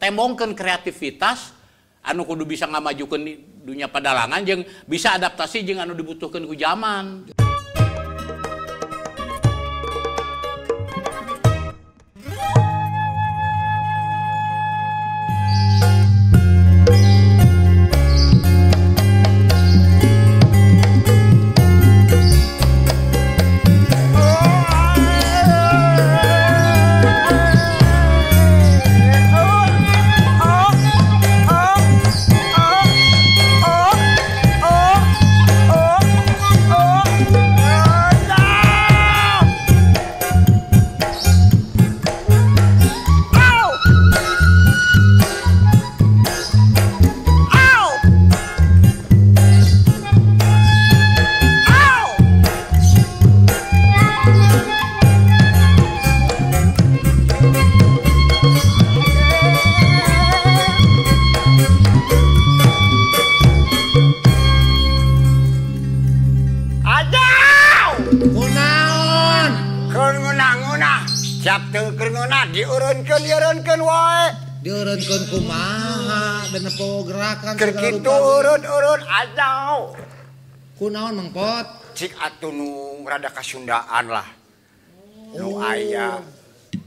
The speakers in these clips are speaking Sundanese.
Tembongkeun kreativitas anu kudu bisa ngamajukeun dunia padalangan jeung bisa adaptasi jeung anu dibutuhkeun ku zaman. Diurunkeun wae. Diurunkeun kumaha bener po gerakan keur kitu urun-urun ajaw. Kunaon Mang Pot? Cik atuh nu rada kasundaan lah. Nu aya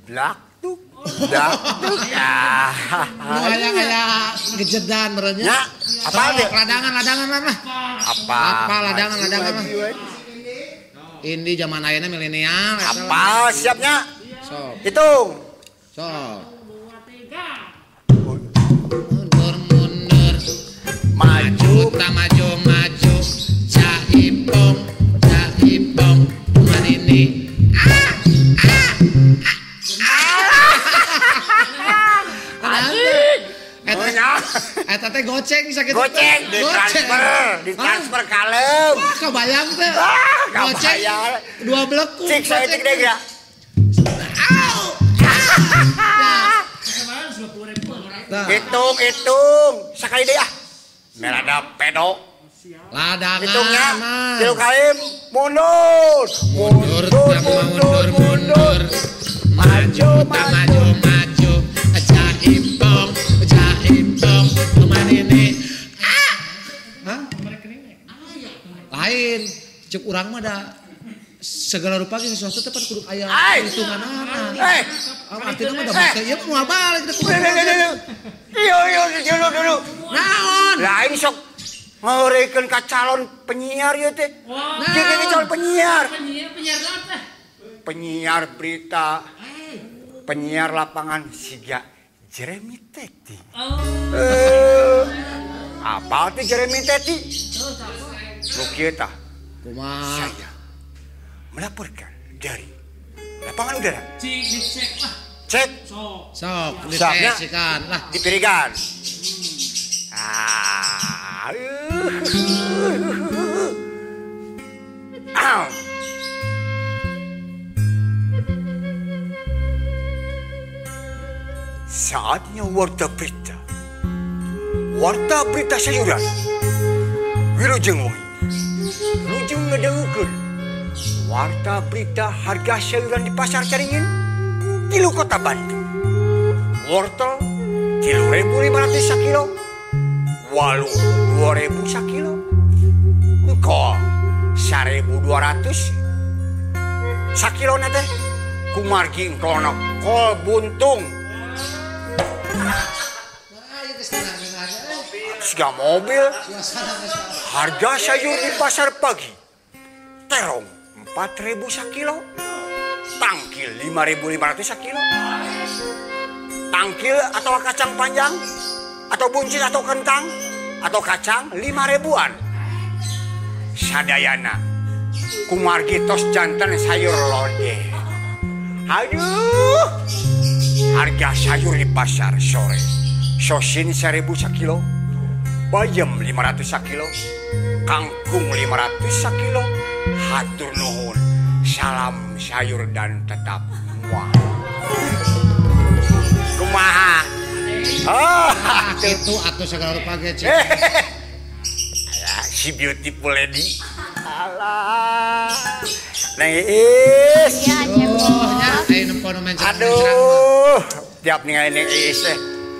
blak tuk dak tuk. Nu aya kaya gejedan meureun nya. Apa teh? Ladangan-ladangan lah. Apa? Apa ladangan-ladangan lah. Ini zaman ayeuna milenial. Apa siapnya? Sok. Hitung. Sok. Mundur mundur maju tak maju maju caipong caipong manini. Eta teh goceng sakit. Goceng ditransfer kalem. Wah, kebayang teh. Goceng dua blekung. Cik saya cik deh ya. Au. Hitung hitung sekali deh ah. Merada pedo. Ladangan. Hitungnya tilu kali mundur. Mundur mundur mundur. Maju maju maju. Caipong caipong manini. Hah? Lain. Cek urang mah da segala rupa ge sesuatu teh kudu aya hitunganana. Artinya mah da make ieu mah balik teh kudu. Iya iya dulu dulu. Naon? Lain sok ngeurekeun ka calon penyiar ieu teh. Kieu calon penyiar. Penyiar naon teh? Penyiar berita. Penyiar lapangan siga Jeremy Teti. Apa teh Jeremy Teti? Nu kieu tah. Kumaha? Saya melaporkan dari lapangan udara. Cik, dicek lah. Cek. Sok. Sok, dicek lah. Dipirikan. Saatnya warta berita. Warta berita sayuran. Wilujeng wengi. Wilujeng ngedengukeun. Warta berita harga sayuran di pasar Caringin, tilu kota Bandung. Wortel 3.500 sakilo, walu 2.000 sakilo, engkol 1.200 sakilo nate. Kumargi engkolna kol buntung. Siga mobil. Harga sayur di pasar pagi, terong 4.000 sakilo, tangkil 5.500 sakilo, tangkil atau kacang panjang, atau buncis atau kentang, atau kacang 5.000-an. Sadayana, kumargi tos jantan sayur lodeh. Aduh, harga sayur di pasar sore, sosin 1.000 sakilo, bayam 500 sakilo, kangkung 500 sakilo. Hatur nuhun, salam sayur dan tetap muah. Kumaha? Oh, itu atuh segala rupa ge cik. Si beautiful lady. Alah. Neng Iis. Ya, nya aya nempo nu mencrang. Aduh, tiap ningali Neng Iis teh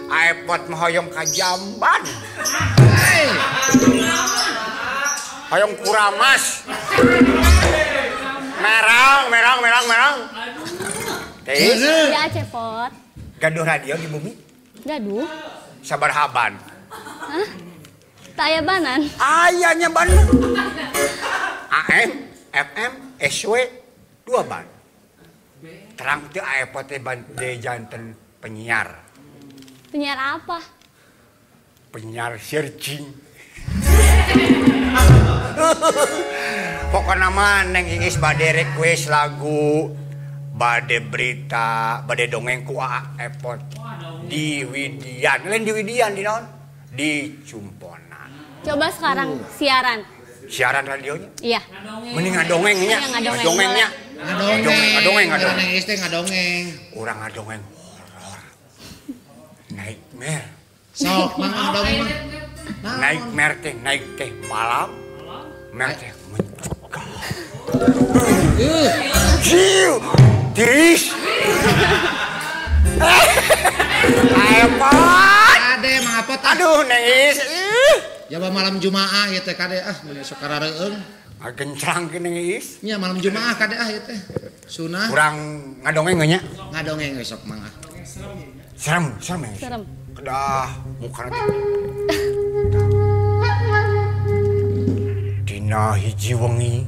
Aepot mah hoyong ka jamban. Hoyong kuramas. Merang, merang, merang, merang. Teh. Ya Cepot. Gaduh radio di bumi? Gaduh. Sabarhaban. Hah? Tak aya banan. Ayahnya ban. AM, FM, SW, 2 ban. Terang teu Aepot teh ban de janten penyiar. Penyiar apa? Penyiar searching. Pokoknya mah Neng Iis bade request lagu, bade berita, bade dongeng ku Aepot di Widian. Lain di Widian di naon? Di Cumponan. Coba sekarang siaran. Siaran radionya? Iya. Mending ngadongengnya. Ngadongengnya. Ngadongeng. Ngadongeng, ngadongeng. Neng Iis teh ngadongeng. Urang ngadongeng horor. Nightmare. Sok mang ngadongeng mah. Nightmare teh, naik teh malam. Mer teh mencekam. Ciu, tiris. Aepot. Kade Mang Apot. Aduh Neng Iis. Jaba malam Jumaah ieu teh kade ah mun sok karareung. Gencrang ke Neng Iis. Nya malam Jumaah kade ah ieu teh. Sunah. Kurang ngadongeng nya? Ngadongeng we sok mang ah. Serem, serem. Serem. Kedah mukana teh. Dina hiji wengi.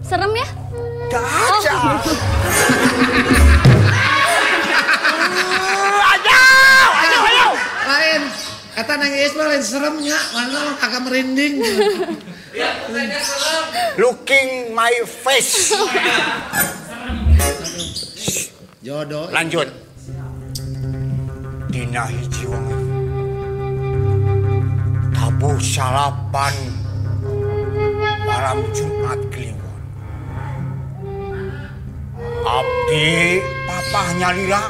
Serem ya? Daca. Ayo, ayo. Lain, eta Neng Iis mah lain seremnya, mana mah kagak merinding. Looking my face. Jodoh. Lanjut. Dina hiji wengi. Tabuh salapan malam Jumat Kliwon. Abdi papah nyalira.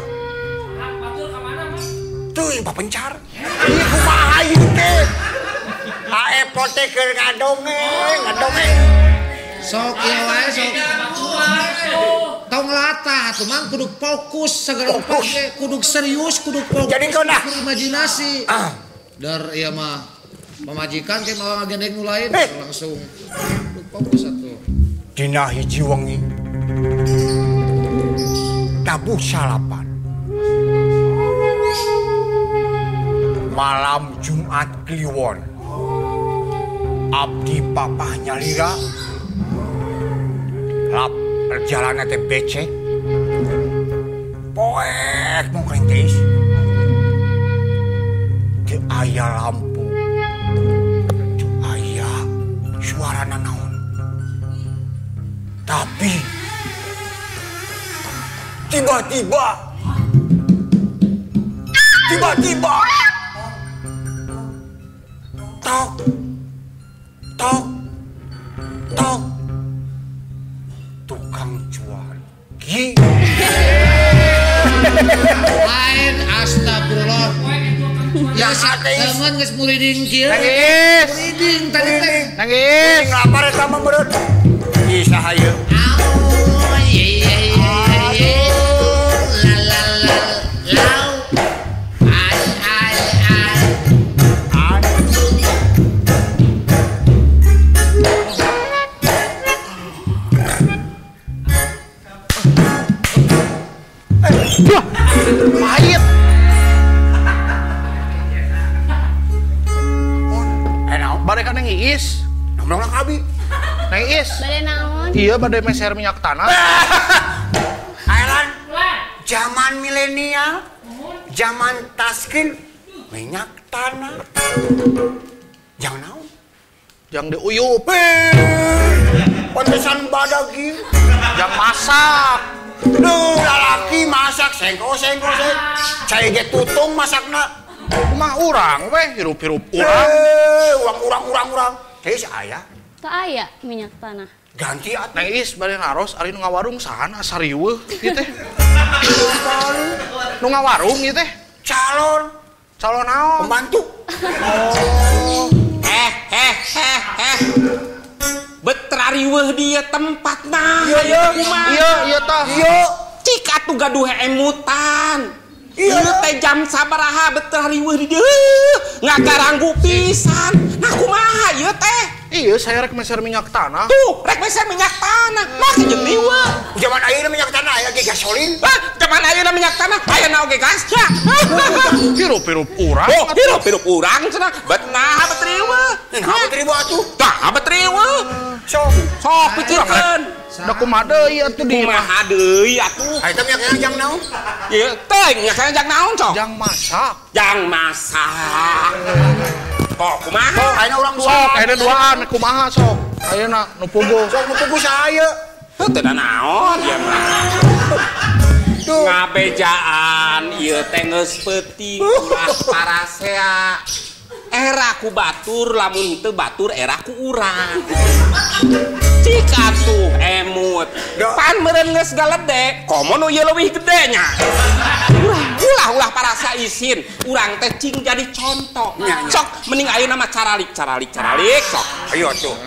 Teuing papencar. Ieu kumaha ieu teh? Aepot teh keur ngadongeng, ngadongeng. Sok ieu wae sok. Tong latah atuh mang kudu fokus segala rupa ge, kudu serius, kudu fokus. Jadi kau nah. Kudu imajinasi. Der ieu mah pamajikan ke mawa ngagendeng nu lain langsung kudu fokus atuh. Dina hiji wengi. Tabuh salapan. Malam Jumat Kliwon. Abdi papah nyalira. Lap perjalanan teh becek. Poek mau kerintis. Teu aya lampu. Teu aya suara nanaon. Tapi tiba-tiba tok tok tok tukang jual ki lain astagfirullah ya teman geus muriding kieu muriding tadi teh nangis lapar eta mah meureun ih saha ieu la la la lau ai ai ai. Pahit. Bade ka Neng Iis. Nomor abi. Neng Iis. Bade naon? Iya, bade meser minyak tanah. Ailan. Zaman milenial, zaman touchscreen, minyak tanah. Jangan naon? Jangan diuyup. Pantesan badag ieu. Jangan masak. Duh, lalaki masak sengko sengko seng. Cai ge tutung masakna. Kumaha urang weh hirup-hirup urang. Urang urang urang. Teh aya. Teu aya minyak tanah. Ganti atuh. Neng Iis bade naros ari nu ngawarung saha asa riweuh ieu teh. Nu ngawarung ieu teh. Calon. Calon naon? Pembantu. Oh. Betra riweuh dia tempatna. Iya iya iya tah. Iya. Cik atuh gaduh emutan. Ieu teh jam sabaraha betul riweuh di dieu. Ngagaranggu pisan. Nah kumaha ieu teh? Iya, saya rek meser minyak tanah. Tuh, rek meser minyak tanah. Nah jeung riweuh. Zaman ayeuna minyak tanah aya ge gasolin. Hah, zaman ayeuna minyak tanah aya oge gas. Ya. Hirup-hirup urang. Oh, hirup-hirup urang cenah. Bet naha bet riweuh. Naha bet riweuh atuh? Tah, bet riweuh. Sok, sok pikirkeun. Da kumaha deui atuh di kumaha deui atuh. Eta minyak tanah jang naon? Ieu teh minyak tanah jang naon sok? Jang masak. Jang masak. Kok kumaha? Sok ayeuna urang duaan. Sok ayeuna duaan kumaha sok? Ayeuna nu puguh. Sok nu puguh saha ieu? Heuh teu naon ieu mah. Ngabejaan ieu teh geus peuting ulah parasea. Era ku batur lamun teu batur era ku urang. Cik atuh emut. Pan meureun geus galede, komo nu ieu leuwih gede nya. Ulah parasa isin, urang teh cing jadi contoh. Sok mending ayeuna mah caralik caralik caralik sok. Ayo atuh.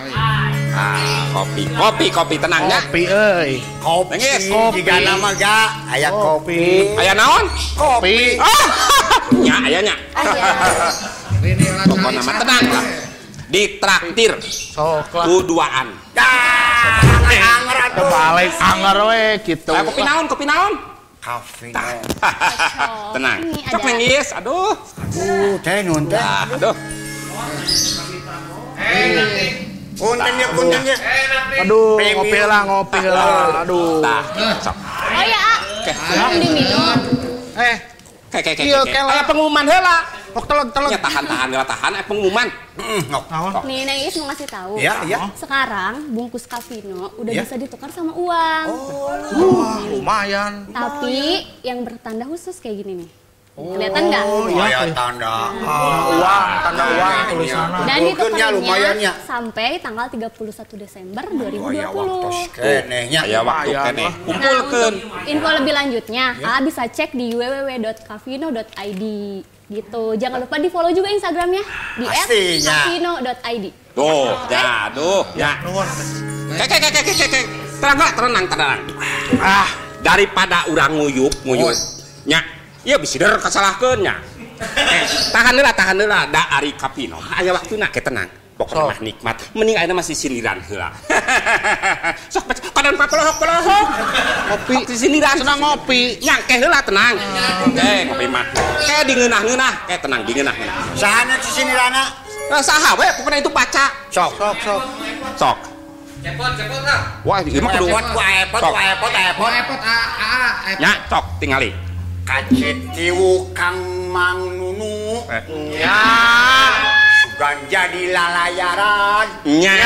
Ah, kopi, kopi, kopi tenang nya. Kopi euy. Kopi. Jigana mah ga aya kopi. Aya naon? Kopi. Ah, nya aya nya. Pokoknya mah tenang lah. Ditraktir. Sok lah. Ku duaan. Anger atuh. Balik anger we kitu. Kopi naon? Kopi naon? Kafe. Tenang. Cok nangis, aduh. Teh nuhun teh. Aduh. Punten ya, punten ya. Aduh, ngopi lah, ngopi lah. Aduh. Tah, sok. Oh ya, belum diminum. Kayak. Aya pengumuman heula. Pok teleg-teleg. Ya tahan-tahan heula tahan aya pengumuman. Nih, Neng Is mau ngasih tahu. Iya, iya. Sekarang bungkus Kavino udah bisa ditukar sama uang. Oh, lumayan. Tapi yang bertanda khusus kayak gini nih. Kelihatan nggak? Oh iya, tanda uang, tanda uang tulisannya. Dan ditukar sampai tanggal 31 Desember 2020. Kenehnya. Ya waktu keneh. Kumpulkeun. Info lebih lanjutnya, bisa cek di www.kavino.id gitu. Jangan lupa di follow juga Instagramnya di @kavino.id. Tuh, ya, tuh, ya. Kek. Tenang, tenang. Ah, daripada urang nguyup. Nya. Iya bisa der kasalahkeun nya. Tahan heula da ari Kavino. Aya waktuna ke tenang. Pokokna mah nikmat. Mending ayeuna masih sindiran heula. Sok padan papolohok-polohok. Ngopi sindiran senang ngopi. Nya ke heula tenang. Oke, ngopi mah. Ke dingeunah-ngeunah, ke tenang dingeunah-ngeunah. Saha nu sisindirana? Saha we pokokna itu baca. Sok. Sok. Cepot ah. Wah, ieu mah kudu epot. Nya sok tingali. Kacitiwu Kang Mang Nunu. Ya. Sugan jadi lalayaran. Nya.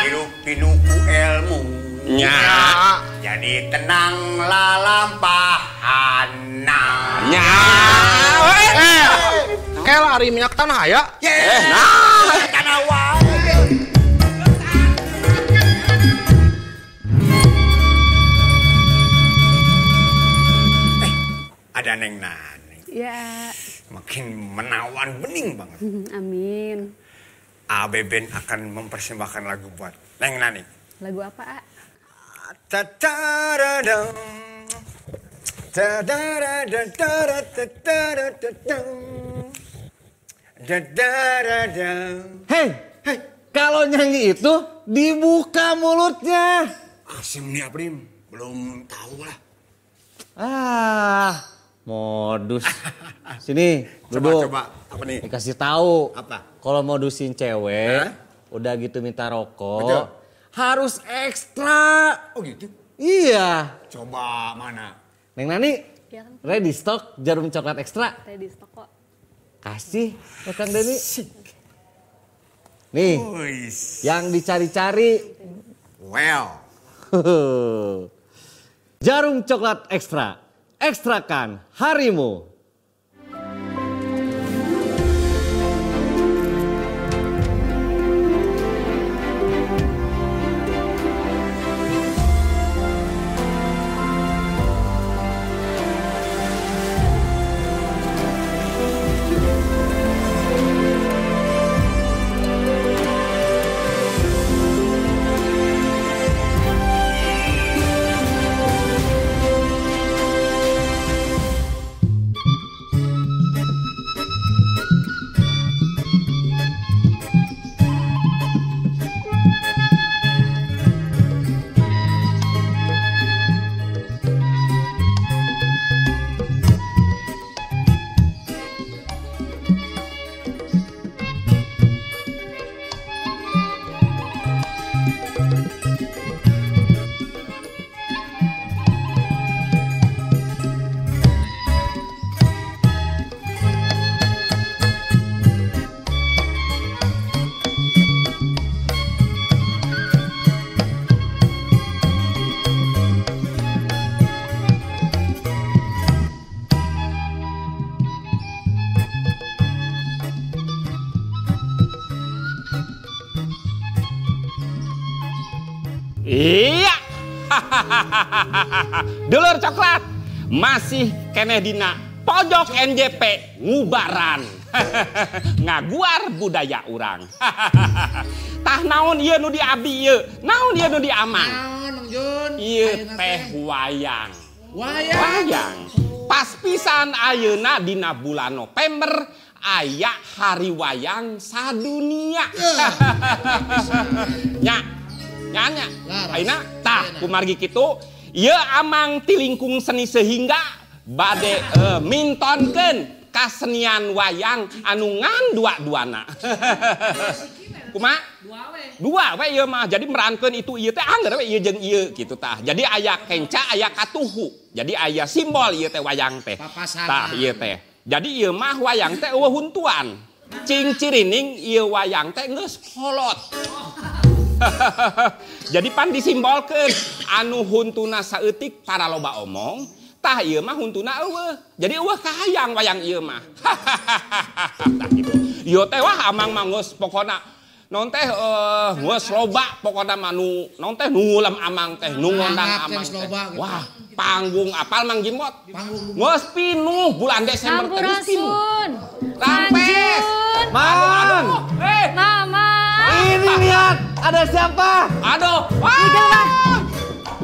Hirup pinuku ilmu. Nya. Jadi tenang lalampahana. Nya. Kayak lari minyak tanah ya. Nah. Tanah wae. Ada Neng Nani. Ya. Makin menawan bening banget. Amin. ABBN akan mempersembahkan lagu buat Neng Nani. Lagu apa, A? Ta-ta-ra-dam. Ta-da-ra-da-da-da-da-da-da-dam. Da-da-ra-dam. Hei, kalau nyanyi itu dibuka mulutnya. Asim nih Abrim, belum tahu lah. Ah, modus. Sini, duduk. Coba, apa nih? Dikasih tahu. Apa? Kalau modusin cewek, udah gitu minta rokok, betul, harus ekstra. Oh gitu? Iya. Coba mana? Neng Nani, ya, kan? Ready stock jarum coklat ekstra. Ready stock kok. Kasih ke Kang Denny. Nih, yang dicari-cari. Well. Jarum coklat ekstra, ekstrakan harimu. Dulur coklat masih keneh dina pojok NJP ngubaran. Ngaguar budaya urang. Tah naon ieu nu di abi ieu? Naon ieu nu di amang? Naon Mang Jun? Ieu teh wayang. Wayang. Pas pisan ayeuna dina bulan November aya hari wayang sadunia. Nya. Nya nya. Ayeuna tah kumargi kitu ieu amang ti lingkung seni sehingga bade mintonkeun kasenian wayang anu ngan dua-duana. Kumaha? Dua we ieu mah. Jadi merankeun itu ieu teh angger we ieu jeung ieu kitu tah. Jadi aya kenca aya katuhu. Jadi aya simbol ieu teh wayang teh. Tah ieu teh. Jadi ieu mah wayang teh eueuh huntuan. Cing cirining ieu wayang teh geus kolot. Jadi pan disimbolkeun anu huntuna saeutik para loba omong. Tah ieu mah huntuna eueuh. Jadi eueuh kahayang wayang ieu mah. Tah kitu. Ieu teh wah amang mah geus pokona naon teh geus loba pokona mah nu naon teh nu ngulem amang teh nu ngondang amang teh. Wah, panggung apal Mang Jimbot. Geus pinuh bulan Desember teh geus pinuh. Rampes. Mang. Mama. Ini lihat ada siapa? Aduh. Wah.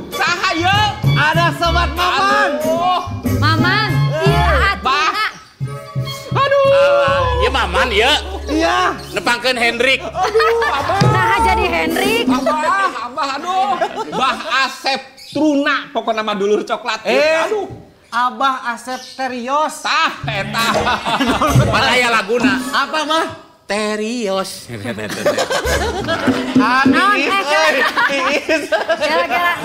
Saha ieu? Ada sobat Maman. Aduh. Maman, iya atuh. Bah. Aduh. Ieu Maman ieu. Iya. Nepangkeun Hendrik. Aduh, abah. Nah jadi Hendrik. Abah, abah aduh. Bah Asep Truna pokokna mah dulur coklat. Aduh. Abah Asep Terios. Tah eta. Pan aya laguna. Apa mah? Terios. Tiis. Kira-kira.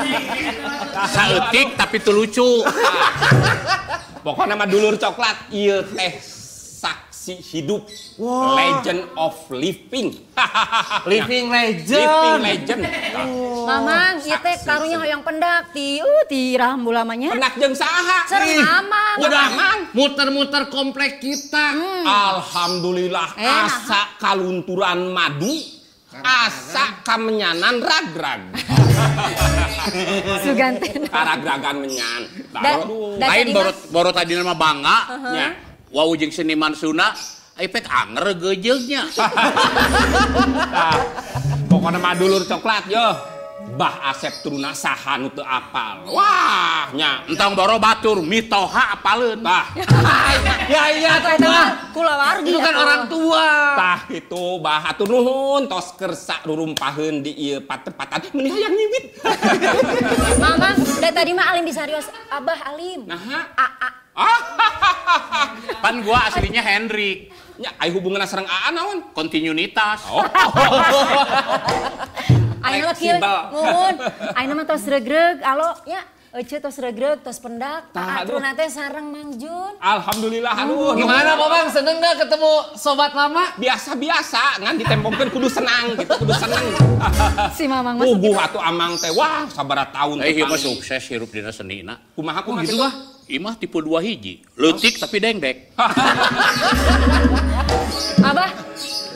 Saeutik tapi teu lucu. Pokokna mah dulur coklat ieu teh saksi hidup. Wow. Legend of living. Living legend. Living legend. Oh. Mamang, ieu teh karunya hoyong pendak ti ti raham bulamanya. Pendak jeung saha? Sareng Mamang. Udah Mang, muter-muter komplek kita. Alhamdulillah asa kalunturan madu, asa kamenyanan ragrag. Suganten. Karagragan menyan. Lain baru tadi mah bangga nya. Wau jeung seniman Sunda, pek anger geujeugnya. Pokokna mah dulur coklat yo. Bah Asep Truna saha nu teu apal. Wah, nya entong boro batur mitoha apaleun. Tah. Ya iya tah mah kulawargi. Itu kan orang tua. Tah kitu bah hatur nuhun tos kersa rurumpaheun di ieu patepatan meuni hayang nyiwit. Mamang, da tadi mah alim disarios Abah alim. Naha? Aa. Pan gua aslinya Hendrik. Nya ai hubunganna sareng Aa naon? Kontinuitas. Oh. Ayeuna mah kieu muhun. Ayeuna mah tos regreg alo nya euceu tos regreg tos pendak. Aturna teh sareng Mang Jun. Alhamdulillah aduh. Gimana Babang seneng enggak ketemu sobat lama? Biasa-biasa ngan ditempongkeun kudu senang gitu, kudu seneng. Si Mamang mah. Puguh atuh amang teh wah sabaraha taun teh. Ieu mah sukses hirup dina senina. Kumaha kumaha gitu wah. Imah tipe 2 hiji, leutik tapi dengdek. Abah,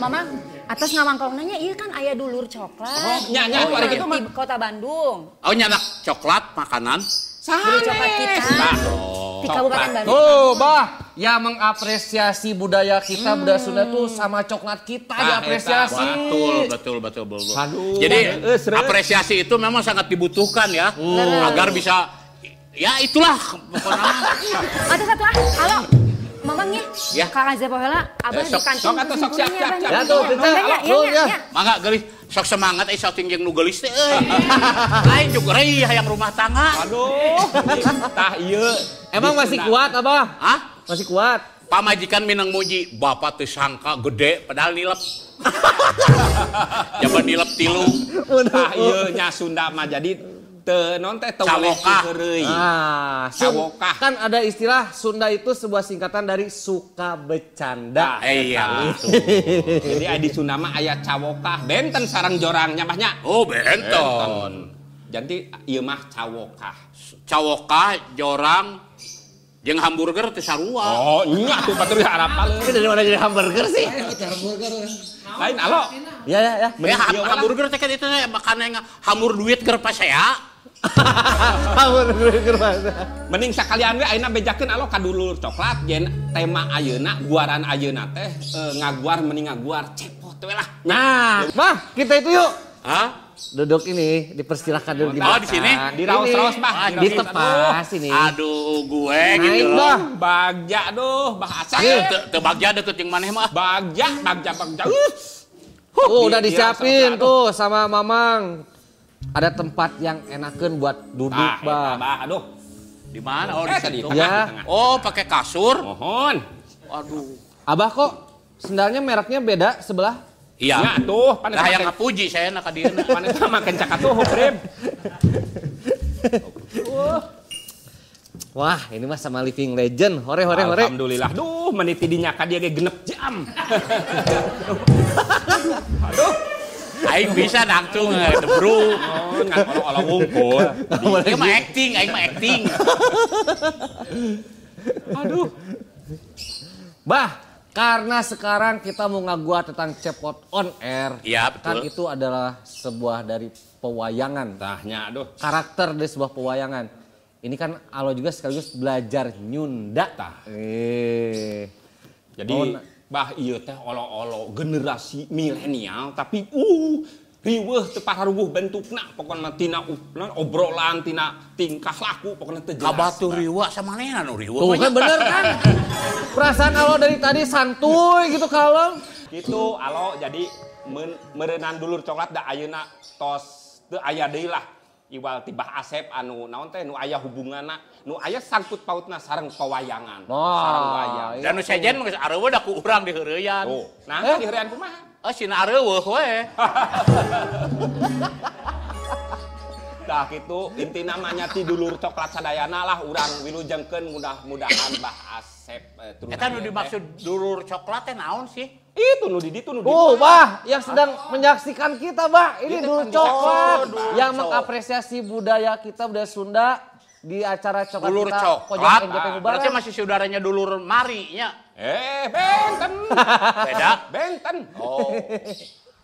Mamang, atas ngamangkong nanya, iya kan aya dulur coklat. Oh, nya nya oh, gitu mah. Di kota Bandung. Oh, nyanak coklat makanan. Dulur coklat kita. Oh, di Kabupaten Bandung. Tuh, Bah, yang mengapresiasi budaya kita, budaya Sunda tuh sama coklat kita diapresiasi. Betul, betul, betul, betul. Aduh. Jadi apresiasi itu memang sangat dibutuhkan ya, agar bisa ya itulah pokoknya. Atau satu ah, halo. Mamangnya, ya. Kang Azep heula, abah di kantin. Sok atuh sok siap siap. Ya tuh, kita. Ya. Mangga geulis, sok semangat euy sok jeung nu geulis teh euy. Lain juga euy hayang rumah tangga. Aduh, tah ieu. Emang masih kuat abah? Hah? Masih kuat. Pamajikan minang muji, bapak teu sangka gede padahal nilep. Jaban nilep tilu. Tah ieu nya Sunda mah jadi non teh cawokah. Ah, cawokah. Kan ada istilah Sunda itu sebuah singkatan dari suka bercanda. Iya. Jadi di Sunda mah aya cawokah, benten sareng jorangnya mah nya. Oh, benten. Jadi ieu mah cawokah. Cawokah, jorang jeung hamburger teh sarua. Oh, nya tuh batur harapal. Ini dari mana jadi hamburger sih? Hamburger. Lain alo. Ya ya ya. Ya hamburger teh kan itu makanan yang hamur duit keur pasea. Mending sakalian we ayeuna bejakeun alo ka dulur coklat yen tema ayeuna guaran ayeuna teh ngaguar mending ngaguar cepot we lah. Nah, Mah, kita itu yuk. Hah? Duduk ini, dipersilahkan duduk di Oh, di sini? Di raos-raos, Bah. Di tepas ini. Aduh, gue gitu loh. Bah. Bagja duh, Bah Asep. Teu bagja deket jeung maneh mah. Bagja, bagja, bagja. Oh, udah disiapin tuh sama Mamang. Ada tempat yang enakeun buat duduk, Bah. Bah, aduh. Di mana? Oh, di situ. Ya. Oh, pakai kasur. Mohon. Aduh. Abah kok sendalnya mereknya beda sebelah? Iya. Ya tuh, panes. Nah, yang ngapuji saya nak ka dieuna. Panes mah makan cakatuh, Brem. Wah, ini mah sama living legend. Hore hore hore. Alhamdulillah. Duh, meniti dinya ka dia ge genep jam. Aduh. Aing bisa langsung debru. Oh, ngan olo-olo wungkul. Ieu mah acting, aing mah acting. Aduh. Bah, karena sekarang kita mau ngaguar tentang Cepot on Air. Iya, betul. Kan itu adalah sebuah dari pewayangan. Tahnya, aduh. Karakter dari sebuah pewayangan. Ini kan Alo juga sekaligus belajar nyunda. Tah. Jadi, bah ieu teh olo-olo generasi milenial tapi riweuh teu pararuguh bentukna pokona tina obrolan tina tingkah laku pokona teu jelas. Kabatu riweuh sama manehna nu riweuh. Tuh kan bener kan? Perasaan Alo dari tadi santuy gitu kalem. Gitu Alo jadi meureunan dulur coklat da ayeuna tos teu aya deui lah. Iwal ti Bah Asep anu naon teh nu aya hubunganna nu aya sangkut pautna sareng pewayangan. Sareng wayang. Dan nu sejen mah geus areuweuh da ku urang diheureyan. Tuh. Nah, diheureyan kumaha? Oh, sina areuweuh we. Tah kitu intina mah nya ti dulur coklat sadayana lah urang wilujengkeun mudah-mudahan Bah Asep turun. Eta nu dimaksud dulur coklat teh naon sih? Itu nu di ditu nu di. Oh, Bah, yang sedang menyaksikan kita, Bah. Ini dulur coklat yang mengapresiasi budaya kita, budaya Sunda di acara coklat dulur kita. Coklat. Berarti masih saudaranya dulur Mari nya. Benten. Beda? Benten. Oh.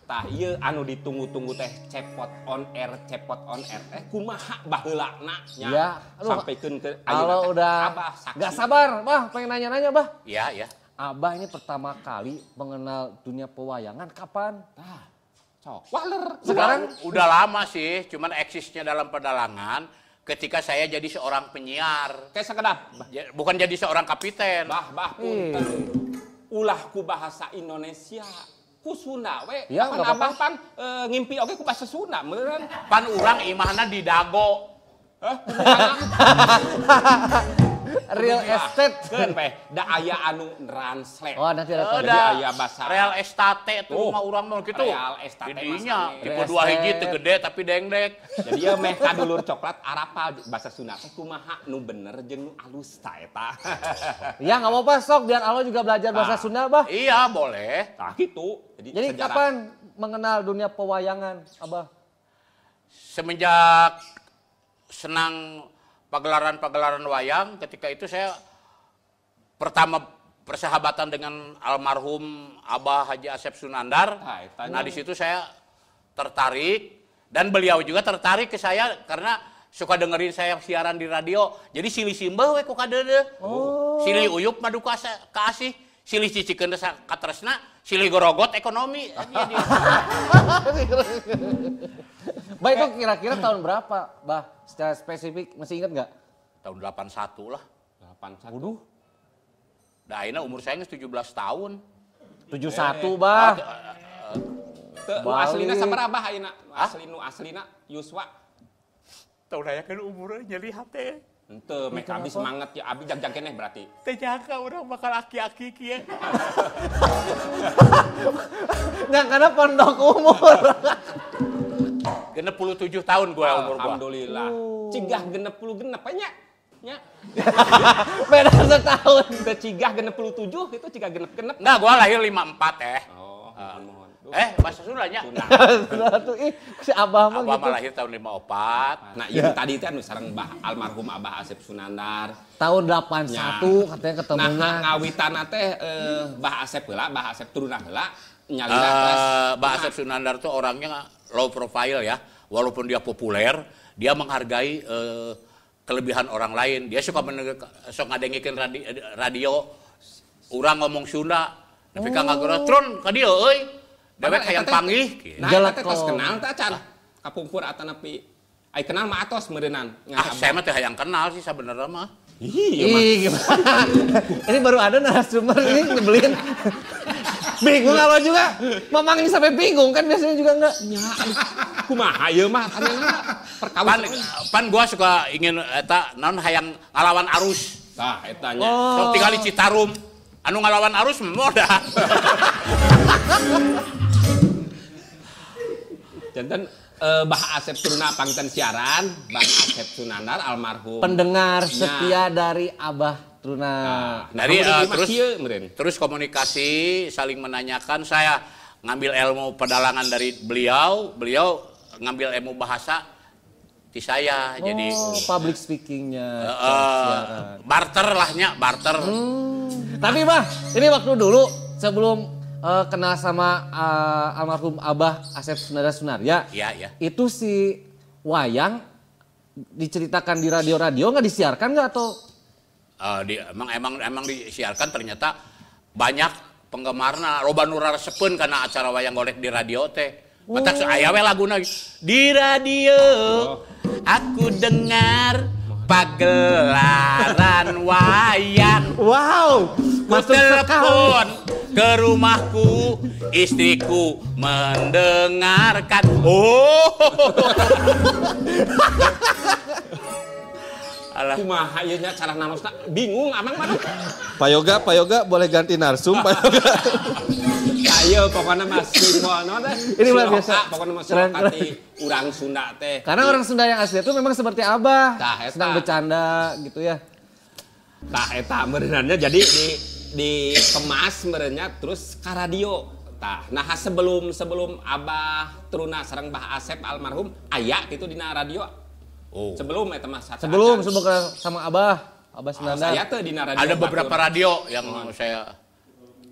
Tah ieu anu ditunggu-tunggu teh Cepot on Air, Cepot on Air teh kumaha baheulana nya. Ya, sampaikeun ke ayeuna teh. Udah enggak sabar, Bah, pengen nanya-nanya, Bah. Iya, iya. Abah ini pertama kali mengenal dunia pewayangan kapan? Tah, sok. Waler. Sekarang udah lama sih, cuman eksisnya dalam pedalangan ketika saya jadi seorang penyiar. Kayak sekedap. Bukan jadi seorang kapiten. Bah, bah, punten. Ulah ku bahasa Indonesia. Ku Sunda we. Ya, pan abah pan ngimpi oge ku bahasa Sunda meureun. Pan urang imahna di Dago. Hah? Real estate. Keun peh, da aya anu translate. Oh, nanti ada jadi aya bahasa real estate tuh rumah urang mah kitu. Real estate didinya tipe 2 hiji teu gede tapi dengdek. Jadi ieu meh ka dulur coklat arapal bahasa Sunda teh kumaha nu bener jeung nu alus ta eta. Ya enggak apa-apa sok biar Alo juga belajar bahasa Sunda, Bah. Iya, boleh. Tah kitu. Jadi kapan mengenal dunia pewayangan, Abah? Semenjak senang pagelaran-pagelaran wayang, ketika itu saya pertama persahabatan dengan almarhum Abah Haji Asep Sunandar. Nah, di situ saya tertarik dan beliau juga tertarik ke saya karena suka dengerin saya siaran di radio. Jadi silih simbah we ku kadeudeuh. Oh. Silih uyup madu ka asih, silih cicikeun katresna, silih gorogot ekonomi. Bah, itu kira-kira tahun berapa, Bah? Secara spesifik masih ingat nggak? Tahun 81 lah. 81. Waduh. Nah, ini umur saya 17 tahun. 71, Bah. Nu aslina sabaraha Bah ayeuna? Asli nu aslina yuswa. Tau nayakeun umurna nyeri hate. Henteu, meh abi semangat ya, abi jag-jag keneh berarti. Teu jangka urang bakal aki-aki kieu. Nyangkana pondok umur. 67 tahun gue umur gua. Alhamdulillah. Cigah 66 nya. Nya. Beda setahun. Teu cigah 67 itu cigah genep-genep. Enggak, gua lahir 54 eh. Oh, mohon. Bahasa Sunda nya. Sunda tuh ih si Abah mah gitu. Abah mah lahir tahun 54. Nah, ieu tadi teh anu sareng Bah almarhum Abah Asep Sunandar. Tahun 81 katanya ketemunya. Nah, ngawitanna teh Bah Asep heula, Bah Asep turunna heula nyalira Bah Asep Sunandar tuh orangnya low profile ya. Walaupun dia populer, Dia menghargai kelebihan orang lain. Dia suka sok ngadengikeun radio urang ngomong Sunda. Tapi ka ngagero trun ka dieu euy. Dewek hayang panggih. Nah, eta teh tos kenal teh acan. Kapungkur atanapi ai kenal mah atos meureunnan. Ah, saya mah teh hayang kenal sih sabenerna mah. Ih, gimana? Ini baru ada narasumber ini nyebelin. Bingung kalau juga. Mamang ini sampai bingung kan biasanya juga enggak. Ya, kumaha ieu mah perkawis. Pan gua suka ingin eta naon hayang ngalawan arus. Tah eta nya. Sok tingali Citarum. Anu ngalawan arus moda. Janten Bah Asep Truna pangten siaran, Bah Asep Sunandar almarhum. Pendengar setia dari Abah Truna. Nah, dari terus komunikasi, saling menanyakan. Saya ngambil ilmu pedalangan dari beliau, beliau ngambil ilmu bahasa di saya. Jadi public speakingnya, barter lahnya, barter. Tapi Bah, ini waktu dulu sebelum kenal sama almarhum Abah Asep Sunandar Sunarya, ya, ya. Itu si wayang diceritakan di radio-radio nggak disiarkan nggak atau? Emang disiarkan, ternyata banyak penggemarna, loba nu raresepeun kana acara wayang golek di radio teh. Matak aya we laguna di radio aku dengar pagelaran wayang. Wow, masuk telepon ke rumahku, istriku mendengarkan. Oh. Alah. Kumaha ieu nya cara narosna bingung amang mah. Pak Yoga boleh ganti narsum Pak Yoga. Ayo pokoknya mah simbolna teh. Ini luar biasa. Pokoknya mah sirokati urang Sunda teh. Karena orang Sunda yang asli itu memang seperti Abah. Senang bercanda gitu ya. Tah eta meureunannya jadi dikemas meureunnya terus ka radio. Tah nah sebelum Abah Truna sareng Bah Asep almarhum aya kitu dina radio. Oh. Sebelum eta mah sebelum sama Abah Sunandar. Saya teh dina radio. Ada beberapa radio yang saya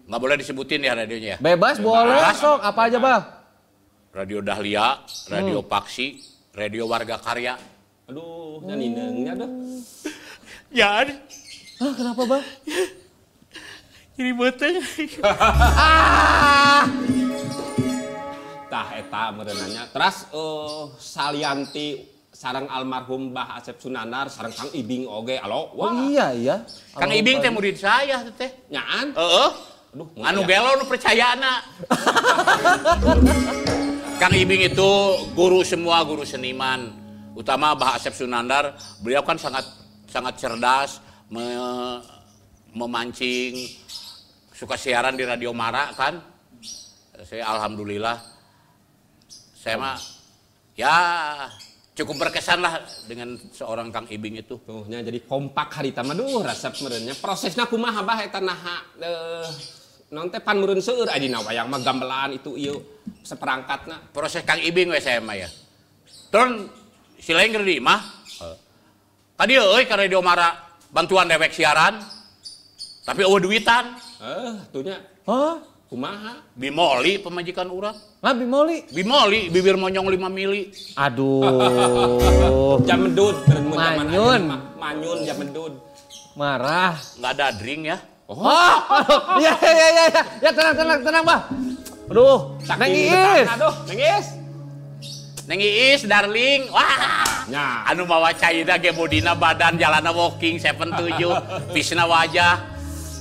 nggak boleh disebutin ya radionya ya. Bebas, boleh sok apa aja Bah. Radio Dahlia, Radio Paksi, Radio Warga Karya. Aduh, nyaninengnya dah. Ya. Ah, kenapa Bah? Jadi beteng. Ah. Tah eta meureunanya. Teras salianti sareng almarhum Bah Asep Sunandar sareng Kang Ibing oge. Alo. Wah. Oh iya iya. Kang Ibing teh murid saya teh. Nyaan? Heeh. Aduh, anu gelo nu percayana. Kang Ibing itu guru semua, guru seniman. Utama Bah Asep Sunandar, beliau kan sangat sangat cerdas, memancing, suka siaran di Radio Mara kan. Saya alhamdulillah, saya mah ya cukup berkesan lah dengan seorang Kang Ibing itu. Tuh, nya jadi kompak harita mah duh resep meureunnya. Prosesna kumaha Bah eta naha non teh pan meureun seueur adina wayang mah gamelan itu ieu seperangkatna. Proses Kang Ibing we saya mah ya. Turun si Lengger di imah. Tadi euy ka Radio Mara bantuan dewek siaran. Tapi eueuh duitan. Tuhnya. Hah? Kumaha? Bimoli pemajikan urang. Lah bimoli? Bimoli, bibir monyong 5 mili. Aduh. Jamedud, manyun. Manyun jamedud. Marah. Nggak ada drink ya. Oh, ya ya ya ya. Ya tenang tenang, Bah. Aduh, Neng Iis. Aduh, Neng Iis. Neng Iis, darling. Wah. Ya. Anu mawa caida ge bodina badan jalana walking 77, pisna wajah.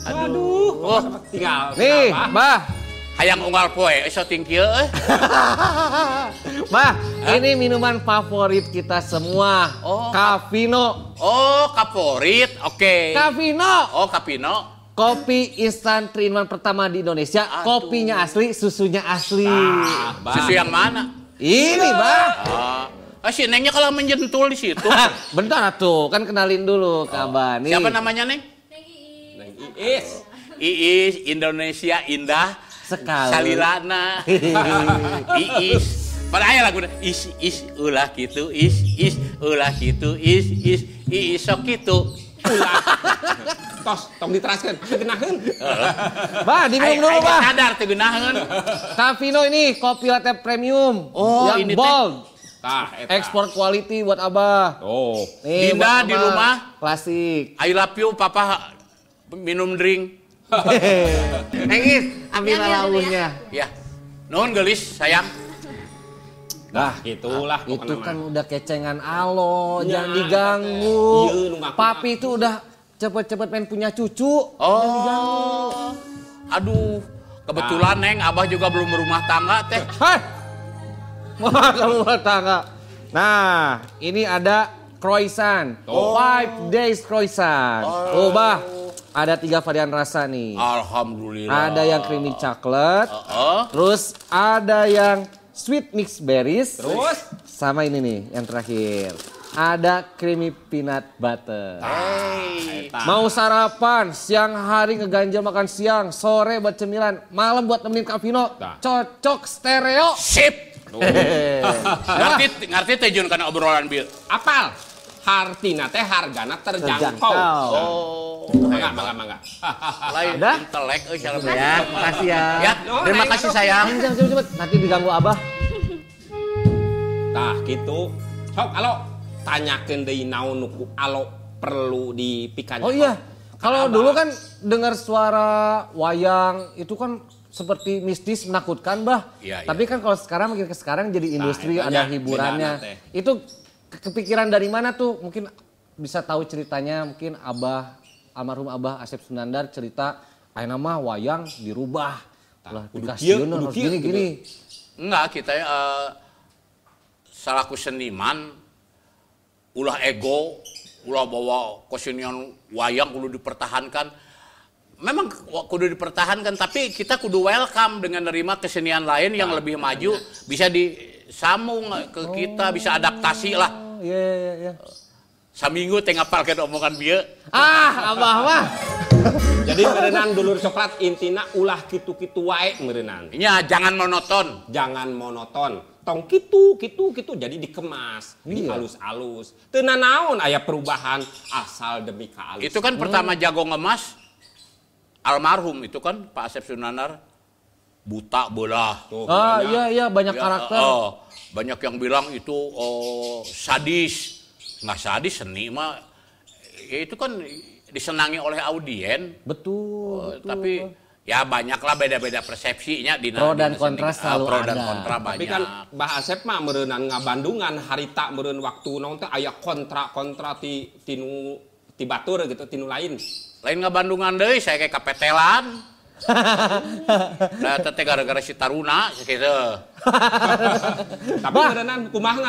Aduh, oh, tinggal. Nih, Bah. Hayang unggal poe, iso tingkieu euy. Bah, ini minuman favorit kita semua. Oh, Kavino. Oh, favorit. Oke. Okay. Kavino. Oh, Kavino. Kopi instan 3 in 1 pertama di Indonesia. Aduh. Kopinya asli, susunya asli. Ah, susu yang mana? Ini, Bah. Ah, si Nengnya kalau menjentul di situ. Bentar atuh, kan kenalin dulu ke Abah nih. Siapa namanya, Neng? Neng Iis. Iis, Indonesia indah sekali. Salilana. Iis. Pada aya lagu is is ulah kitu is is ulah kitu is is iis sok kitu. Ulah. Tos, tong diteraskeun, teu geunaheun. Bah, diminum dulu, Bah. Sadar teu geunaheun. Kavino ini kopi latte premium. Oh, yang ini bold. Teh. Tah, eta. Ekspor quality buat Abah. Oh. Nih, Dinda buat di Mama. rumah. Klasik. I love you, Papa minum drink. Neng Is, ambil Ya, ambil dulu lalaunya. Ya. Nuhun gelis sayang. Nah, gitulah Itu pokokna kan mah. udah kecengan alo, Ya, jangan diganggu. iya, nu ngaku-ngaku. Papi itu udah cepet-cepet pengen punya cucu. Oh. Aduh, kebetulan Neng, Abah juga belum berumah tangga teh. Hah? Wah, kamu rumah tangga. Nah, ini ada croissant. Oh. 5 days croissant. Oh, Bah. Ada 3 varian rasa nih. Alhamdulillah. Ada yang creamy chocolate, Heeh. terus ada yang sweet mixed berries. Terus? Sama ini nih yang terakhir. Ada creamy peanut butter. Hey. Mau sarapan, siang hari ngeganjel makan siang, sore buat cemilan, malam buat nemenin Kak Vino. Nah. Cocok stereo. Sip. Ngerti ngerti teh Jun kana obrolan bieu. Apal? Hartina teh hargana terjangkau. Terjangkau. Oh. Mangga, mangga, mangga. Lain Udah? intelek euy salah. Ya, makasih ya. Ya, terima kasih sayang. Ayo, cepet, cepet. Nanti diganggu Abah. Tah gitu. Sok alo tanyakeun deui naon nu ku alo perlu dipikanya. Oh iya, kalau dulu kan dengar suara wayang itu kan seperti mistis menakutkan, Bah. Iya, iya. Tapi kan kalau sekarang makin ke sekarang jadi industri Nah, ada etanya, hiburannya. bedana teh. Itu kepikiran dari mana tuh? Mungkin bisa tahu ceritanya mungkin Abah almarhum Abah Asep Sunandar cerita ayeuna mah wayang dirubah. Lah kudu dikasih kieu, kudu harus kieu, gini gitu. gini. Enggak, kita salaku seniman ulah ego, ulah bawa kesenian wayang kudu dipertahankan. Memang kudu dipertahankan, tapi kita kudu welcome dengan nerima kesenian lain yang lebih maju, bisa disambung ke kita, bisa adaptasi lah. Oh, iya. Saminggu teh ngapalkeun omongan bieu. Ah, Abah mah. Jadi meureunan dulur coklat intina ulah kitu-kitu wae meureunan. Nya jangan monoton. Jangan monoton. Tong kitu kitu kitu jadi dikemas, Iya. dialus-alus. Teu nanaon aya perubahan asal demi kaalus. Itu kan pertama jago ngemas almarhum itu kan Pak Asep Sunandar buta belah. Tuh, Ah, banyak. iya banyak Ya, karakter. oh, banyak yang bilang itu oh, sadis. Nggak sadis seni mah. Ya itu kan disenangi oleh audien. Betul, betul. Tapi ya banyaklah beda-beda persepsinya di Pro dan kontra selalu pro dan ada. kontra banyak. Tapi kan Bah Asep mah meureunan ngabandungan harita meureun waktu naon teh aya kontra-kontra ti tinu ti batur gitu tinu lain. Lain ngabandungan deui saya kayak kapetelan. Nah, teh gara-gara si Taruna gitu. Tapi meureunan kumaha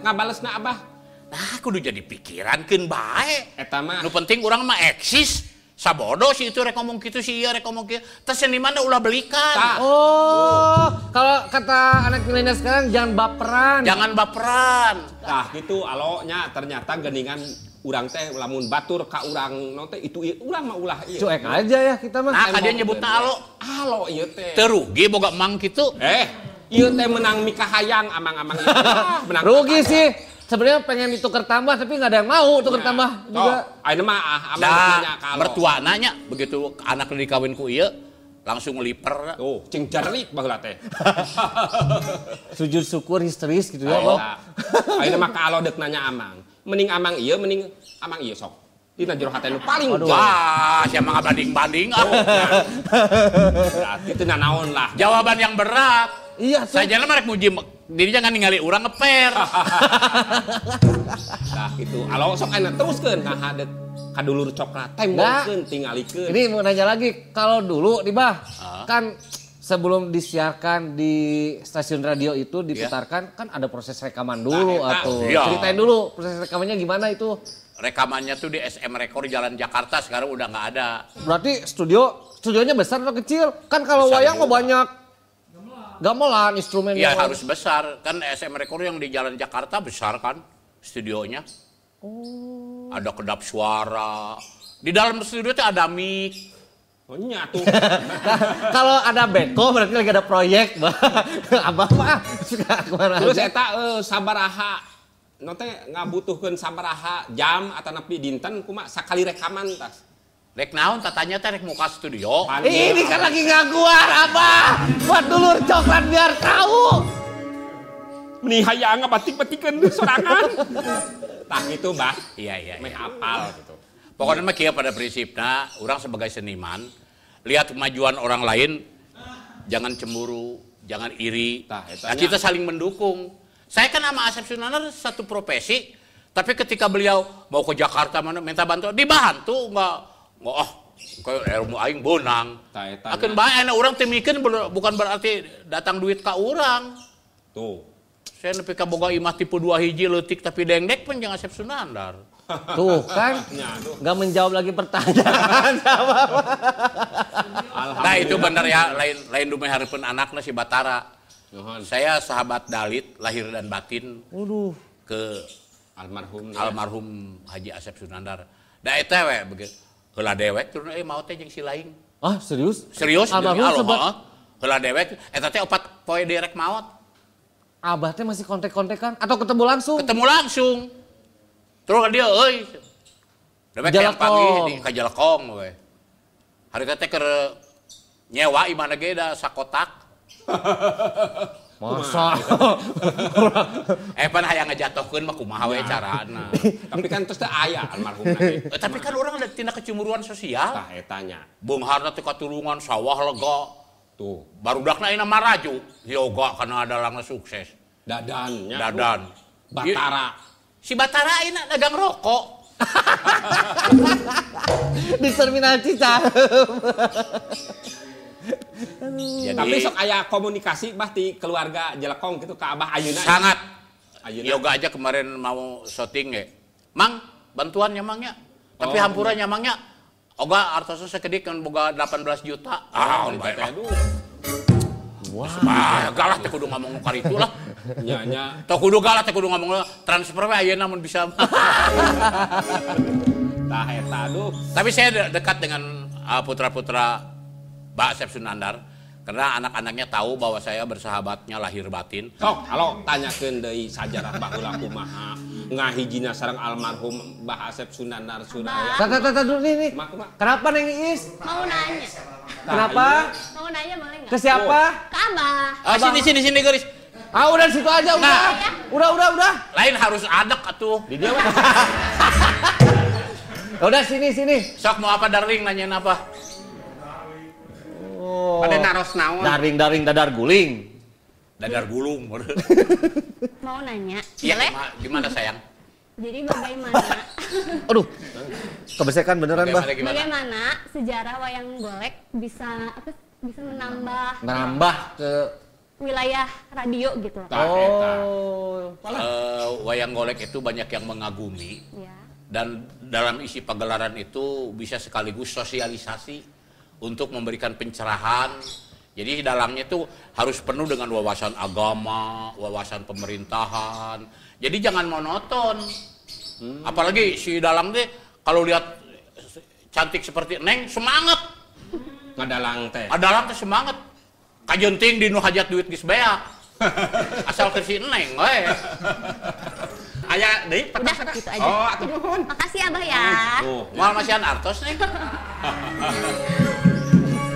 ngabalesna Abah? Nah, kudu jadi pikiran keun bae. Eta mah Nu penting urang mah eksis. Sabodo si itu rek ngomong kitu si ieu rek ngomong kieu. Teh seniman da ulah belikan. Tah. Oh, kalau kata anak milenial sekarang jangan baperan. Jangan baperan. Tah gitu alonya ternyata geningan urang teh lamun batur ka urang naon teh itu ieu urang mah ulah ieu. Cuek aja ya kita mah. Nah, ka dia nyebutna alo. Alo ieu teh. Teu rugi boga mang kitu. Eh, ieu teh menang mikahayang amang-amang ieu. Ah, menang Rugi sih. Sebenarnya pengen ditukar tambah tapi nggak ada yang mau tukar tambah juga. Ayeuna mah ah, amang Dah, nanya ka alo. mertua nanya begitu anak dikawin ku ieu langsung liper. Tuh, cing jarlit baheula teh. Sujud syukur histeris gitu ya. Oh. Bang. Ayeuna mah ka alo deuk nanya amang. Mending amang ieu, mending amang ieu sok. Dina jero hate nu paling jauh. Wah, siapa ngabanding-banding ah. Berarti teu nanaon lah. Jawaban yang berat. Iya tuh. Saya mah rek muji diri jangan ningali urang ngeper. Nah gitu. Alo sok ayeuna teruskeun nah deuk ka dulur coklat tembongkeun tingalikeun. Ini mau nanya lagi, kalau dulu nih Bah, kan sebelum disiarkan di stasiun radio itu diputarkan kan ada proses rekaman dulu Nah, eta. atau Iya. ceritain dulu proses rekamannya gimana itu. Rekamannya tuh di SM Record Jalan Jakarta sekarang udah nggak ada. Berarti studionya besar atau kecil? Kan kalau Besar wayang mah juga. banyak gamelan instrumennya. Iya harus besar. Kan SM Record yang di Jalan Jakarta besar kan studionya. Oh. Ada kedap suara. Di dalam studio tuh ada mic. Oh nya tuh. Nah, kalau ada beko berarti lagi ada proyek, Bah. Abah mah suka kemana Terus aja. eta sabaraha nu teh ngabutuhkeun sabaraha jam atanapi dinten kumaha sakali rekaman tas. Rek naon tatanya teh rek muka studio. Ini kan lagi ngaguar, Abah. Buat dulur coklat biar tahu. Meni hayang ngabatik-batikeun sorangan. Tah gitu, Bah. Iya. Meh apal gitu. Pokoknya mah kieu pada prinsipna urang sebagai seniman lihat kemajuan orang lain jangan cemburu, jangan iri. Nah, kita saling mendukung. Saya kan sama Asep Sunandar satu profesi, tapi ketika beliau mau ke Jakarta mana minta bantuan, dibantu enggak oh kayak ilmu aing bonang. Akan bae urang teu mikeun bukan berarti datang duit ka urang. Tuh. Saya nepi ka boga imah tipe 2 hiji leutik tapi dengdek pun jeung Asep Sunandar. Tuh kan, nggak menjawab lagi pertanyaan sama. Nah itu benar ya, lain dumeh hareupeun anakna si Batara. Saya sahabat Dalit, lahir dan batin. Waduh. Ke almarhum Haji Asep Sunandar. Da eta we begitu. Heula dewek turun euy maot teh jeung si laing. Ah, serius? Serius, almarhum sobat. Heula dewek eta teh 4 poe direk maot. Abah teh masih kontek-kontekan atau ketemu langsung? Ketemu langsung. Terus ka dia euy. Dewek yang pagi di ka Jalekong we. Hari teh keur nyewa imahna ge da sakotak. Masa? Pan hayang ngajatohkeun mah kumaha we carana. Tapi kan terus teh aya almarhum ge. Tapi kan urang ada tina kecemburuan sosial. Tah eta nya. Beungharna teh katulungan sawah lega. Tuh, barudakna ayeuna maraju. Yoga kana dalangna sukses. Dadan nya. Dadan. Batara. Si Batara ayeuna dagang rokok. Di terminal Cicaheum. Jadi, tapi sok aya komunikasi bah di keluarga Jelekong gitu ke Abah ayeuna. Sangat. Ayeuna. Yoga aja kemarin mau syuting ge. Mang, bantuannya Mang nya. Tapi hampurannya Mang nya. Oga artosna sakedik kan boga 18 juta. Ah, bae. Wah. Wah, galah teh kudu ngomong nu karitu lah. Nya nya. Teu kudu galah teh kudu ngomong transfer we ayeuna mun bisa. Tah eta aduh. Tapi saya dekat dengan putra-putra Mbak Asep Sunandar karena anak-anaknya tahu bahwa saya bersahabatnya lahir batin. Sok, halo tanyakeun deui sajarah baheula kumaha ngahijina sareng almarhum Mbah Asep Sunandar Suraya. Tata dulu nih. Kenapa Neng Iis? Mau nanya. Kenapa? Mau nanya boleh nggak? Ke siapa? Ke Abah. Ah, sini garis. Ah, udah situ aja udah. Nah. Udah. Lain harus adek atuh. Di dia mah. Udah sini. Sok mau apa darling nanyain apa? Oh. Pada naros naon? Daring dadar guling. Dadar gulung. Mau nanya. Iya, gimana sayang? Jadi bagaimana? Aduh. Kebesekan beneran, Bah. Bagaimana sejarah wayang golek bisa bisa menambah ke wilayah radio gitu. Oh. Wayang golek itu banyak yang mengagumi. Ya. Dan dalam isi pagelaran itu bisa sekaligus sosialisasi untuk memberikan pencerahan. Jadi dalangnya itu harus penuh dengan wawasan agama, wawasan pemerintahan. Jadi jangan monoton. Apalagi si dalang deh kalau lihat cantik seperti Neng semangat. Ngadalang teh. Ngadalang teh semangat. Kajenting di nu hajat duit geus beak. Asal ke si Neng we. Aya deui udah gitu aja. Oh, atuh nuhun. Makasih Abah ya. Oh, moal masihan artos Neng.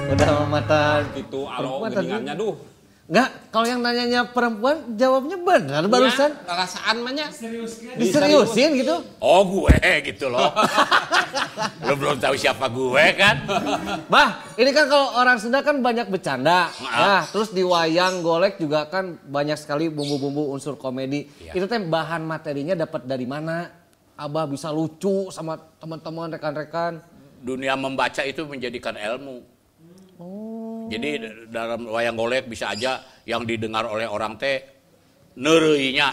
Udah mata gitu alo geningannya duh. Enggak, kalau yang nanyanya perempuan jawabnya benar barusan. Ya, rasaan mah nya. Diseriusin gitu. Oh, gue gitu loh. Lo belum tahu siapa gue kan? Bah, ini kan kalau orang Sunda kan banyak bercanda. Nah, terus di wayang golek juga kan banyak sekali bumbu-bumbu unsur komedi. Ya. Itu teh bahan materinya dapat dari mana? Abah bisa lucu sama teman-teman, rekan-rekan. Dunia membaca itu menjadikan ilmu. Oh. Jadi dalam wayang golek bisa aja yang didengar oleh orang teh neureuinya,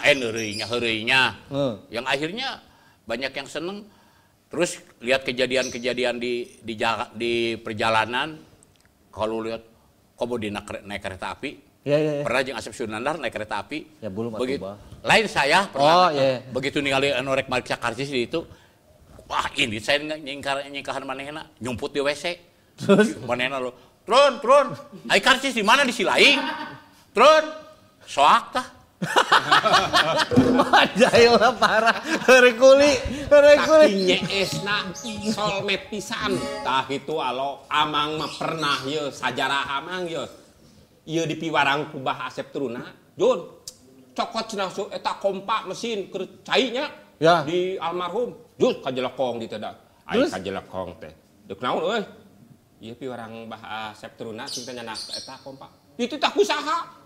heureuinya. Yang akhirnya banyak yang seneng. Terus lihat kejadian-kejadian di perjalanan, kalau lihat komo di naik kereta api. Ya. Pernah jeung Asep Sunandar naik kereta api. Ya belum begitu. Lain saya pernah. Oh, iya. Begitu ningali anu rek mariksa karcis di itu, wah ini saya nyingkahan manehna, nyumput di WC. Terus manehna lo, "Turun, ai karcis di mana di Silaing?" "Turun." Soak tah. Wah, jahil lah parah. Heureuy kuli. Nyeesna solmet pisan. Tah kitu alo amang mah pernah ye sajarah amang ye. Ieu dipiwarang ku Bah Asep Turuna. Jun, Cokot cenah eta kompak mesin keur cai nya. Ya. Di almarhum. Jus kajelekong di teh da. Ai kajelekong teh. Deuk naon euy? Ieu piwarang Bah Asep Teruna cing teh nyanak eta kompak. Itu tah kusaha?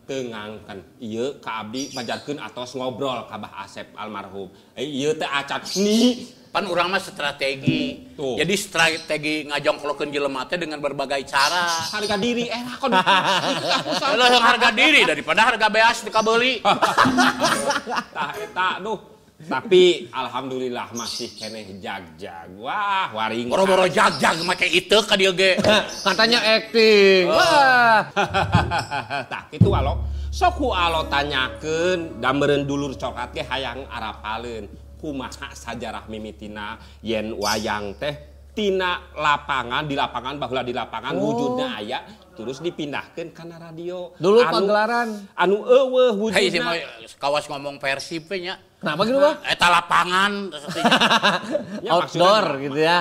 Teu ngangken. Ieu ka abdi majarkeun atos ngobrol ka Bah Asep almarhum. Ieu teh acan ni. Pan urang mah strategi. Tuh. Jadi strategi ngajongklokeun jelema teh dengan berbagai cara. Harga diri era kok itu tah harga diri daripada harga beas dikabeuli. Tah eta duh. Tapi alhamdulillah masih keneh jag-jag. Wah, waring. Boro-boro jag-jag make itu ka dieu ge. Katanya acting. Wah. Tah kitu alo. Sok ku alo tanyakeun da meureun dulur coklat ge hayang arapaleun. Kumaha sajarah mimitina yen wayang teh tina lapangan di lapangan baheula di lapangan wujudna aya terus dipindahkeun kana radio. Dulu pagelaran anu eueuh wujudna. Hei, mah kawas ngomong Persib we nya. Kenapa gitu, Bah? Eta lapangan ya, outdoor gitu ya.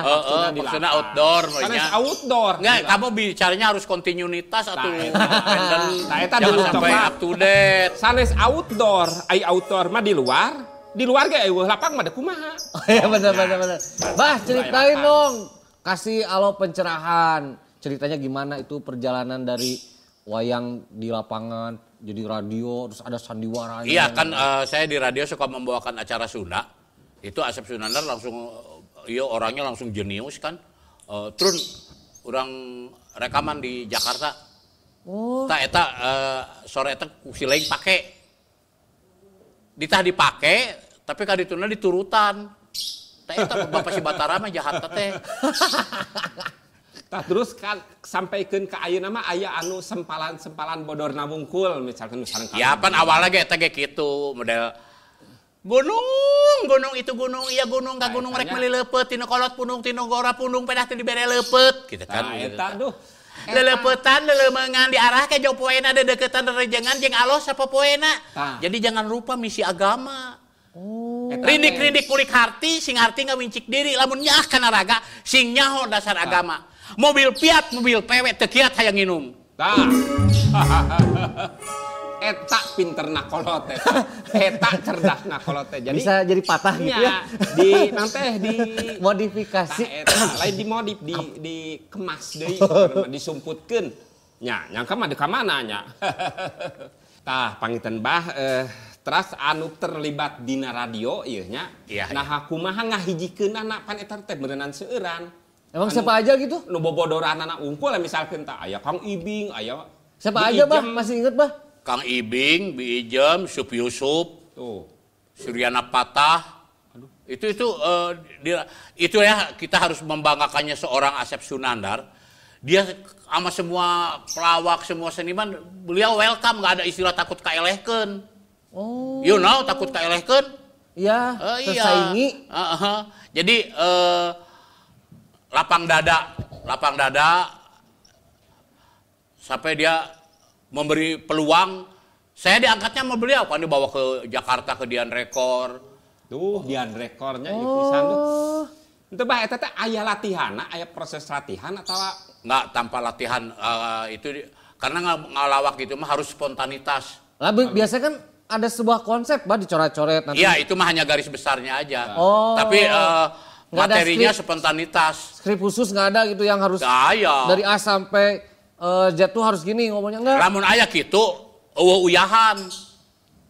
Maksudnya outdoor nya. Outdoor. Enggak, kamu bicaranya harus kontinuitas atau nah, eta dulu sampai up to date. Sanes outdoor, ai outdoor mah di luar. Di luar ge eueuh lapang mah kumaha. Oh iya benar. Bah, ceritain dong. Kasih alo pencerahan. Ceritanya gimana itu perjalanan dari wayang di lapangan jadi radio terus ada sandiwaranya. Iya kan saya di radio suka membawakan acara Sunda. Itu Asep Sunandar langsung iya orangnya langsung jenius kan. Terus orang rekaman di Jakarta. Oh. Ta eta sore eta ku si lain pake. Ditah dipake tapi kadituna diturutan. Tah eta Bapak si Batara mah jahat teh. Tah terus kan sampaikeun ka ayeuna mah aya anu sempalan-sempalan bodorna wungkul misalkan sareng ya pan awalnya ge eta ge kitu model gunung gunung itu gunung iya gunung ka gunung rek meuli leupeut tinu kolot punung tinu gora punung pedah teu dibere leupeut gitu kan. Tah eta duh. Leleupetan leleumeungan diarah ke jauh poena dedeketan rerejengan jeung alos sapopoena. Jadi jangan lupa misi agama. Oh. Rindik-rindik kulik harti sing harti ngawincik diri lamun nyaah kana raga sing nyaho dasar agama. Mobil Fiat, mobil PW teu kiat hayang nginum. Tah. Eta pinterna kolot teh. Eta cerdasna kolot teh. Jadi bisa jadi patah gitu ya. Di nang teh di modifikasi. Tah eta lain dimodif di dikemas deui, disumputkeun. Nya, nyangka mah deuk ka mana nya. Tah panginten Bah teras anu terlibat dina radio ieu nya. Nah kumaha ngahijikeunana pan eta teh beureunan seueuran. Emang siapa aja gitu? Nu bobodoran anak unggul lah misalkan tak aya Kang Ibing, aya siapa aja Bah? Masih inget Bah? Kang Ibing, Bi Ijem, Sup Yusuf, tuh, Suryana Patah. Aduh. Itu ya kita harus membanggakannya seorang Asep Sunandar. Dia sama semua pelawak, semua seniman, beliau welcome, nggak ada istilah takut kaelehkeun. Oh. You know, takut kaelehkeun? Iya, tersaingi. Iya. Jadi lapang dada sampai dia memberi peluang. Saya diangkatnya sama beliau kan dibawa ke Jakarta ke Dian Rekor. Tuh Dian Rekornya ieu pisan tuh. Henteu bah eta teh aya latihanna, aya proses latihan atawa enggak tanpa latihan itu karena ngalawak gitu mah harus spontanitas. Lah biasa kan ada sebuah konsep bah dicoret-coret nanti. Iya, itu mah hanya garis besarnya aja. Oh. Tapi materinya skrip, spontanitas. Skrip khusus nggak ada gitu yang harus dari A sampai Z tuh harus gini ngomongnya enggak. Lamun aya kitu eueuh uyahan.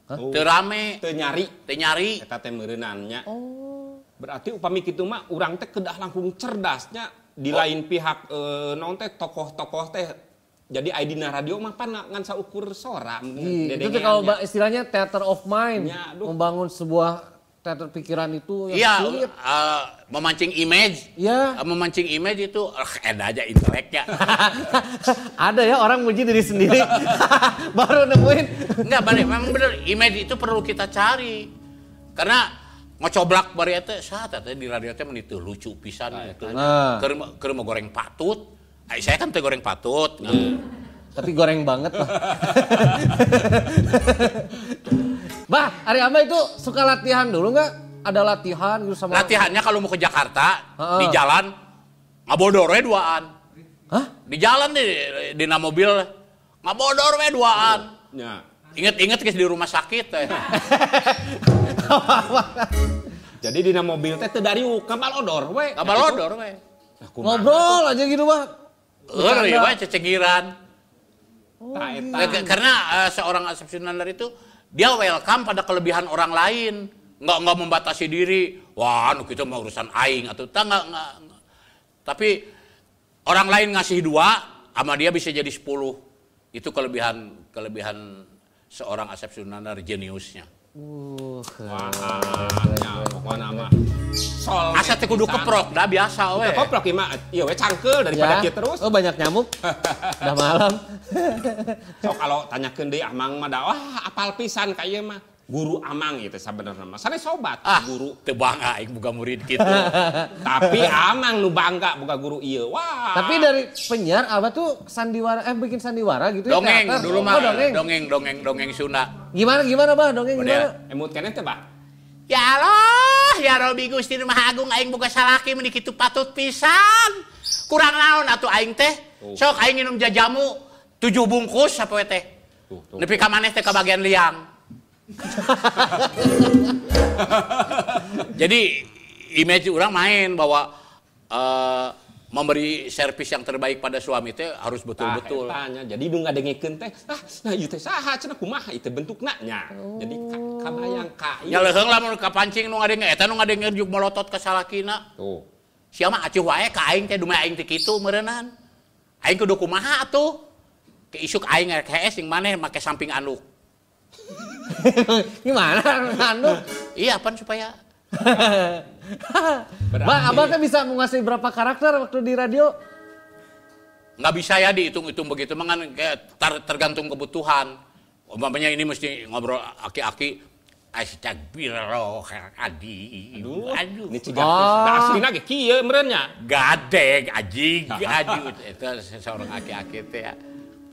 Teu rame, teu nyari, teu nyari. Eta teh meureunannya. Oh. Berarti upami kitu mah urang teh kedah langkung cerdasnya di lain pihak naon teh tokoh-tokoh teh jadi aya dina radio mah pan ngan saukur sora. Itu tuh kalau istilahnya theater of mind, ya, membangun sebuah teater pikiran itu yang iya, sulit. Memancing image. Iya. Memancing image itu ada aja inteleknya. Ada ya orang muji diri sendiri. Baru nemuin. Enggak, balik memang bener image itu perlu kita cari. Karena ngocoblak bari eta saat eta di radio teh meni teu lucu pisan gitu. Nah. Keur mau goreng patut. Saya kan teu goreng patut. Tapi goreng banget lah. Bah, Ari Amba itu suka latihan dulu nggak? Ada latihan gitu sama... Latihannya kalau mau ke Jakarta, di jalan, ngabodor we duaan. Hah? Di jalan di mobil, ngabodor we duaan. Ya. Ingat-ingat geus di rumah sakit teh. Jadi dina mobil teh teu dariuk, ngabalodor we. Ngabalodor we. Ngobrol aja gitu mah. Heeh, ieu mah cecegiran. Karena seorang Asep Sunandar itu dia welcome pada kelebihan orang lain. Nggak membatasi diri. Wah, anu kita mau urusan aing atau tak nggak. Tapi orang lain ngasih 2, sama dia bisa jadi 10. Itu kelebihan seorang Asep Sunandar, jeniusnya. Wah, ya, pokoknya mah. Asa teh kudu keprok dah biasa we. Keprok ieu mah ieu we cangkeul daripada kieu terus. Oh, banyak nyamuk. Udah malam. Sok kalau tanyakeun deui Amang mah da wah apal pisan ka ieu mah. Guru Amang ieu teh sabenerna mah. Sanes sobat guru. Teu bangga aing boga murid kitu. Tapi Amang nu bangga boga guru ieu. Wah. Tapi dari penyiar Abah tuh sandiwara bikin sandiwara gitu ya. Dongeng dulu mah. Dongeng Sunda. Gimana Bah dongeng gimana? Emut keneh teh Bah. Ya Allah, ya Robi Gusti nu Maha Agung aing boga salaki meuni kitu patut pisan. Kurang naon atuh aing teh? Sok aing nginum jajamu 7 bungkus sapoe teh. Nepi ka maneh teh kabagian liang. Jadi image orang main bahwa memberi servis yang terbaik pada suami teh harus betul-betul. Jadi nu ngadengekeun teh, nah ieu teh saha cenah kumaha ieu teh bentukna nya. Jadi kabayang ka ieu. Nya leuheung lamun kapancing nu ngadenge eta nu ngadenge juk molotot ka salakina. Tuh. Sia mah acuh wae ka aing teh dumeh aing teh kitu meureunnan. Aing kudu kumaha atuh? Ke isuk aing rek hees jeung maneh make samping anduk. Gimana anduk? Iya, pan supaya Bang, Abah kan bisa menguasai berapa karakter waktu di radio? Nggak bisa ya dihitung-hitung begitu, kan kayak tergantung kebutuhan. Umpamanya ini mesti ngobrol aki-aki, astagfirullahaladzim. Aduh. Ini cigah. Oh. Aslina ge kieu meureun nya. Gadeg, ajig, aduh. Itu seorang aki-aki teh ya.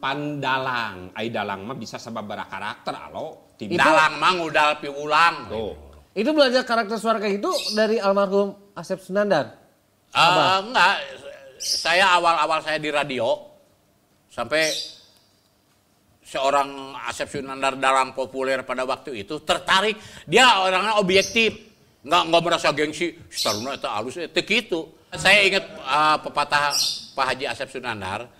Pandalang, ai dalang mah bisa sababaraha karakter alo. Dalang mah ngudal piwulang. Tuh. Itu belajar karakter suara kayak gitu dari almarhum Asep Sunandar? Enggak, saya awal-awal saya di radio, sampai seorang Asep Sunandar dalam populer pada waktu itu, tertarik. Dia orangnya objektif, nggak merasa gengsi, setaruna itu halus, itu gitu. Saya ingat pepatah Pak Haji Asep Sunandar,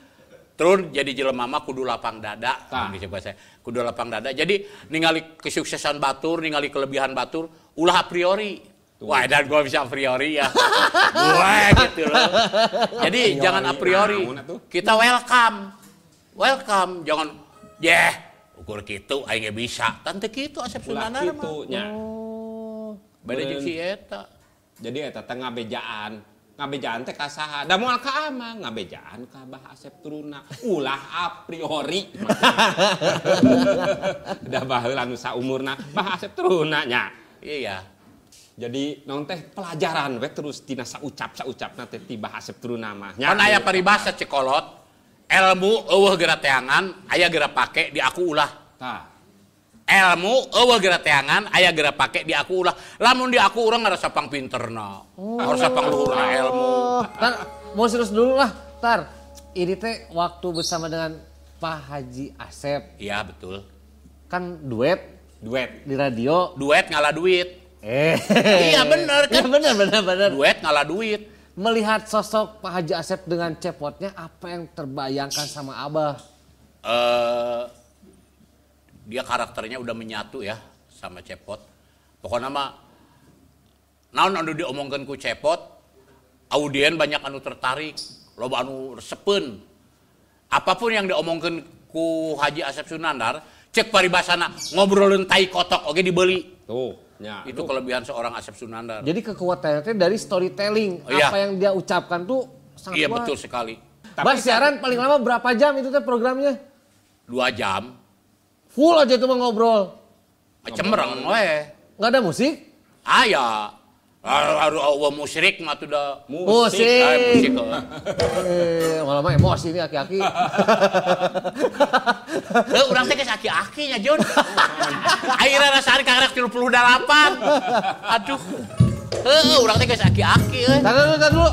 turun jadi jelema mah kudu lapang dada, saya kudu lapang dada. Jadi ningali kesuksesan batur, ningali kelebihan batur, ulah a priori. Tuh. Wah, dan gua bisa a priori ya. Gue gitu loh. Jadi jangan a priori. Kita welcome. Welcome, jangan yeh, ukur kitu aing ge bisa. Tante kitu Asep Sunandar mah. Oh. Beda jeung si eta. Jadi eta teh ngabejaan. Ngabejaan teh ka saha? Da moal ka Amang, ngabejaan ka Bah Asep Turuna. Ulah a priori. Da baheula nu saumurna Bah Asep Turuna nya. Iya. Jadi naon teh pelajaran we terus tina saucap-saucapna teh ti Bah Asep Turuna mah. Kan aya paribasa cekolot, ilmu eueuh geura teangan, aya geura pake di aku ulah. Tah. Ilmu eueuh geura teangan, aya geura pake di aku ulah. Lamun di aku urang ngarasa pangpinterna. Ngarasa pangluhurna ilmu. Tar, mau serius dulu lah, Tar. Ini teh waktu bersama dengan Pak Haji Asep. Iya, betul. Kan duet. Duet di radio. Duet ngalah duit. Iya bener kan? Iya bener. Duet ngalah duit. Melihat sosok Pak Haji Asep dengan cepotnya, apa yang terbayangkan sama Abah? Dia karakternya udah menyatu ya sama Cepot. Pokoknya mah naon anu diomongkeun ku Cepot, audien banyak anu tertarik, loba anu resepeun. Apapun yang diomongkeun ku Haji Asep Sunandar, cek paribasana ngobrolin tai kotok oge dibeli. Tuh, ya. Itu kelebihan seorang Asep Sunandar. Jadi kekuatannya dari storytelling, oh, iya. Apa yang dia ucapkan tuh sangat iya, kuat. Betul sekali. Bah, siaran paling lama berapa jam itu teh programnya? 2 jam. Full aja itu mah ngobrol. Cembereng we. Nggak ada musik? Aya. Aduh, musrik mah tuh dah. Musik. Musik. Malah mah emosi nih aki-aki. Urang teh geus aki-akinya, Jun. Akhirnya rasaan karak 38. Aduh. Heuh, urang teh geus aki-aki euy. Tar dulu.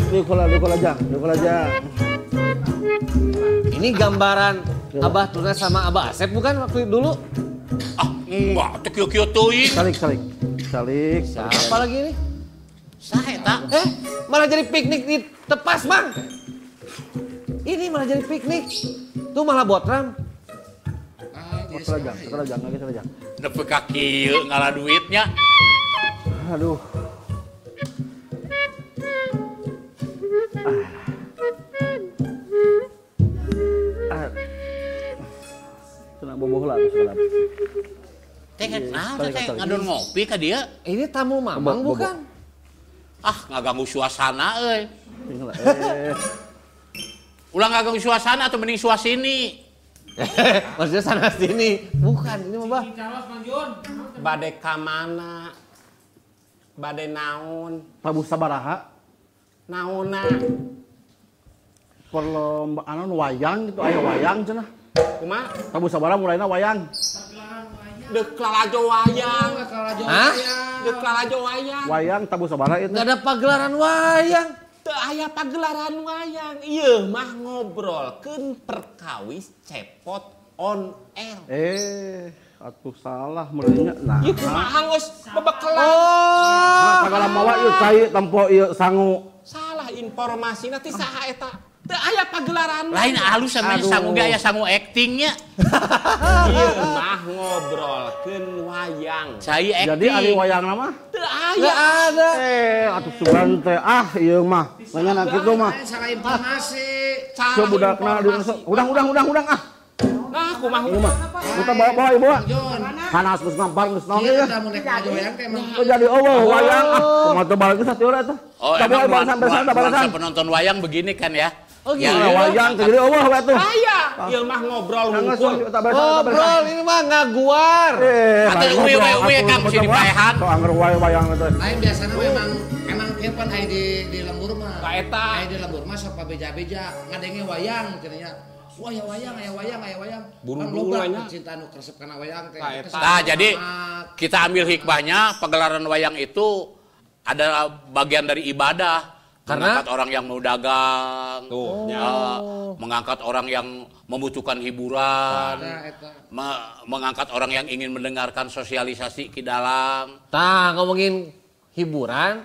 Duh, kola aja. Ini gambaran Abah Tuna sama Abah Asep bukan waktu dulu? Ah, enggak, teu kieu-kieu teuing. Salik. Siapa lagi ini? Saha eta? Malah jadi piknik di tepas, Bang. Ini malah jadi piknik. Tuh malah botram. Serajang. Nepi ka kieu ngalah duitnya. Aduh. Cenah boboh lah terus. Teh naon teh ngadon ngopi ka dieu? Ini tamu Mamang bukan? Ah, ngaganggu suasana euy. Ulah ngaganggu suasana atau mending suasini. Maksudnya sana sini. Bukan, ini mah Bah. Bade ka mana? Bade naon? Tabuh sabaraha? Naonna? Perlombaan wayang gitu, aya wayang cenah. Kumaha? Tabuh sabaraha mulaina wayang. Deuk lalajo wayang. Hah? Deuk lalajo wayang. Wayang tabuh sabaraha itu. Enggak ada pagelaran wayang. Teu aya pagelaran wayang. Ieu mah ngobrolkeun perkawis Cepot on air. Atuh salah meureunnya. Nah. Ieu kumaha geus bebekelan. Oh. Sagala mawa ieu cai tempo ieu sangu. Salah informasina ti saha eta? Teu aya pagelaran. Lain alus sama sangu ge aya sangu aktingnya. Ieu mah ngobrolkeun wayang. Cai acting. Jadi ari wayangna mah teu aya. Ada. Atuh sugan teh ah ieu mah. Nanya kitu mah. Salah informasi. Salah budakna udang ah. Nah, kumaha ieu mah. Kita bawa ieu bawa. Panas geus ngampar geus naon ieu. Jadi eueuh wayang ah. Kumaha teu balik geus atuh eta. Oh, emang nuansa penonton wayang begini kan ya? Oh gitu. Ya, wayang jadi eueuh we tuh. Aya, ieu mah ngobrol hungkul. Ngobrol ini mah ngaguar. Atuh uwe Kang mesti dipaehan. Sok anger wae wayang teh. Lain biasana memang emang kieu pan aya di lembur mah. Ka eta. Aya di lembur mah sok pabeja-beja ngadenge wayang cenah nya. Wah ya wayang, aya wayang, aya wayang. Buru-buru nya. Cinta nu resep kana wayang teh. Nah, jadi kita ambil hikmahnya pagelaran wayang itu adalah bagian dari ibadah. Karena mengangkat orang yang mau dagang, mengangkat orang yang membutuhkan hiburan, mengangkat orang yang ingin mendengarkan sosialisasi ki dalang. Tah, ngomongin hiburan,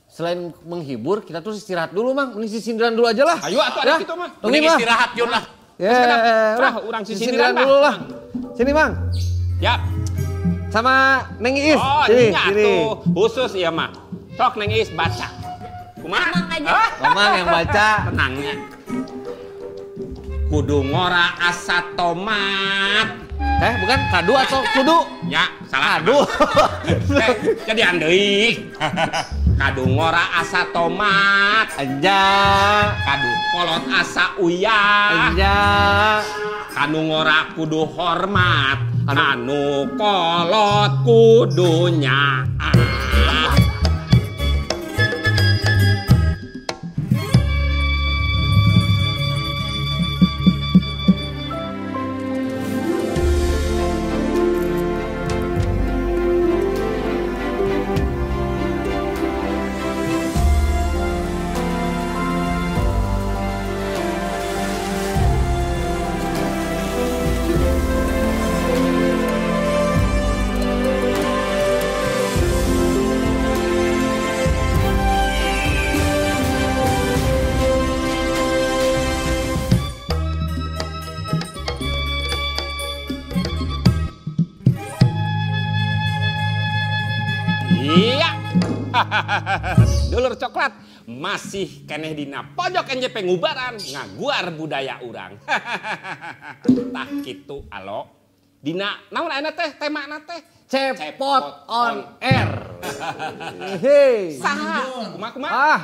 selain menghibur, kita tuh istirahat dulu, Mang. Mending sisindiran dulu aja lah. Ayo atuh ada kitu mah. Mending istirahat Jun lah. Ya, urang sisindiran dulu lah. Sini, Mang. Yap. Sama Neng Iis. Oh, sini, sini. Khusus ieu mah. Sok Neng Iis baca. Kumaha? Mamang yang baca. Tenangnya. Kudu ngora asa tomat. Bukan kadu atau kudu? Ya, salah. Kadu. Jadi andeui. Kadu ngora asa tomat. Anja. Kadu kolot asa uyah. Anja. Kanu ngora kudu hormat. Kanu kolot kudu nyaah. Dulur coklat masih keneh dina pojok NJP ngubaran ngaguar budaya urang. Tah kitu alo. Dina naon ayeuna teh temana teh? Cepot on air. Hei. Saha? Kumaha-kumaha? Ah,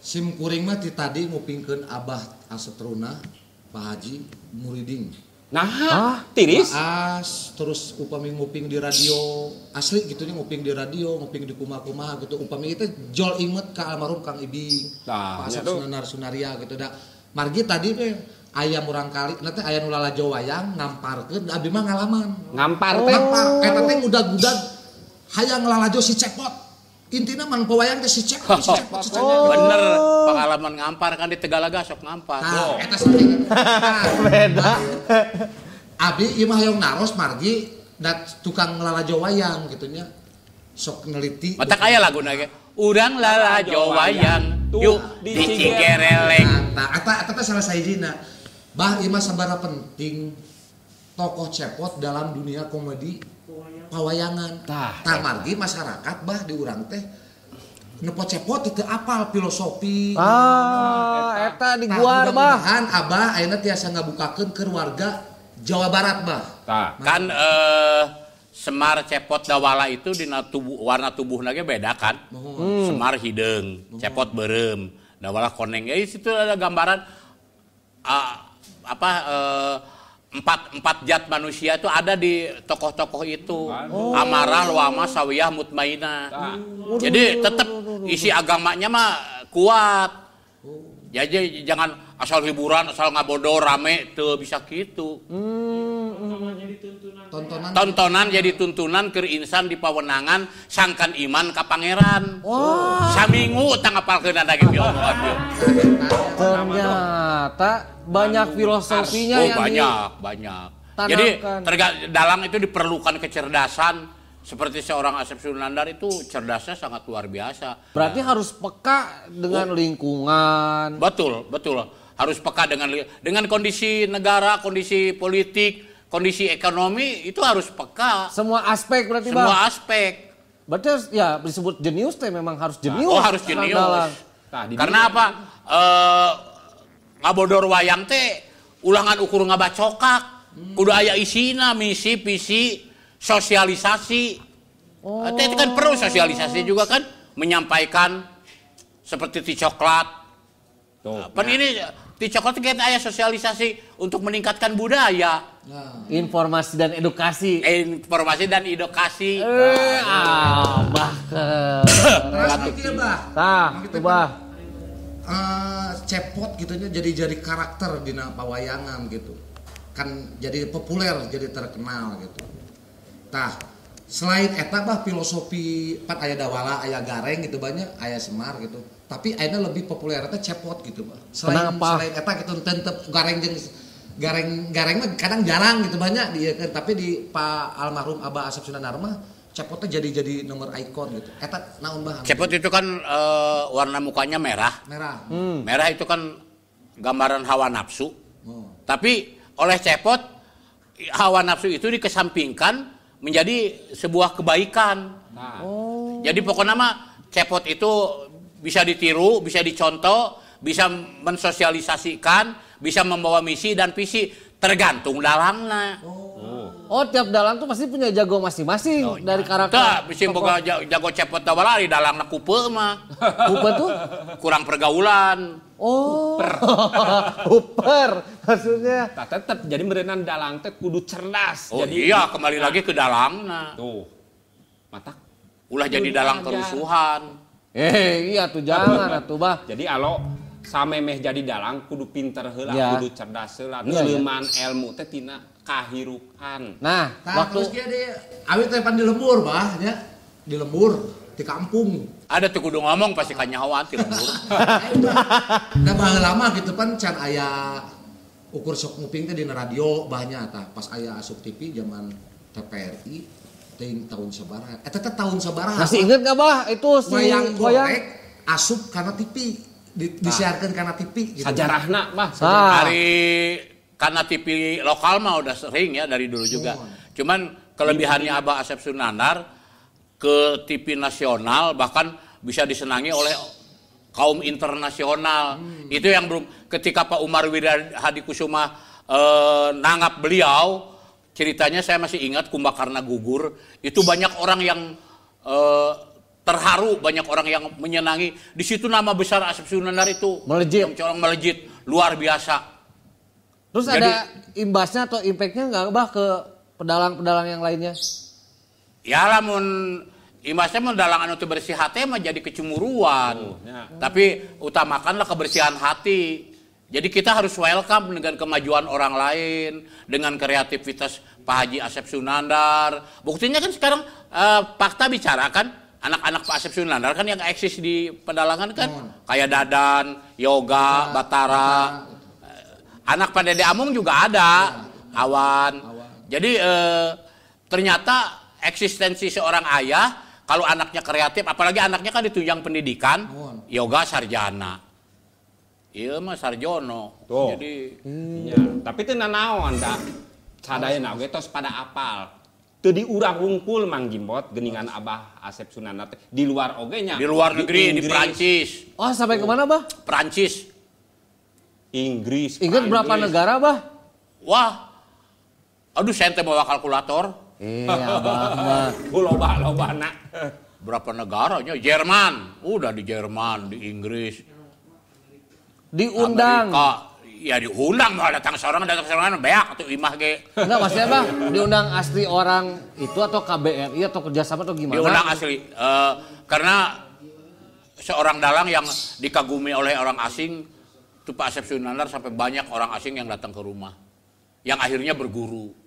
sim kuring mah ti tadi ngupingkeun Abah Asep Teruna, Pak Haji muriding. Nah, tiris. As, terus upami nguping di radio asli gitu nya, nguping di radio, nguping di kumaha-kumaha gitu. Upami itu jol inget ka almarhum Kang Ibing, nah, Pak Asep Sunanar Sunaria gitu da. Margi tadi teh aya murang kali, nanti aya nu lalajo wayang ngamparkeun, abdi mah ngalaman. Ngampar teh. Ngampar, eta teh udag-udag hayang lalajo si Cepot. Intina mang pewayang teh si Cepot, si Cepot, si Cepot. Bener, pengalaman ngampar kan di Tegalaga sok ngampar. Nah, eta saking. Beda. Abi ieu mah hoyong naros margi da tukang lalajo wayang gitu nya. Sok neliti. Matak aya laguna ge. Urang lalajo wayang yuk di Cigereleng. Nah, eta teh salah sahijina. Bah ieu mah sabaraha penting tokoh Cepot dalam dunia komedi pawayangan. Tah margi masyarakat bah di urang teh nepo Cepot teu apal filosofi. Ah, eta di guar bah. Mudah-mudahan abah ayeuna tiasa ngabukakeun keur warga Jawa Barat bah. Tah. Kan Semar Cepot Dawala itu dina tubuh warna tubuhna ge beda kan. Semar hideung, Cepot beureum, Dawala koneng. Ya situ ada gambaran empat jat manusia itu ada di tokoh-tokoh itu. Amarah, Lawamah, Sawiyah, Mutmainah. Jadi tetap isi agamanya mah kuat. Jadi jangan asal hiburan, asal ngabodor rame teu bisa gitu. Tontonan jadi tuntunan keur insan di pawenangan sangkan iman ka pangeran. Saminggu tang ngapalkeun lagi omongan. Ternyata banyak filosofinya yang banyak. Jadi dalang itu diperlukan kecerdasan seperti seorang Asep Sunandar itu cerdasnya sangat luar biasa. Berarti harus peka dengan lingkungan. Betul, betul. Harus peka dengan kondisi negara, kondisi politik, kondisi ekonomi itu harus peka. Semua aspek berarti Semua Bang. Aspek. Berarti harus, ya disebut jenius teh memang harus jenius. Oh harus jenius. Nah, karena apa? Ngabodor wayang teh ulangan ukur ngabacokak. Kudu aya isina, misi, visi, sosialisasi. Oh. Itu kan perlu sosialisasi juga kan menyampaikan seperti ti coklat. Tuh, pan ini ti coklat kita aya sosialisasi untuk meningkatkan budaya. Nah. Informasi dan edukasi. Informasi dan edukasi. Abah ke. Tah, bah. Cepot gitunya jadi karakter dina pawayangan gitu. Kan jadi populer, jadi terkenal gitu. Tah, selain eta bah filosofi pan aya Dawala, aya Gareng gitu banyak, aya Semar gitu. Tapi ayeuna lebih populer eta Cepot gitu bah. Selain eta gitu tetep Gareng jeung Gareng mah kadang jarang gitu banyak dieukeun, tapi di Pak almarhum Abah Asep Sunandar mah Cepotnya jadi nomor ikon gitu. Eta naon bah? Cepot itu kan warna mukanya merah. Merah. Merah itu kan gambaran hawa nafsu. Oh. Tapi oleh Cepot hawa nafsu itu dikesampingkan menjadi sebuah kebaikan. Nah. Oh. Jadi pokoknya mah Cepot itu bisa ditiru, bisa dicontoh, bisa mensosialisasikan, bisa membawa misi dan visi tergantung dalangna. Oh, tiap dalang tuh pasti punya jago masing-masing dari karakter. Tah, bisa boga jago Cepot Dawala di dalangna kupe mah. Kupe tuh kurang pergaulan. Oh. Kuper maksudnya. Tah tetep jadi meureunan dalang teh kudu cerdas. Oh, jadi iya, kembali lagi ke dalangna. Tuh. Matak ulah jadi dalang kerusuhan. Iya tuh jangan atuh bah. Jadi alo samemeh jadi dalang kudu pinter heula, ya. Kudu cerdas heula, neuleman ilmu teh tina kahirupan. Nah, waktu terus dia awit teh pan di lembur bah nya, di lembur di kampung. Ada tuh kudu ngomong pasti kanyahoan di lembur. Nah, baheula mah gitu pan can aya ukur sok nguping teh dina radio bahnya tah pas aya asup TV zaman TPRI teuing tahun sabaraha. Eta teh tahun sabaraha. Masih inget enggak bah itu si wayang golek asup kana TV. Disiarkan karena TV gitu. Sajarahna mah. Hari karena TV lokal mah udah sering ya dari dulu juga. Cuman kelebihannya Abah Asep Sunandar ke TV nasional bahkan bisa disenangi oleh kaum internasional. Itu yang belum ketika Pak Umar Wirahadikusuma nanggap beliau, ceritanya saya masih ingat Kumbakarna gugur, itu banyak orang yang terharu, banyak orang yang menyenangi. Di situ nama besar Asep Sunandar itu melejit, yang melejit luar biasa. Terus jadi, ada imbasnya atau impactnya nggak bah ke pedalang-pedalang yang lainnya? Ya lamun imbasnya mun dalang anu teu bersih hati mah jadi kecemburuan. Oh, ya. Tapi utamakanlah kebersihan hati. Jadi kita harus welcome dengan kemajuan orang lain, dengan kreativitas Pak Haji Asep Sunandar. Buktinya kan sekarang fakta bicara kan. Anak-anak Pak Asep Sunandar kan yang eksis di pedalangan kan kayak Dadan, Yoga, Batara. Anak Pak Dede Amung juga ada, Awan. Jadi ternyata eksistensi seorang ayah kalau anaknya kreatif, apalagi anaknya kan ditunjang pendidikan, Yoga sarjana. Iya mah sarjono. Tuh. Jadi ya, tapi teu nanaon da. Sadayana oge tos pada apal. Teu diurang wungkul Mang Jimbot geuningan Abah Asep Sunandar teh di luar oge nya. Di luar negeri, di Prancis. Oh, sampai kemana, Bah? Prancis. Inggris. Ingat berapa negara, Bah? Wah. Aduh, saya teh bawa kalkulator. Iya, Abah mah. Loba-loba na. Berapa negaranya? Jerman. Udah di Jerman, di Inggris. Diundang. Amerika. Ya diundang, mau datang seorang beak atau imah ge. Enggak, maksudnya Bang, diundang asli orang itu atau KBRI atau kerjasama atau gimana? Diundang asli, karena seorang dalang yang dikagumi oleh orang asing, itu Pak Asep Sunandar sampai banyak orang asing yang datang ke rumah. Yang akhirnya berguru.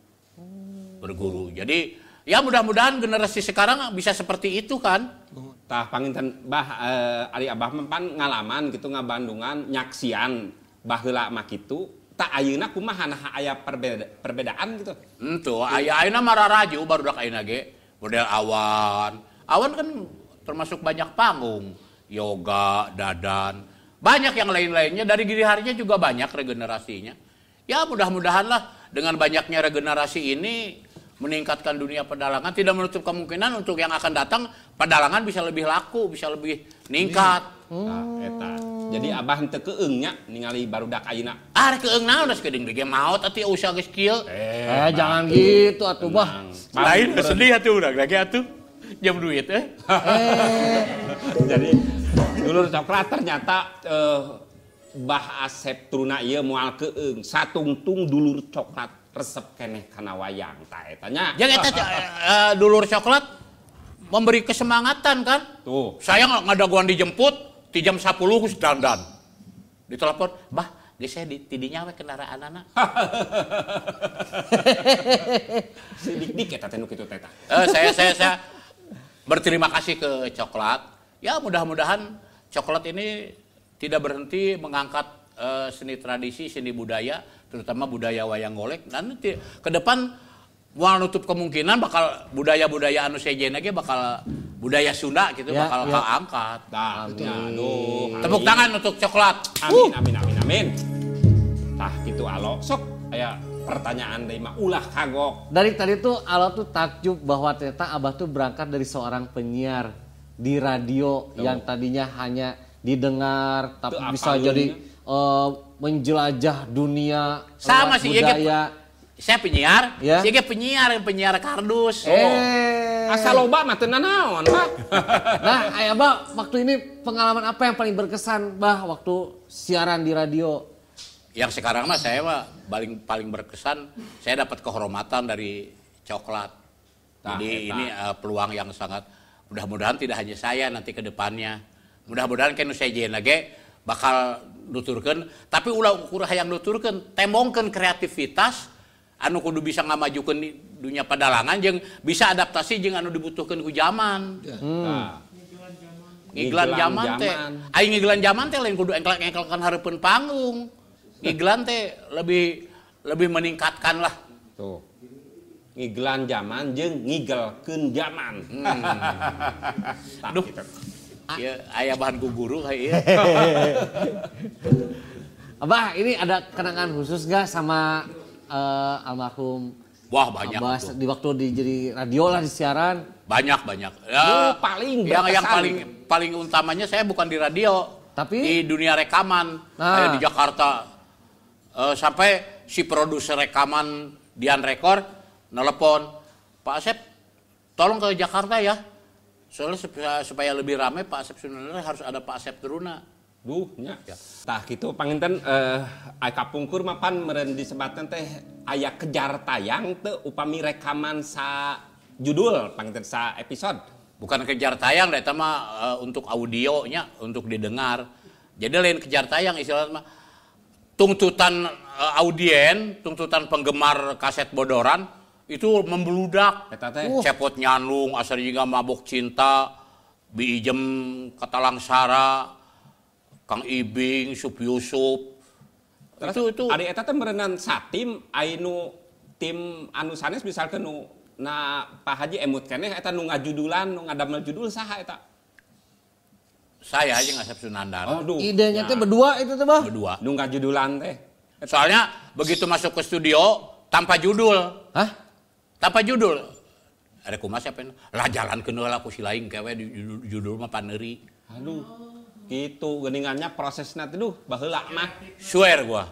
Berguru. Jadi ya mudah-mudahan generasi sekarang bisa seperti itu kan. Tah panginten Bah, ari Abah mah pan ngalaman gitu ngabandungan nyaksian baheula mah kitu, tak ayeuna kumaha nah aya perbedaan gitu. Henteu, aya ayeuna mah raraju barudak ayeuna ge. Model Awan. Awan kan termasuk banyak panggung, Yoga, Dadan, banyak yang lain-lainnya dari Giri Harja juga banyak regenerasinya. Ya mudah-mudahan lah dengan banyaknya regenerasi ini meningkatkan dunia pedalangan, tidak menutup kemungkinan untuk yang akan datang pedalangan bisa lebih laku, bisa lebih ningkat. Nah, eta. Jadi Abah henteu keung nya ningali barudak ayeuna. Ah, keung naon geus geuning ge maot atuh usia geus kieu. Jangan gitu atuh, Bah. Lain sedih atuh urang lagi atuh. Jam duit Jadi dulur coklat ternyata Bah Asep Truna ieu moal keung satungtung dulur coklat resep keneh kana wayang tah eta nya. Jeung eta dulur coklat memberi kesemangatan kan? Tuh. Saya ngadaguan dijemput di jam 10 geus dandan. Ditelepon, "Bah, geus saya di tidinya we kendaraanana." Sidik-dik eta teh nu kitu teh tah. Saya berterima kasih ke coklat. Ya mudah-mudahan coklat ini tidak berhenti mengangkat seni tradisi, seni budaya, terutama budaya wayang golek. Nanti ke depan moal nutup kemungkinan bakal budaya-budaya anu sejenna ge bakal budaya Sunda gitu ya, bakal kaangkat. Tah, aduh. Tepuk tangan untuk coklat. Amin amin amin amin. Tah kitu alo sok aya pertanyaan deui mah ulah kagok. Dari tadi tuh Alo tuh takjub bahwa ternyata Abah tuh berangkat dari seorang penyiar di radio yang tadinya hanya didengar tapi bisa jadi menjelajah dunia sama sih budaya. Saya penyiar, ya? Saya penyiar kardus. Asal loba mah teu nanaon, Bah. Nah, ayah Bah, waktu ini pengalaman apa yang paling berkesan, Bah, waktu siaran di radio? Yang sekarang mah saya mah paling berkesan, saya dapat kehormatan dari coklat. Nah, jadi ini peluang yang sangat, mudah-mudahan tidak hanya saya nanti ke depannya. Mudah-mudahan kenu sejen ge bakal nuturkeun, tapi ulah ukur hayang nuturkeun, tembongkeun kreativitas anu kudu bisa ngamajukeun dunia pedalangan jeung bisa adaptasi jeung anu dibutuhkeun ku zaman. Ngigelan zaman teh. Ai ngigelan zaman teh lain kudu engklek-engklekan hareupeun panggung. Ngigelan teh lebih meningkatkan lah. Tuh. Ngigelan zaman jeung ngigelkeun zaman. Aduh. Ya, aya bahan guru kayak ieu. Abah, ini ada kenangan khusus gak sama almarhum? Wah, banyak. Abah, di waktu di jadi radio lah di siaran. Banyak. Ya, paling yang paling utamanya saya bukan di radio, tapi di dunia rekaman. Nah. Saya di Jakarta. Sampai si produser rekaman Dian Rekor nelepon, "Pak Asep, tolong ke Jakarta ya. Soalnya supaya lebih ramai Pak Asep Sunandar harus ada Pak Asep Truna." Duh nya. Tah kitu panginten kapungkur mah pan meureun disebutkeun teh aya kejar tayang teu upami rekaman sa judul panginten sa episode. Bukan kejar tayang da eta mah untuk audionya, untuk didengar. Jadi lain kejar tayang istilahnya mah tuntutan audien, tuntutan penggemar kaset bodoran itu membeludak. Eta teh Cepot Nyanung, Asar Jingga Mabok Cinta, Bi Ijem Katalangsara, Kang Ibing, Sup Yusuf. Terus, itu ari eta teh meureunan satim anu tim anu sanes misalkan nu na Pak Haji emut keneh eta nu ngajudulan nu ngadamel judul saha eta? Saya aja Asep Sunandar. Aduh. Idenya teh berdua itu teh, Bah? Berdua. Nu ngajudulan teh. Soalnya begitu masuk ke studio tanpa judul. Hah? Tanpa judul. Ada kumaha siapa ini? Lah jalankeun heula ku si laing kewe di judul mah paneuri. Aduh. Gitu geuningannya prosesna teh duh baheula mah. Swear gua.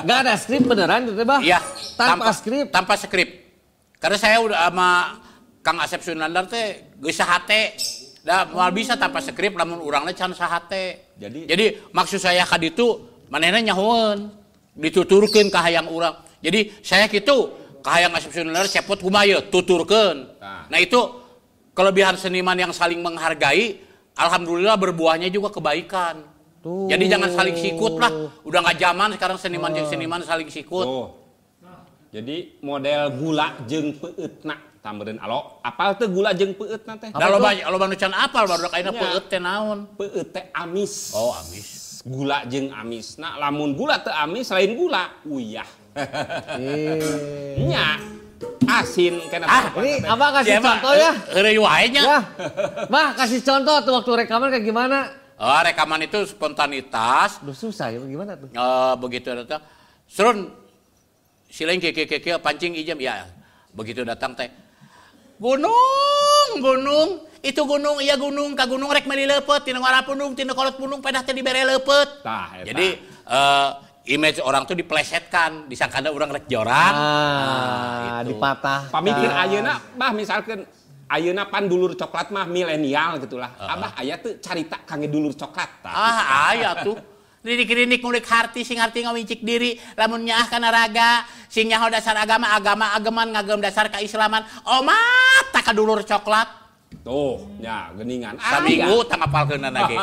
Nggak ada skrip beneran itu teh, Bah? Iya. Tanpa skrip. Tanpa skrip. Karena saya udah sama Kang Asep Sunandar teh geus sahate. Da moal bisa tanpa skrip lamun urangna can sahate. Jadi maksud saya ka ditu manehna nyahoeun, dituturkeun ka hayang urang. Jadi saya kitu ka hayang Asep Sunandar cepot kumaha ieu tuturkeun. Nah itu kelebihan seniman yang saling menghargai, alhamdulillah berbuahnya juga kebaikan. Tuh. Jadi jangan saling sikut lah. Udah nggak zaman sekarang seniman jeung seniman saling sikut. Tuh. Jadi model gula jeung peueutna tameureun alo. Apal teu gula jeung peueutna teh? Da loba nu can apal barudak ayeuna peueut teh naon? Peueut teh amis. Oh, amis. Gula jeung amis. Nah, lamun gula teu amis lain gula, uyah. Nya asin kena. Ini Abah kasih contoh ya. Heureuy wae nya. Ya. Bah, kasih contoh tuh waktu rekaman kayak gimana? Oh, rekaman itu spontanitas. Duh, susah ya, gimana tuh? Begitu datang, serun, sileng ke pancing ijem, ya. Begitu datang teh, gunung, gunung, itu gunung, iya gunung, ka gunung rek meuli leupeut, tina ngora pundung, tina kolot pundung, pedah teh dibere leupeut. Tah, eta. Jadi image orang tuh diplesetkan, disangkana orang rek jorang. Ah, itu. Dipatah. Pamikir ayeuna, bah misalkan ayeuna pan dulur coklat mah milenial gitulah. Abah aya teu carita kangge dulur coklat tah. Ah, aya tuh. Rinik-rinik ngulik harti sing harti ngawincik diri, lamun nyaah kana raga, sing nyaho dasar agama, agama ageman ngagem dasar keislaman. Omat tak ka dulur coklat. Tuh, nya geuningan. Saminggu tang apalkeunana ge.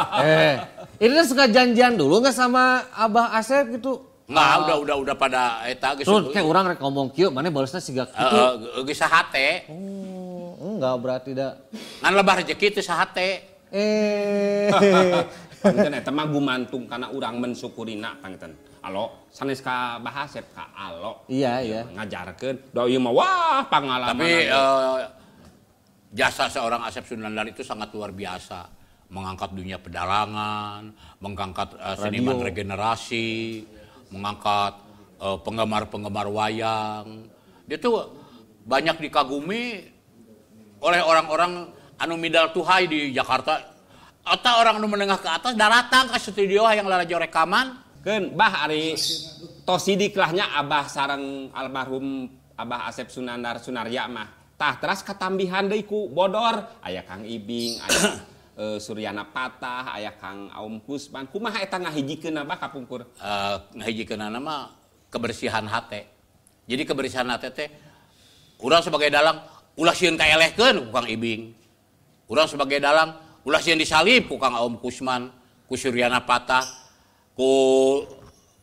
Ini tuh suka janjian dulu nggak sama Abah Asep gitu? Nggak, udah pada eta geus. Terus kayak orang rek ngomong kieu, mana balesna siga kitu. Geus sahate. Oh, enggak berarti da. Ngan lebah rezeki teu sahate. Panten eta mah gumantung kana urang mensyukurina panten. Alo, sanes ka Bah Asep ka alo. Iya, iya. Ngajarkeun. Da ieu mah wah pangalaman. Tapi jasa seorang Asep Sunandar itu sangat luar biasa. Mengangkat dunia pedalangan, mengangkat seniman regenerasi, mengangkat penggemar-penggemar wayang. Dia tuh banyak dikagumi oleh orang-orang anu midal tuhai di Jakarta. Atau orang anu menengah ke atas datang ke studio yang lalajo rekaman. Keun bah ari tos sidik lahnya Abah sareng almarhum Abah Asep Sunandar Sunarya mah. Tah teras katambihan deui ku bodor, aya Kang Ibing, aya Suryana Patah, aya Kang Aum Kusman. Kumaha eta ngahijikeun Abah kapungkur? Ngahijikeunana mah kebersihan hate. Jadi kebersihan hate teh urang sebagai dalang ulah sieun kaelehkeun ku Kang Ibing. Urang sebagai dalang ulah sieun disalib ku Kang Aum Kusman, ku Suryana Patah, ku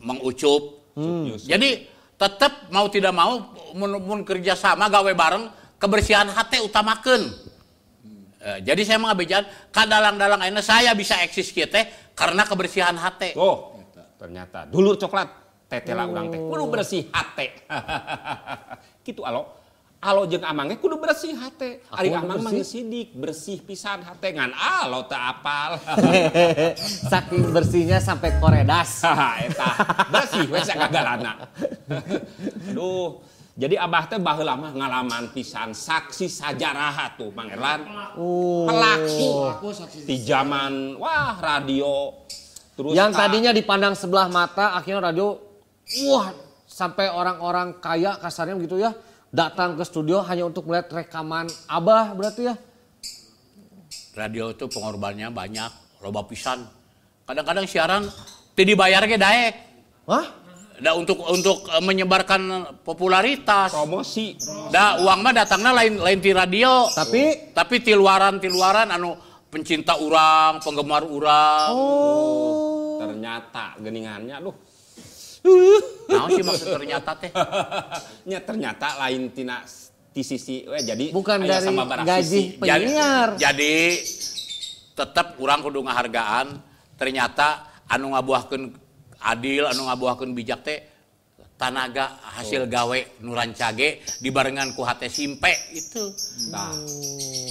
Mang Ucup. Jadi tetap mau tidak mau mun kerja sama gawe bareng kebersihan hate utamakeun. Jadi saya mengabejaan ka dalang-dalang ayeuna saya bisa eksis kieu teh karena kebersihan hate. Oh, ternyata dulur coklat tetela urang teh kudu bersih hate. Kitu alo. Alo jeung amang ge kudu bersih hate. Ari amang mah geus sidik, bersih pisan hate ngan alo teu apal. Saking bersihnya sampai koredas. Eta bersih we sakagalana. Aduh. Jadi Abah teh baheula mah ngalaman pisan saksi sajarah tuh Mang Erlan. Pelaku di zaman wah radio terus yang tadinya dipandang sebelah mata akhirnya radio wah sampai orang-orang kaya kasarnya gitu ya datang ke studio hanya untuk melihat rekaman Abah berarti ya. Radio itu pengorbanannya banyak, loba pisan. Kadang-kadang siaran teu dibayar ge daek. Hah? Da untuk menyebarkan popularitas, promosi. Da uang mah datangnya lain ti radio, tapi ti luaran anu pencinta urang, penggemar urang. Oh. Ternyata geningannya aduh. Naon sih maksud ternyata teh? Nya ternyata lain tina Ti sisi we jadi bukan dari gaji penyiar. Jadi tetap urang kudu ngahargaan, ternyata anu ngabuahkeun adil, anu ngabuahkeun bijak teh tanaga hasil gawe nu rancage dibarengan ku hate simpe itu. Nah,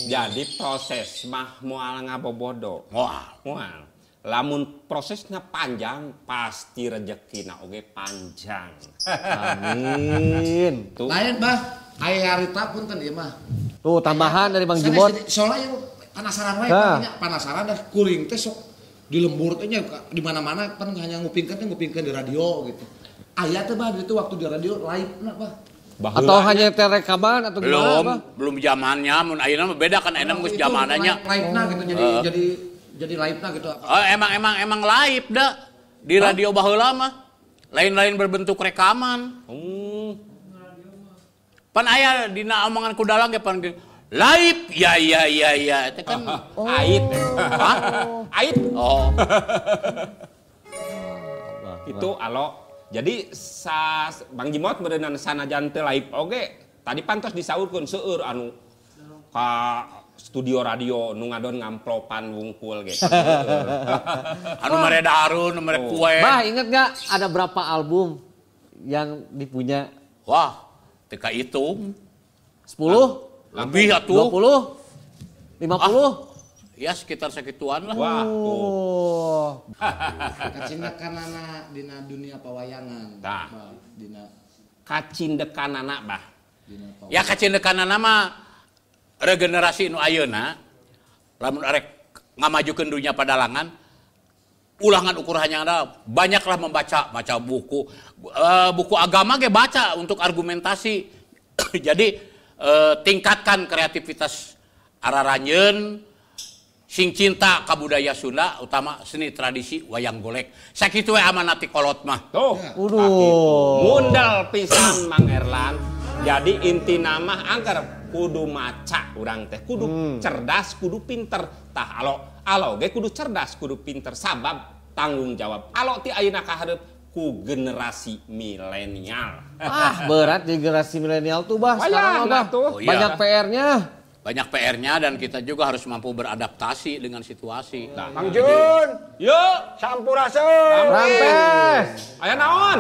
jadi proses mah moal ngabobodo. Moal. Moal. Lamun prosesnya panjang pasti rezekina oge panjang. Amin. Tuh. Lain bah, aya harita punten ieu mah. Tuh tambahan dari Bang Jimot. Soalnya ieu penasaran wae, penasaran dah kuring teh sok di lembur teh nya di mana-mana pan hanya ngupingkeun di radio gitu. Aya teh bah itu waktu di radio live na bah. Atau hanya terekaman atau gimana? Belum zamannya, mun ayeuna mah beda kan ayeuna geus zamanannya. Live na gitu jadi live na gitu. Oh, emang live dah di radio baheula mah. Lain-lain berbentuk rekaman. Pan aya dina omongan ku dalang ge pan live ya itu kan ait. Ait. Oh. Itu alo. Jadi Bang Jimot berenang sanajan teu live oge tadi pantos disaurkeun seueur anu ka studio radio nu ngadon ngamplopan wungkul gitu. Anu mere dahareun, nu mere kue. Bah, inget gak ada berapa album yang dipunya? Wah, teu kahitung. 10? Lebih atuh. 20? 50? Ya sekitar segituan lah. Wah, tuh. Kacindekanana dina dunia pawayangan. Tah. Dina kacindekanana bah. Ya kacindekanana mah regenerasi nu ayeuna lamun arek ngamajukeun dunia padalangan ulangan ukur hanya ada banyaklah membaca baca buku buku agama ge baca untuk argumentasi. Jadi tingkatkan kreativitas araranyeun sing cinta ka budaya Sunda utama seni tradisi wayang golek. Sakitu we amanat ti kolot mah. Tuh. Waduh. Mundal pisan Mang Erlan. Jadi inti nama angker kudu maca urang teh, kudu cerdas, kudu pinter. Tah alo ge kudu cerdas, kudu pinter sabab tanggung jawab. Alo ti ayeuna ka hareup ku generasi milenial. Ah, berat di generasi milenial tuh bah sekarang mah bah. Oh, iya. Banyak PR-nya. Banyak PR-nya dan kita juga harus mampu beradaptasi dengan situasi. Nah, Mang Jun. Yuk, sampurasun. Rampes. Aya naon?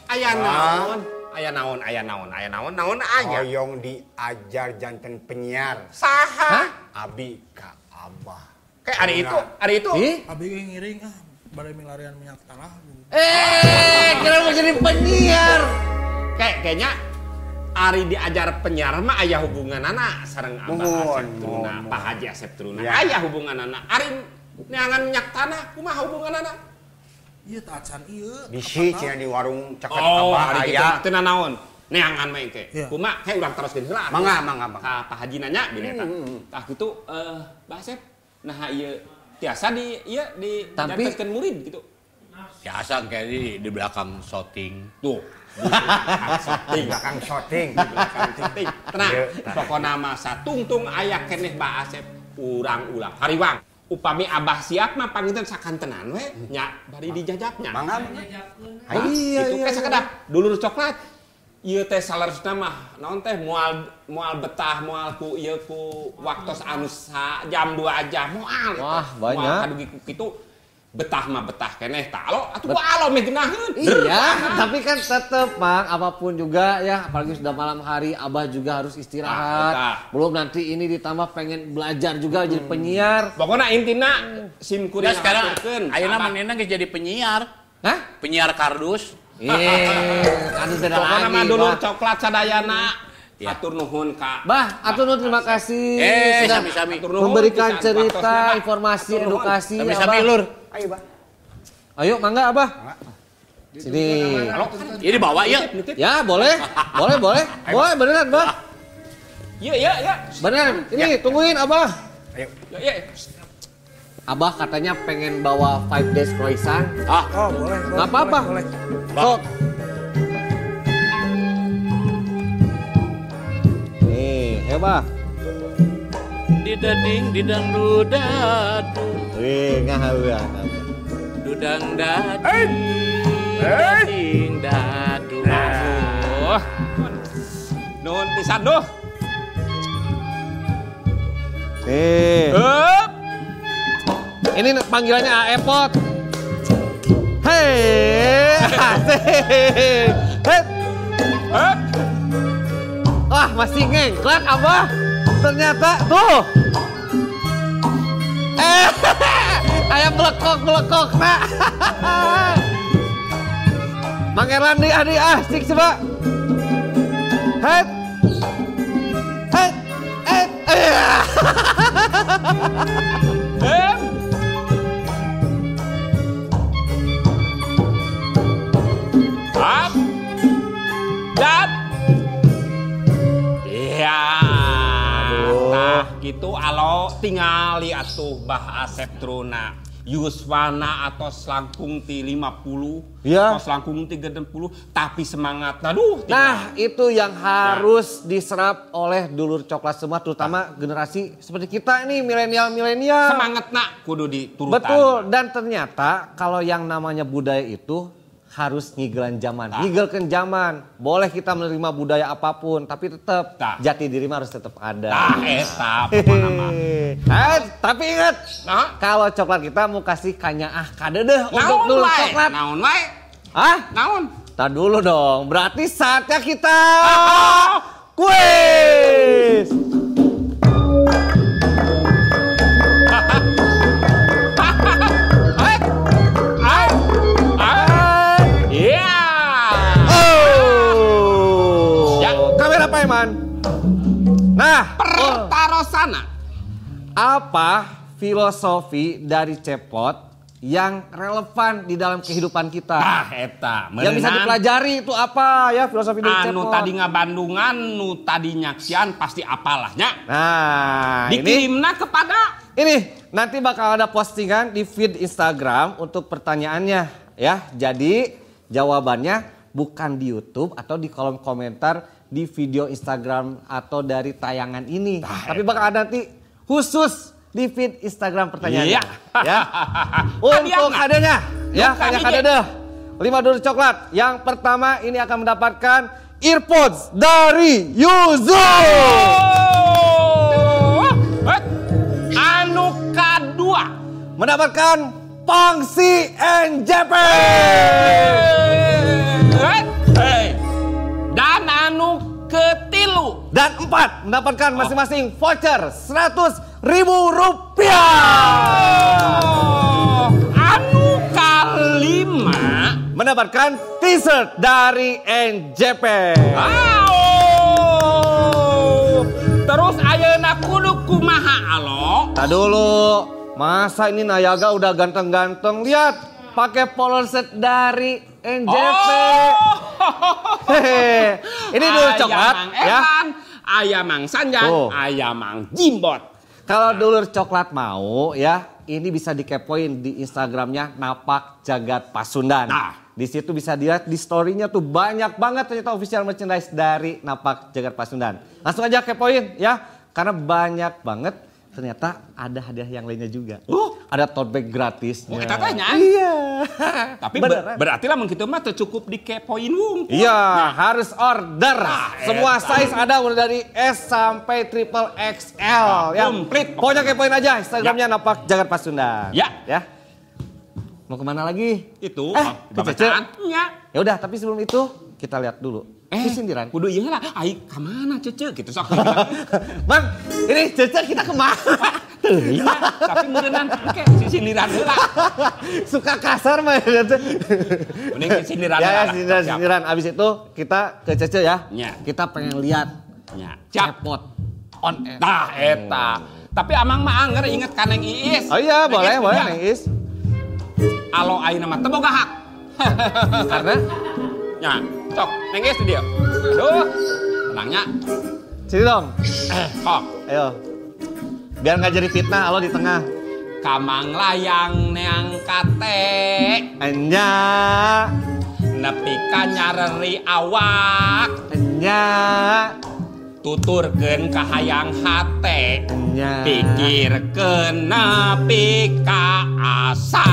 Aya naon? Aya naon, aya naon, aya naon, naon aya. Hoyong diajar janten penyiar. Saha? Abi ka Abah. Kayak ari itu, Abi ge ngiring ah, bade milarian minyak tanah. Kira mau jadi penyiar. Kayaknya ari diajar penyiar mah aya hubunganana sareng Abah Asep Truna, Pak Haji Asep Truna. Aya hubunganana. Ari neangan minyak tanah kumaha hubunganana? Iya tak acan ieu. Bisi cenah di warung caket Abah aya. Teu nanaon. Neangan mah engke. Kumaha kayak urang teroskeun heula. Mangga, mangga, mangga. Ka Pak Haji nanya bilih eta. Tah kitu Bah Asep nah ieu tiasa di ieu di jantenkeun murid gitu. Tiasa engke di belakang shooting. Tuh. Di belakang shooting, di belakang shooting. Tenang, pokona mah satungtung aya keneh Bah Asep urang ulah hariwang. Upami Abah siap mah panginten sakantenan we nya bari dijajabnya. Mangga. Iya, itu teh sakedap dulur coklat. Ieu teh saleresna mah naon teh moal moal betah moal ku ieu ku waktos anu jam 2 aja moal. Wah, banyak. Moal kadugi ku kitu betah mah betah keneh tah alo atuh alo meh geunaheun. Iya, tapi kan tetep Mang apapun juga ya apalagi sudah malam hari Abah juga harus istirahat. Belum nanti ini ditambah pengen belajar juga jadi penyiar. Pokoknya intina sim kuring sekarang ayeuna manehna geus jadi penyiar. Hah? Penyiar kardus. Kardus beda lagi. Pokokna mah dulur coklat sadayana. Atur nuhun Kak. Bah, atur nuhun terima kasih. Sami-sami. Memberikan cerita, informasi, edukasi. Sami-sami lur. Ayo, Bah. Ayo, mangga Abah. Sini. Ini bawa ya. Ya, boleh. Boleh, boleh. Boleh beneran, Bah. Iya, iya, iya. Beneran. Ini tungguin Abah. Ayo. Iya. Abah katanya pengen bawa 5 days croissant. Ah, oh, boleh. Nggak apa-apa. Boleh. Sok. Nih, ayo Bah. Didading didang dudadu. Wih, ngahawa. Dudang dadi. Didading dadu. Aduh. Nuhun pisan duh. Ini panggilannya Aepot. Hei, asik. Hei. Wah, masih ngengklak Abah. Ternyata tuh. Ayam belekok-belekok nak. Mang Erlan di adi asik coba. Het. Het. Het. Up. Dan. Iya. Nah, gitu alo tingali atuh Bah Asep Truna. Yuswana atau langkung ti 50, ya. Atau langkung ti 60, tapi semangat. Aduh, nah, itu yang harus diserap oleh dulur coklat semua, terutama generasi seperti kita ini, milenial-milenial. Semangat nak kudu diturutan. Betul, dan ternyata kalau yang namanya budaya itu harus ngigelan zaman, ngigelkeun zaman. Boleh kita menerima budaya apapun, tapi tetap jati diri mah harus tetap ada. Tah eta pokona mah. Tapi ingat, kalau coklat kita mau kasih kanyaah kadeudeeh untuk dulur coklat. Naon wae? Hah? Naon? Tar dulu dong, berarti saatnya kita kuis. Nah, pertarosana. Apa filosofi dari Cepot yang relevan di dalam kehidupan kita? Tah eta, yang bisa dipelajari itu apa ya filosofi dari Cepot? Anu tadi ngabandungan, nu tadi nyaksian pasti apalahnya. Nah, dikirimna kepada ini nanti bakal ada postingan di feed Instagram untuk pertanyaannya ya. Jadi jawabannya bukan di YouTube atau di kolom komentar di video Instagram atau dari tayangan ini. Tapi bakal ada nanti khusus di feed Instagram pertanyaannya. Iya. Ya. Untuk hadiahnya, ya, hadiah kadeudeeh. 5 dulur coklat. Yang pertama ini akan mendapatkan earpods dari Yuzu. Anu kadua mendapatkan Pangsi NJP. Dan anu ketilu. Dan 4 mendapatkan masing-masing voucher Rp100.000. Anu kalima mendapatkan t-shirt dari NJP. Terus ayeuna kudu kumaha alo? Tah dulu, masa ini Nayaga udah ganteng-ganteng, lihat pakai polo set dari NJP. Hehe. Ini dulu coklat ya. Ayam Mang Sanjan, ayam Mang Jimbot. Kalau dulur coklat mau ya, ini bisa dikepoin di Instagramnya Napak Jagat Pasundan. Nah. Di situ bisa dilihat di story-nya tuh banyak banget ternyata official merchandise dari Napak Jagat Pasundan. Langsung aja kepoin ya, karena banyak banget ternyata ada hadiah yang lainnya juga. Ada tote bag gratis. Oh, eta teh nya? Iya. Tapi berarti lamun kitu mah teu cukup dikepoin wungkul. Iya, harus order. Nah, semua size ada mulai dari S sampai triple XL. Ya. Komplit. Pokoknya kepoin aja Instagramnya Napak Jagat Pasundan. Ya. Ya. Mau kemana lagi? Itu. Ke Cece. Ya. Ya udah, tapi sebelum itu kita lihat dulu. Sindiran. Kudu ieu lah, ai ka mana Cece gitu sok. Mang, ini Cece kita kemana? Teuing, tapi meureunnan engke si sindiran heula. Suka kasar mah. Mending si sindiran heula. Ya, sindiran. Abis itu kita ke Cece ya. Kita pengen lihat Cepot on air. Tah eta. Tapi amang mah anger inget ka Neng Iis. Oh iya, boleh, boleh Neng Iis. Alo ayeuna mah teu boga hak. Karena nya, cok, Neng Iis di dieu. Aduh, tenangnya. Sini dong. Kok. Ayo. Biar nggak jadi fitnah, alo di tengah. Kamang layang neang kate. Enya. Nepi ka nyareri awak. Enya. Tuturkeun kahayang hate. Pikirkeun nepi ka asa.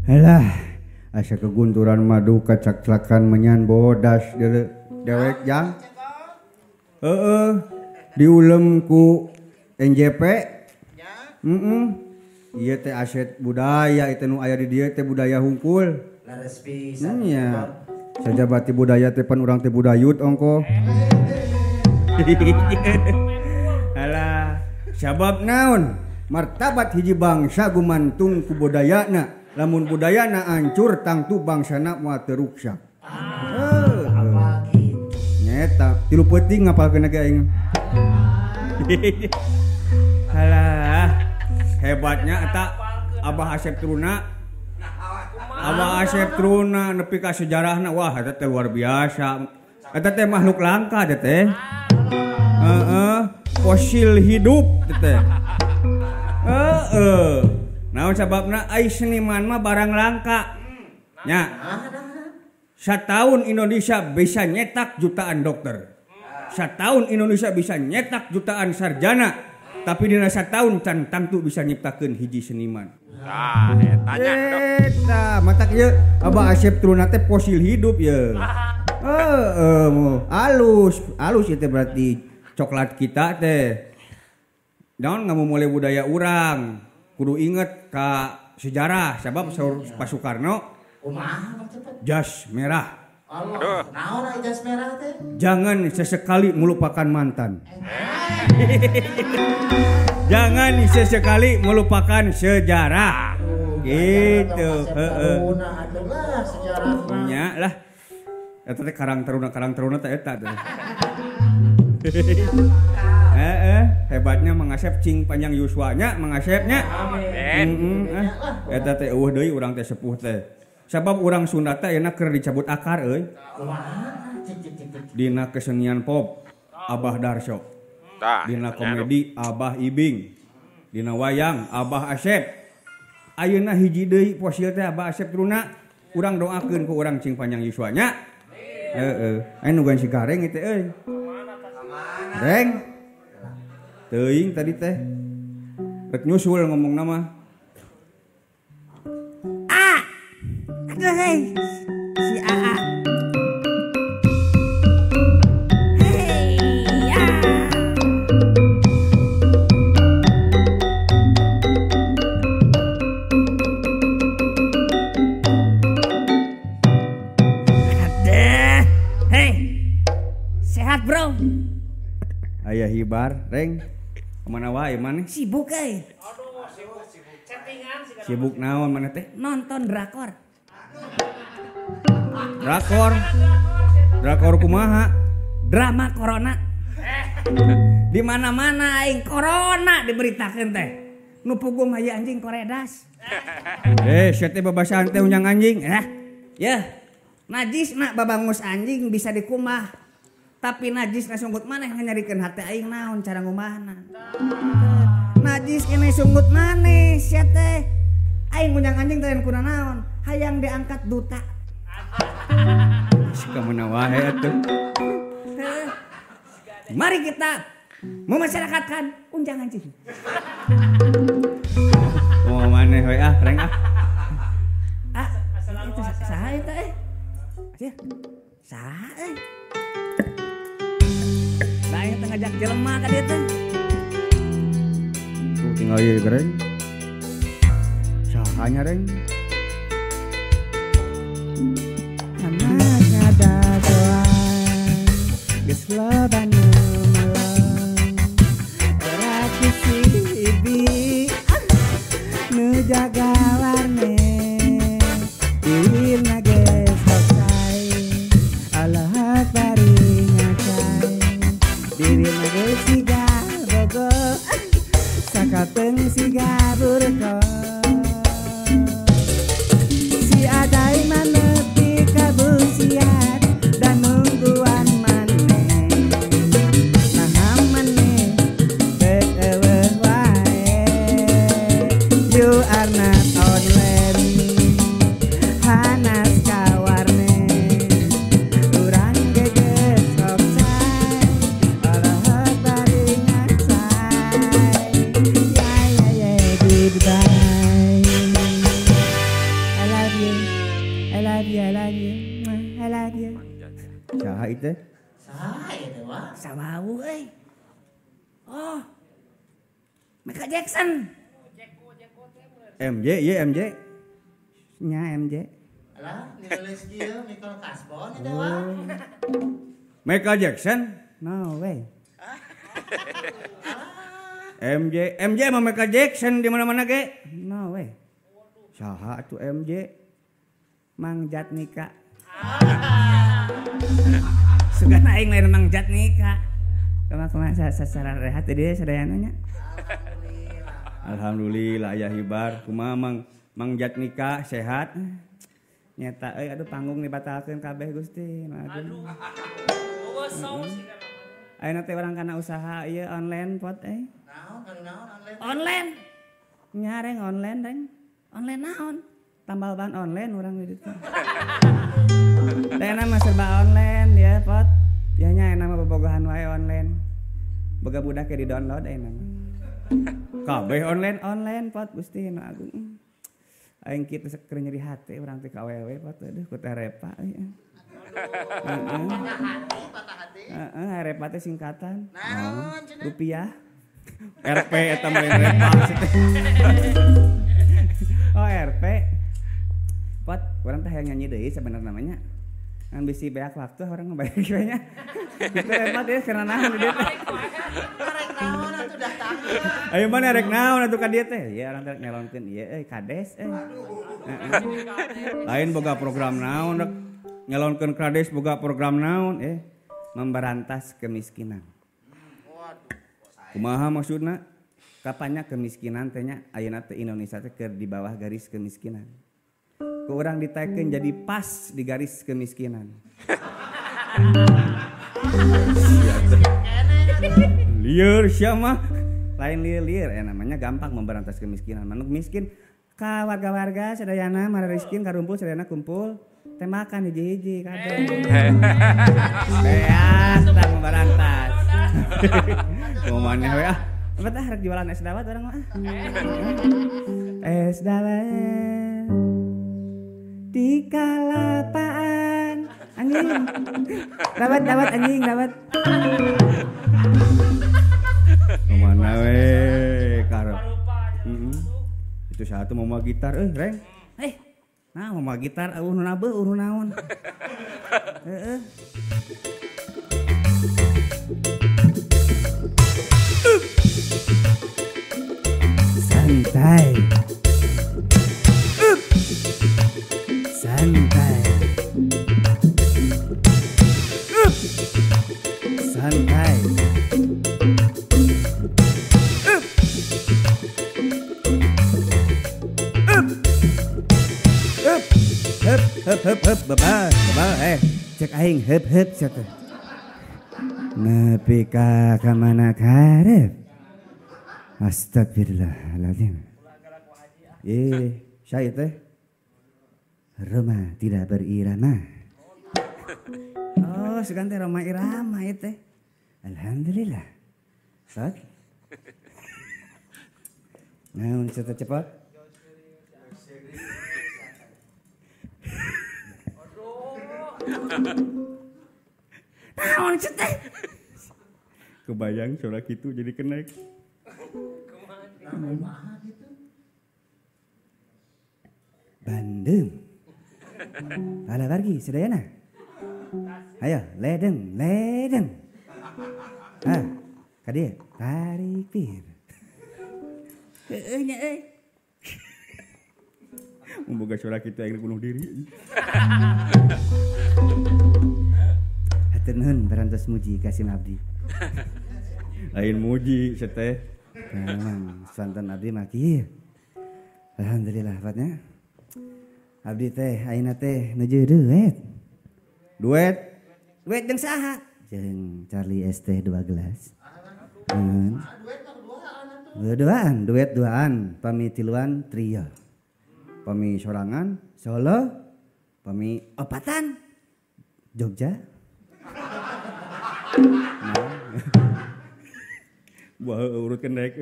Alah, asa kegunturan madu kacak-cakan menyan bodas dewek jang. Heeh, diulem ku NJP. Heeh. Ieu teh aset budaya itu nu aya di dieu teh budaya hungkul. Leres pisan. Nya. Sajabati budaya teh pan urang teh budayut ongko. Alah, sabab naon? Martabat hiji bangsa gumantung ku budayana. Lamun budayana hancur tangtu bangsana moal teu ruksak. Apa kitu? Nyeta, tilu peuting ngapalkeun ge aing. Halah, hebatnya eta Abah Asep Truna. Abah Asep Truna nepi ka sejarahna wah eta teh luar biasa. Eta teh makhluk langka eta teh. Heeh, fosil hidup teh. Heeh. Naon sababna ai seniman mah barang langka. Nya. Sataun Indonesia bisa nyetak jutaan dokter. Sataun Indonesia bisa nyetak jutaan sarjana. Tapi dina sataun can tangtu bisa nyiptakeun hiji seniman. Tah, eta nya. Eta, matak ieu Abah Asep Truna teh fosil hidup ye. Heeh, alus, alus ieu teh berarti coklat kita teh. Naon ngamumule budaya urang, kudu inget ka sejarah sabab saur Pak Soekarno jas merah. Allah, naon aya jas merah teh? Jangan sesekali melupakan mantan. Jangan sesekali melupakan sejarah. Gitu, heeh. Nya lah. Eta teh Karang Taruna teh eta teh. Hebatnya Mang Asep cing panjang yuswanya Mang Asepnya. Amin. Eta teh eueuh deui urang teh sepuh teh. Sabab urang Sunda teh ayeuna keur dicabut akar euy. Dina kesenian pop Abah Darso. Dina komedi Abah Ibing. Dina wayang Abah Asep. Ayeuna hiji deui fosil teh Abah Asep Truna. Urang doakeun ku urang cing panjang yuswanya. Heeh. Aya nu si Gareng teh euy. Reng. Teuing tadi teh. Rek nyusul ngomong nama. Ah. Aduh hei. Si AA. Hei ya. Aduh. Hei. Sehat, Bro? Aya hibar, Reng. Kemana wae maneh? Sibuk euy. Aduh, sibuk sibuk. Chattingan sibuk naon maneh teh? Nonton drakor. Drakor. Drakor kumaha? Drama corona. Di mana-mana aing corona diberitakeun teh. Nu puguh mah anjing koredas. Sia teh babasaan teh unyang anjing. Yeuh. Najis nak babangus anjing bisa dikumah. Tapi najis na sunggut maneh nganyarikeun hate aing naon cara ngumbahna. Najis kene sunggut maneh sia teh. Aing ngunjang anjing teh kuna naon? Hayang diangkat duta. Ka mana wae atuh. Mari kita memasyarakatkan unjang anjing. Oh maneh we ah, reng ah. Ah, itu saha eta eh? Anjir. Saha euy? Da aing teh ngajak jelema ka dieu teh. Tuh tinggal ieu gereng. Saha nya reng? Anak ngadagoan geus loba nu melong. Era ku si Ibi nu jaga warnet. Diwirna geus hosai alahak bari ngacai. Diwirna geus siga bogo sakapeung siga burko. Si adai manepi kabusian dan nungguan maneh. Naha maneh rek eueuh wae. You are not online hanas ka warnet. Urang ge geus hokcai alahak bari ngacai. Ya ya ya goodbye. I love you, I love you, I love you, I love you. Saha itu? Saha eta wah? Sawawu euy. Oh. Michael Jackson. MJ, ye MJ. Nya MJ. Alah, nilulis kieu Michael Kasbon eta wah. Michael Jackson? No way. MJ, MJ sama Michael Jackson di mana-mana ge? No way. Saha atuh MJ? Mang Jatnika. Sugana aing lain Mang Jatnika. Kumaha sasaran rehat teh sadayana nya. Alhamdulillah aya hibar. Kumaha Mang Jatnika sehat? Nyata euy aduh panggung dibatalkeun kabeh Gusti. Aduh. Ayeuna teh urang kana usaha ieu online pot euy. Naon anu naon online? Online. Nya reng online reng. Online naon? Tambal ban online urang di ditu. Teh mah serba online ya pot. Ya nya ayeuna mah bobogohan wae online. Boga budak ke di-download ayeuna mah. Kabeh online online pot Gusti nu agung. Aing kitu keur nyeri hate urang teh ka awewe pot aduh ku teh repa euy. Heeh. Patah hati. Heeh, repa teh singkatan. Naon cenah? Rupiah. RP eta mah lain repa. Oh RP. Pot, urang teh hayang nyanyi deui sebenarnya namanya. Ngan bisi beak waktu orang ngebayar kieu nya. Kitu repa teh karena naon di dieu teh. Rek naon atuh dah tanggal. Ayo mana rek naon atuh ka dieu teh? Ieu urang teh nyalonkeun ieu euy kades euy. Lain boga program naon rek nyalonkeun kades boga program naon Memberantas kemiskinan. Kumaha maksudna? Kapannya kemiskinan teh nya ayeuna teh Indonesia teh keur di bawah garis kemiskinan. Ku urang ditaikeun jadi pas di garis kemiskinan. Lieur sia mah. Lain lieur-lieur namanya gampang memberantas kemiskinan. Manuk miskin ka warga-warga sadayana marariskin karumpul sadayana kumpul tembakan hiji-hiji kabeh. Beas tah memberantas. Mau maneh we ah. Apa tah rek jualan es dawet urang mah. Es dawet di kalapaan anjing. Dawet dawet anjing dawet. Kemana we karep. Itu satu mau mawa gitar euy reng. Nah mau mawa gitar eueuh nu nabeuh eueuh naon. Heeh. Santai. Santai. Santai. Hup hup hup hup baba baba cek aing hup hup sia teh. Nepi ka kamana karep. Astagfirullahaladzim. Saya teh Roma tidak berirama. Oh, sekarang teh Roma Irama ieu teh. Alhamdulillah. Sok. Naon cepat cepat? Naon teh? Kebayang suara gitu jadi kenek. Bandung. Pala bargi sedayana. Ayo, ledeng, ledeng. Ah, kadieu tarik pir. Heueuh nya euy. Mun boga suara kitu aing bunuh diri. Hatur nuhun parantos muji ka sim abdi. Lain muji seteh. Memang santan abdi mah kieu. Alhamdulillah patnya. Abdi teh ayeuna teh nuju duet. Duet? Duet jeung saha? Jeung Charlie ST 2 gelas. Duaan, duet duaan, pami tiluan trio. Pami sorangan, Solo, pami opatan, Jogja. Nah. Wah, urut kenek.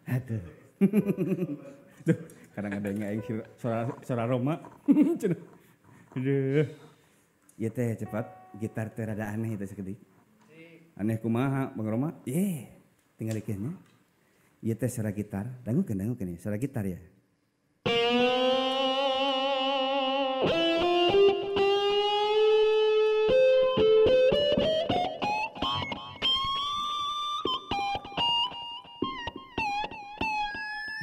Aduh. Duh, kadang ada yang aing suara Roma. Aduh. Ieu teh cepat gitar teh rada aneh itu sakedik. Aneh kumaha Bang Roma? Ye, tinggal ieu nya. Ieu teh suara gitar, dangukeun dangukeun ya, suara gitar ya.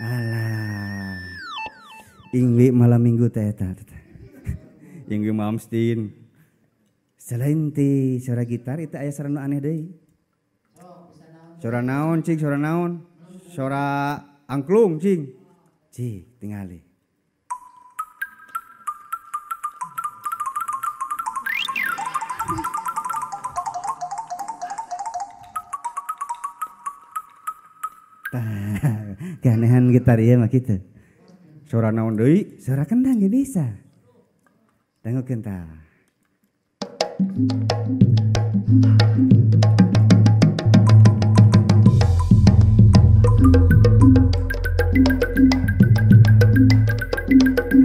Alah. Ingwi malam minggu teh eta. Ingwi Malmsteen. Selain ti suara gitar itu aya suara nu aneh deui. Suara naon cing, suara naon? Suara angklung cing. Cing, tingali. Tah, keanehan gitar ieu mah kitu. Suara naon deui? Suara kendang ge bisa. Dangukeun tah.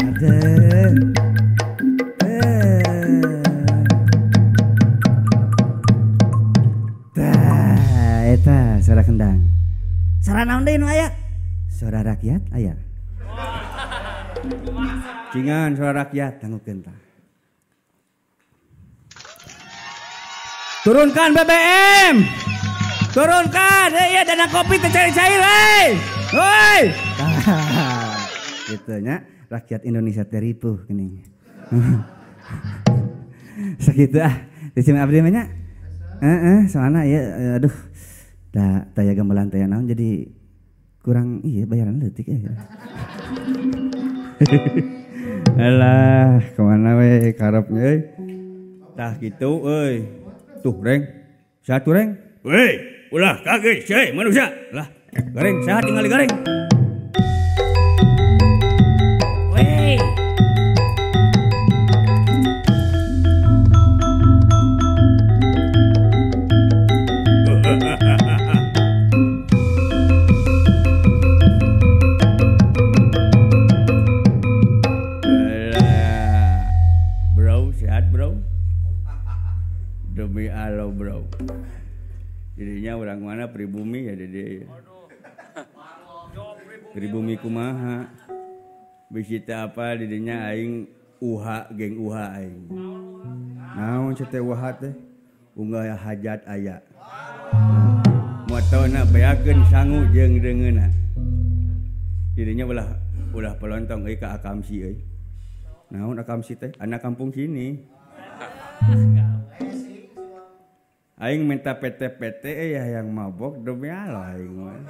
Ada. Tah, eta suara kendang. Suara naon deui nu aya? Suara rakyat aya. Cingan suara rakyat dangukeun tah. Turunkan BBM. Turunkan. Iya dana kopi teh cair-cair euy. Hoi. Gitu nya rakyat Indonesia teh ripuh geuning. Sakitu ah di sim abdi mah nya. Heeh, soalna ieu aduh da taya gamelan taya naon jadi kurang iya bayaran leutik ya. Alah, kemana we karepnya euy. Tah kitu euy. Tuh reng. Satu reng. Weh, ulah kaget seuy manusia. Lah, gareng saha tinggal gareng. Weh. Bro, sehat bro? Demi Allah bro. Jadinya orang mana pribumi ya dede. Pribumi kumaha. Bisita apa didinya aing uha geng uha aing. Naon cete uha teh? Unggal hajat aya. Motona beakeun sangu jeung deungeunna. Didinya ulah pelontong euy ka akamsi euy. Naon akamsi teh? Anak kampung sini. Aing minta PT-PT ya yang mabok demi Allah aing mah.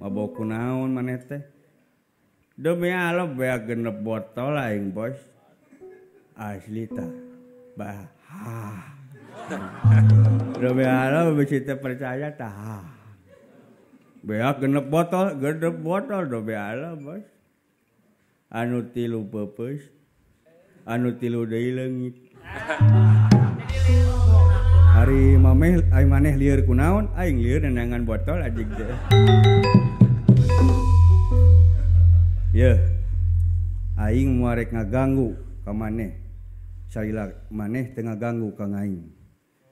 Mabok kunaon maneh teh? Demi Allah beak genep botol aing bos. Asli tah. Bah. Demi Allah bisi teu percaya tah. Beak genep botol demi Allah bos. Anu 3 peupeus, anu 3 deui leungit. Ari mameh ai maneh lieur kunaon, aing lieur nenangan botol anjing teh. Yeuh. Aing moal rek ngaganggu ka maneh. Salila maneh teu ngaganggu ka aing.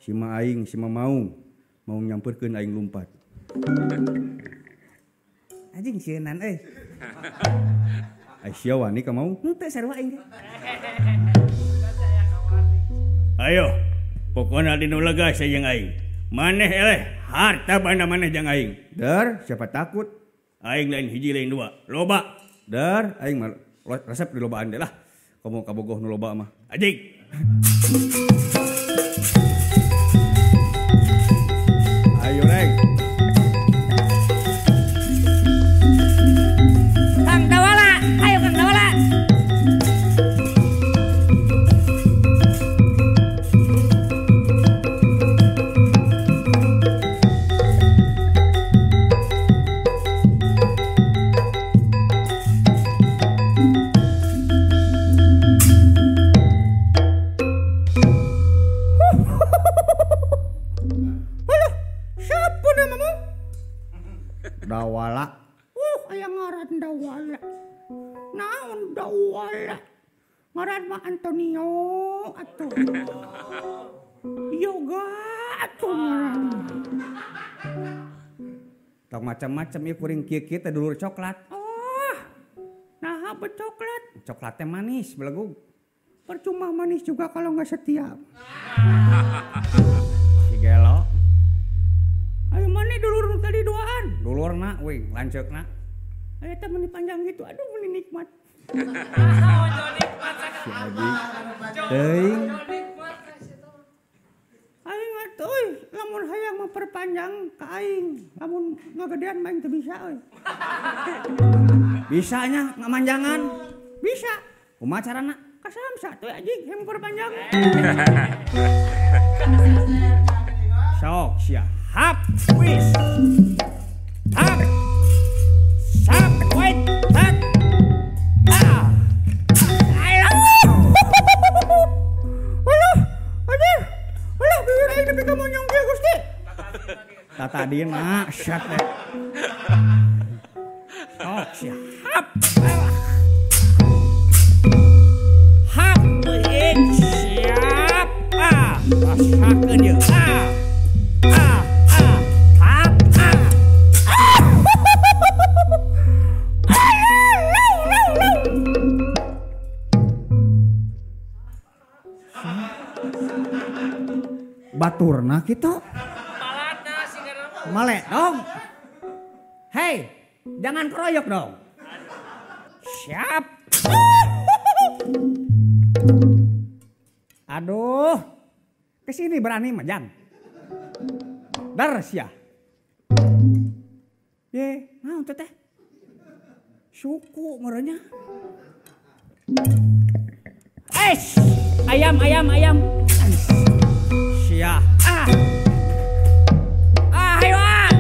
Sima aing sima maung, maung nyamperkeun aing lumpat. Anjing sieunan euy. Ai sia wani ka maung? Henteu sarua aing ge. Ayo, pokona dinu lega jeung aing. Maneh eleh harta banda maneh jeung aing. Der, siapa takut? Aing lain hiji lain dua. Loba. Der, aing mah resep di lobaan deh lah. Kamu kabogoh nu loba mah. Anjing. Ayo reng. Kang Dawala, ayo Kang Dawala. Dawala. Aya ngaran Dawala. Naon Dawala? Ngaran mah Antonio atuh. Yoga atuh ngaran. Tong macam-macam ieu kuring kieu-kieu teh dulur coklat. Oh. Naha becoklat? Coklatnya manis belegug. Percuma manis juga kalau nggak setia. Si gelo. Ayo mana dulur tadi duaan? Dulurna wing lanceukna. Ayo teh meni panjang gitu, aduh meni nikmat. Si Abi. Teuing. Aing atuh euy, lamun hayang memperpanjang ka aing, lamun ngagedean mah aing teu bisa euy. Bisanya ngamanjangan? Bisa. Kumaha carana? Kasamsa tuh anjing hayang memperpanjang. Sok sia. Hap wis. Hap. Sap wait tat. Ah. Aduh, aduh. Aduh, bibir aing nepi ka monyong kieu Gusti. Tatadina syat teh. Sok sia. Hap. Hap wis siap. Ah, rasakeun ieu. Ah. Ah, ah, hap, ah. Baturna kitu. Male dong. Hei, jangan keroyok dong. Siap. Aduh. Kesini berani mah, Jang. Dar sia. Ye, naon teh teh? Suku merenya. Eish, ayam ayam ayam. Sia. Ah. Ah, ayo ah.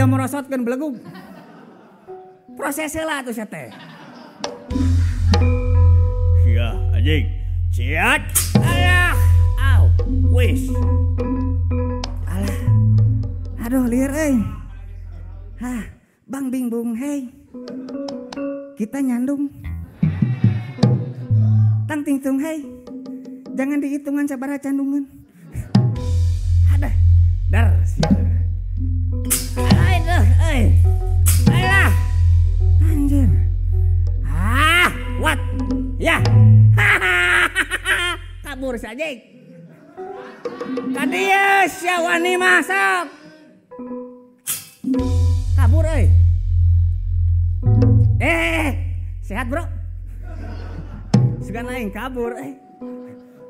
Merosotkeun belegug. Proses heula atuh sia teh. Sia anjing. Ciat. Alah. Au. Wis. Alah. Aduh lieur euy. Hah, bang bing bung hei. Kita nyandung. Tang tingtung hei. Jangan dihitungan sabaraha candungan. Aduh, dar sia. Aduh, euy. Alah. Anjir. Ah, what? Ya. Kabur saja. Kadieu sia wani masuk. Kabur euy. Sehat bro. Sugan lain kabur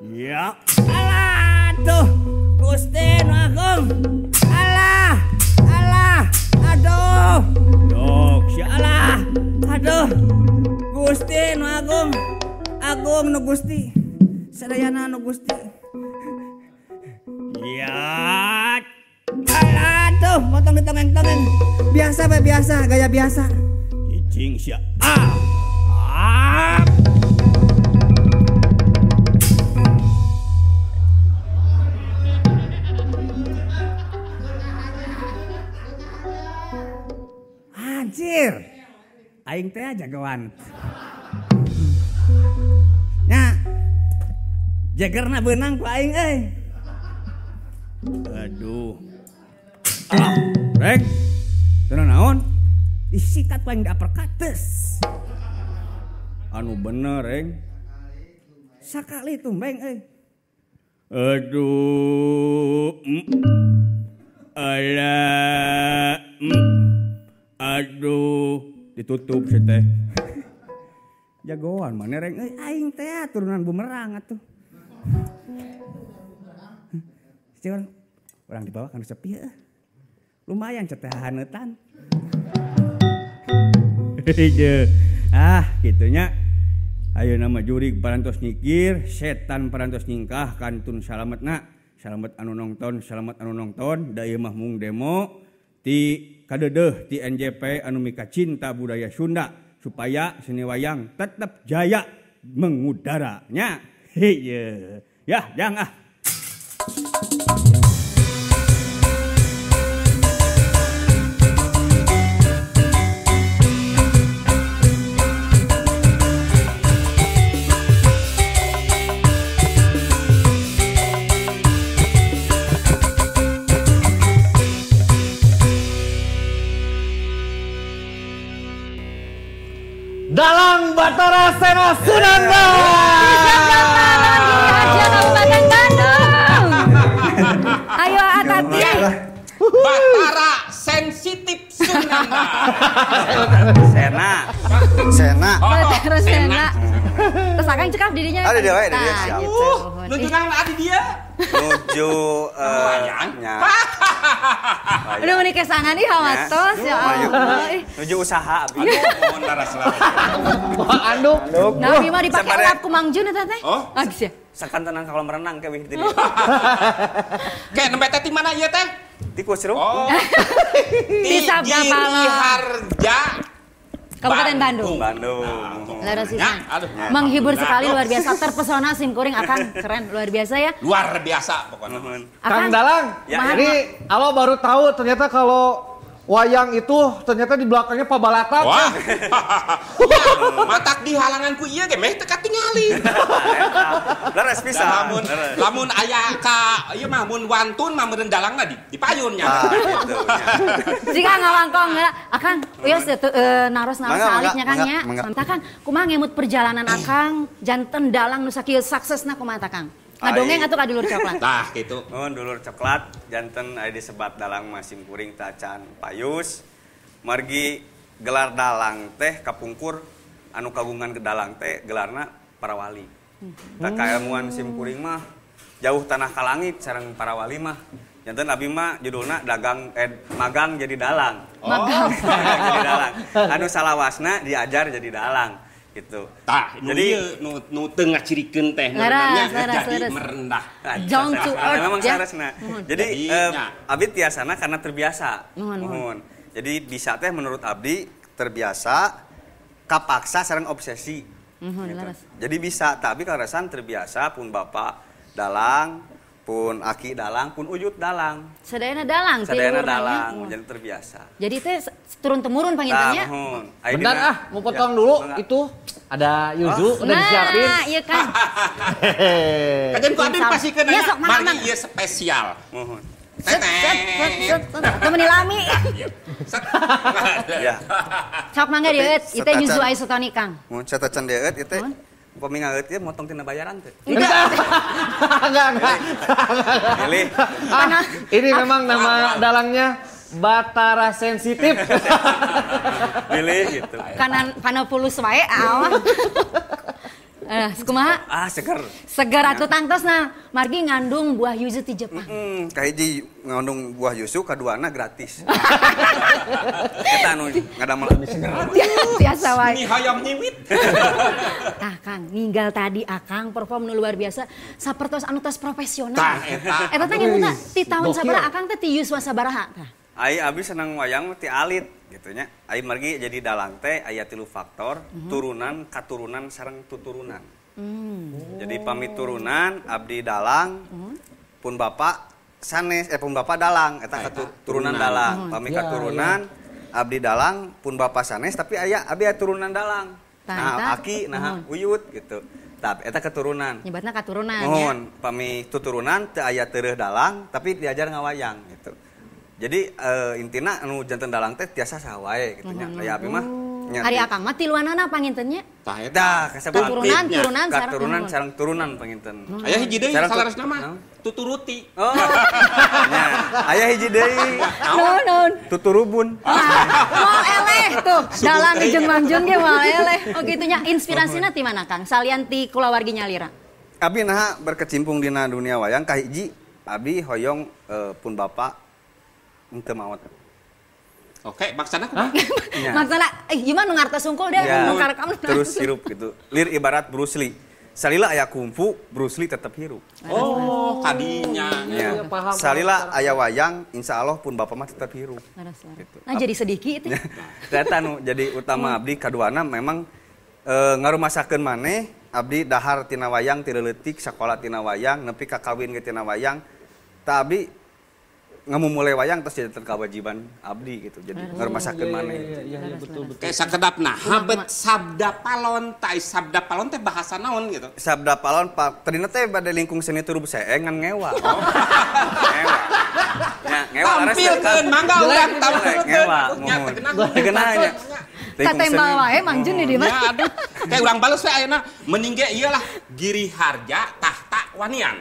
Ya. Alah tuh Gusti nu agung. Alah, alah, aduh. Dok, sia alah. Aduh. Gusti nu agung. Agung nu Gusti. Sadayana nu Gusti. Ya. Alah tuh, motong ditongeng-tongeng. Biasa bae biasa, gaya biasa. Cicing sia. Ah. Ah. Anjir. Aing teh jagoan. Nya. Jagerna beunang ku aing euy. Aduh. Ah, rek. Teu naon? Disikat ku aing diaperkat teus. Anu bener, Reng. Sakali tumbeng euy. Aduh. Alah. Aduh, ditutup sih teh. Jagoan mana Reng euy, aing teh turunan bumerang atuh. Cek orang di bawah kan sepi heuh. Lumayan ceteh haneutan. Ah, kitunya. Ayeuna mah jurig parantos nyikir, setan parantos nyingkah kantun salametna. Salamet anu nongton, salamet anu nongton, da ieu mah mung demo ti kadedeuh ti NJP anu mika cinta budaya Sunda supaya seni wayang tetap jaya mengudara nya. Ieu. Ya, jang ah. Dalang Batara Sena Sunandar. Kabupaten Bandung. Ayo Atati. Batara sensitif Sunandar. Sena. Sena. Batara Sena. Terus akang cekap dirinya. Ada dia, ada dia siap. Nuju nang adi dia. Nuju nya. Udah menikah sangan ih hawatos ya Allah. Nuju usaha abi. Aduh, mohon laras lah. Wah, anduk. Nah, ieu mah dipake lap ku Mang Jun eta teh. Oh. Geus ya. Sakantenan kalau merenang ke wih di dieu. Ke nembe teh ti mana ieu teh? Ti Kusruk. Oh. Ti Sabda Harja Kabupaten Bandung. Bandung. Laras pisan. Menghibur sekali luar biasa, terpesona sim kuring akan keren luar biasa ya. Luar biasa pokoknya. Kang Dalang, ya, ini Alo baru tahu ternyata kalau wayang itu ternyata di belakangnya Pabalatan. Wah. Matak di halanganku ieu ge meh teu katingali. Leres pisan. Lamun lamun aya ka ieu mah mun wantun mah meureun dalangna di payun nya. Gitu. Jika ngawangkong heula, Akang wios naros-naros alitnya Kang nya. Tah Kang, kumaha ngemut perjalanan Akang janten dalang nu sakieu suksesna kumaha tah Kang? Ngadongeng atuh ka dulur coklat. Tah gitu. Nuhun dulur coklat janten aya disebat dalang mah sim kuring tacan payus. Margi gelar dalang teh kapungkur anu kagungan ke dalang teh gelarna para wali. Tah kailmuan sim kuring mah jauh tanah ka langit sareng para wali mah. Janten abi mah judulna dagang magang jadi dalang. Oh. Magang jadi dalang. Anu salawasna diajar jadi dalang. Gitu. Tah, jadi nu teu ngacirikeun teh jadi merendah. Down to earth. Memang saresna. Jadi abdi tiasana karena terbiasa. Nuhun. Jadi bisa teh menurut abdi terbiasa kapaksa sareng obsesi. Nuhun, gitu. Jadi bisa, tapi kaleresan terbiasa pun bapak dalang, Pun aki dalang, pun uyut dalang. Sadayana dalang, sadayana dalang, jadi terbiasa. Jadi teh turun temurun pangintennya. Bentar ah, mau potong dulu itu ada yuzu udah disiapin. Nah, iya kan. Kajian ku abdi pasikeun aya mari ieu spesial. Muhun. Set set set set. Temeni lami. Ya. Sok mangga dieu ieu yuzu isotonic Kang. Mun catacan dieu ieu teh upami ngageut ieu motong tina bayaran teh. Enggak. Enggak. Pilih. Ini memang nama dalangnya Batara Sensitif. Pilih gitu. Kanan panopulus wae awah. Kumaha? Ah, seger. Seger atuh tangtosna. Margi ngandung buah yuzu ti Jepang. Kahiji ngandung buah yuzu, kaduana gratis. Eta anu ngadamel abdi seger. Biasa wae. Ini hayam nyiwit. Tah Kang, ninggal tadi Akang perform nu luar biasa sapertos anu tos profesional. Tah eta. Eta teh ngemutna ti tahun sabaraha Akang teh ti yuswa sabaraha tah? Ai abdi senang wayang ti alit gitu nya. Ai margi jadi dalang teh aya 3 faktor, turunan, katurunan sareng tuturunan. Jadi pamit turunan abdi dalang, pun bapak sanes pun bapak dalang eta katurunan dalang. Pamit katurunan abdi dalang pun bapak sanes tapi aya abdi aya turunan dalang. Nah aki nah uyut gitu. Tapi eta keturunan. Nyebatna katurunan. Mohon pami tuturunan teu aya tereuh dalang tapi diajar ngawayang gitu. Jadi intina anu janten dalang teh tiasa saha wae kitu nya. Aya abi mah nya. Ari Akang mah tiluanana pangintennya? Tah eta. Katurunan, turunan sareng katurunan sareng turunan panginten. Aya hiji deui salaresna mah tuturuti. Oh. Nya, aya hiji deui. Naon naon? Tuturubun. Moal eleh tuh. Dalang jeung Mang Jun ge moal eleh. Oh kitu nya inspirasina ti mana Kang? Salian ti kulawargi nyalira. Abi naha berkecimpung dina dunia wayang kahiji abi hoyong pun bapak ente maot. Oke, maksana kumaha? Maksana gimana nu ngartos sungkul deh, nu karekam. Terus hirup gitu. Lir ibarat Bruce Lee. Salila aya kungfu, Bruce Lee tetap hirup. Oh, kadinya. Ya. Salila aya wayang, insya Allah pun bapak mah tetap hirup. Gitu. Nah, jadi sedikit itu. Eta nu jadi utama abdi kaduana memang ngarumasakeun maneh abdi dahar tina wayang ti leutik, sakola tina wayang, nepi ka kawin ge tina wayang. Ta abdi ngamumule wayang terus jadi kewajiban abdi gitu. Jadi ngarumasakeun maneh. Iya, betul betul. Kayak sakedap nah, habet sabda palon, tai sabda palon teh bahasa naon gitu. Sabda palon tadina teh bade lingkung seni turub seeng ngan ngewa. Ngewa. Nya ngewa tampilkeun mangga urang tampilkeun. Ngewa. Teu geunah nya. Katembal wae Mang Jun di dieu mah. Ya aduh, kayak urang bales we ayeuna mending ge ieu lah Giri Harja Tahta Wanian.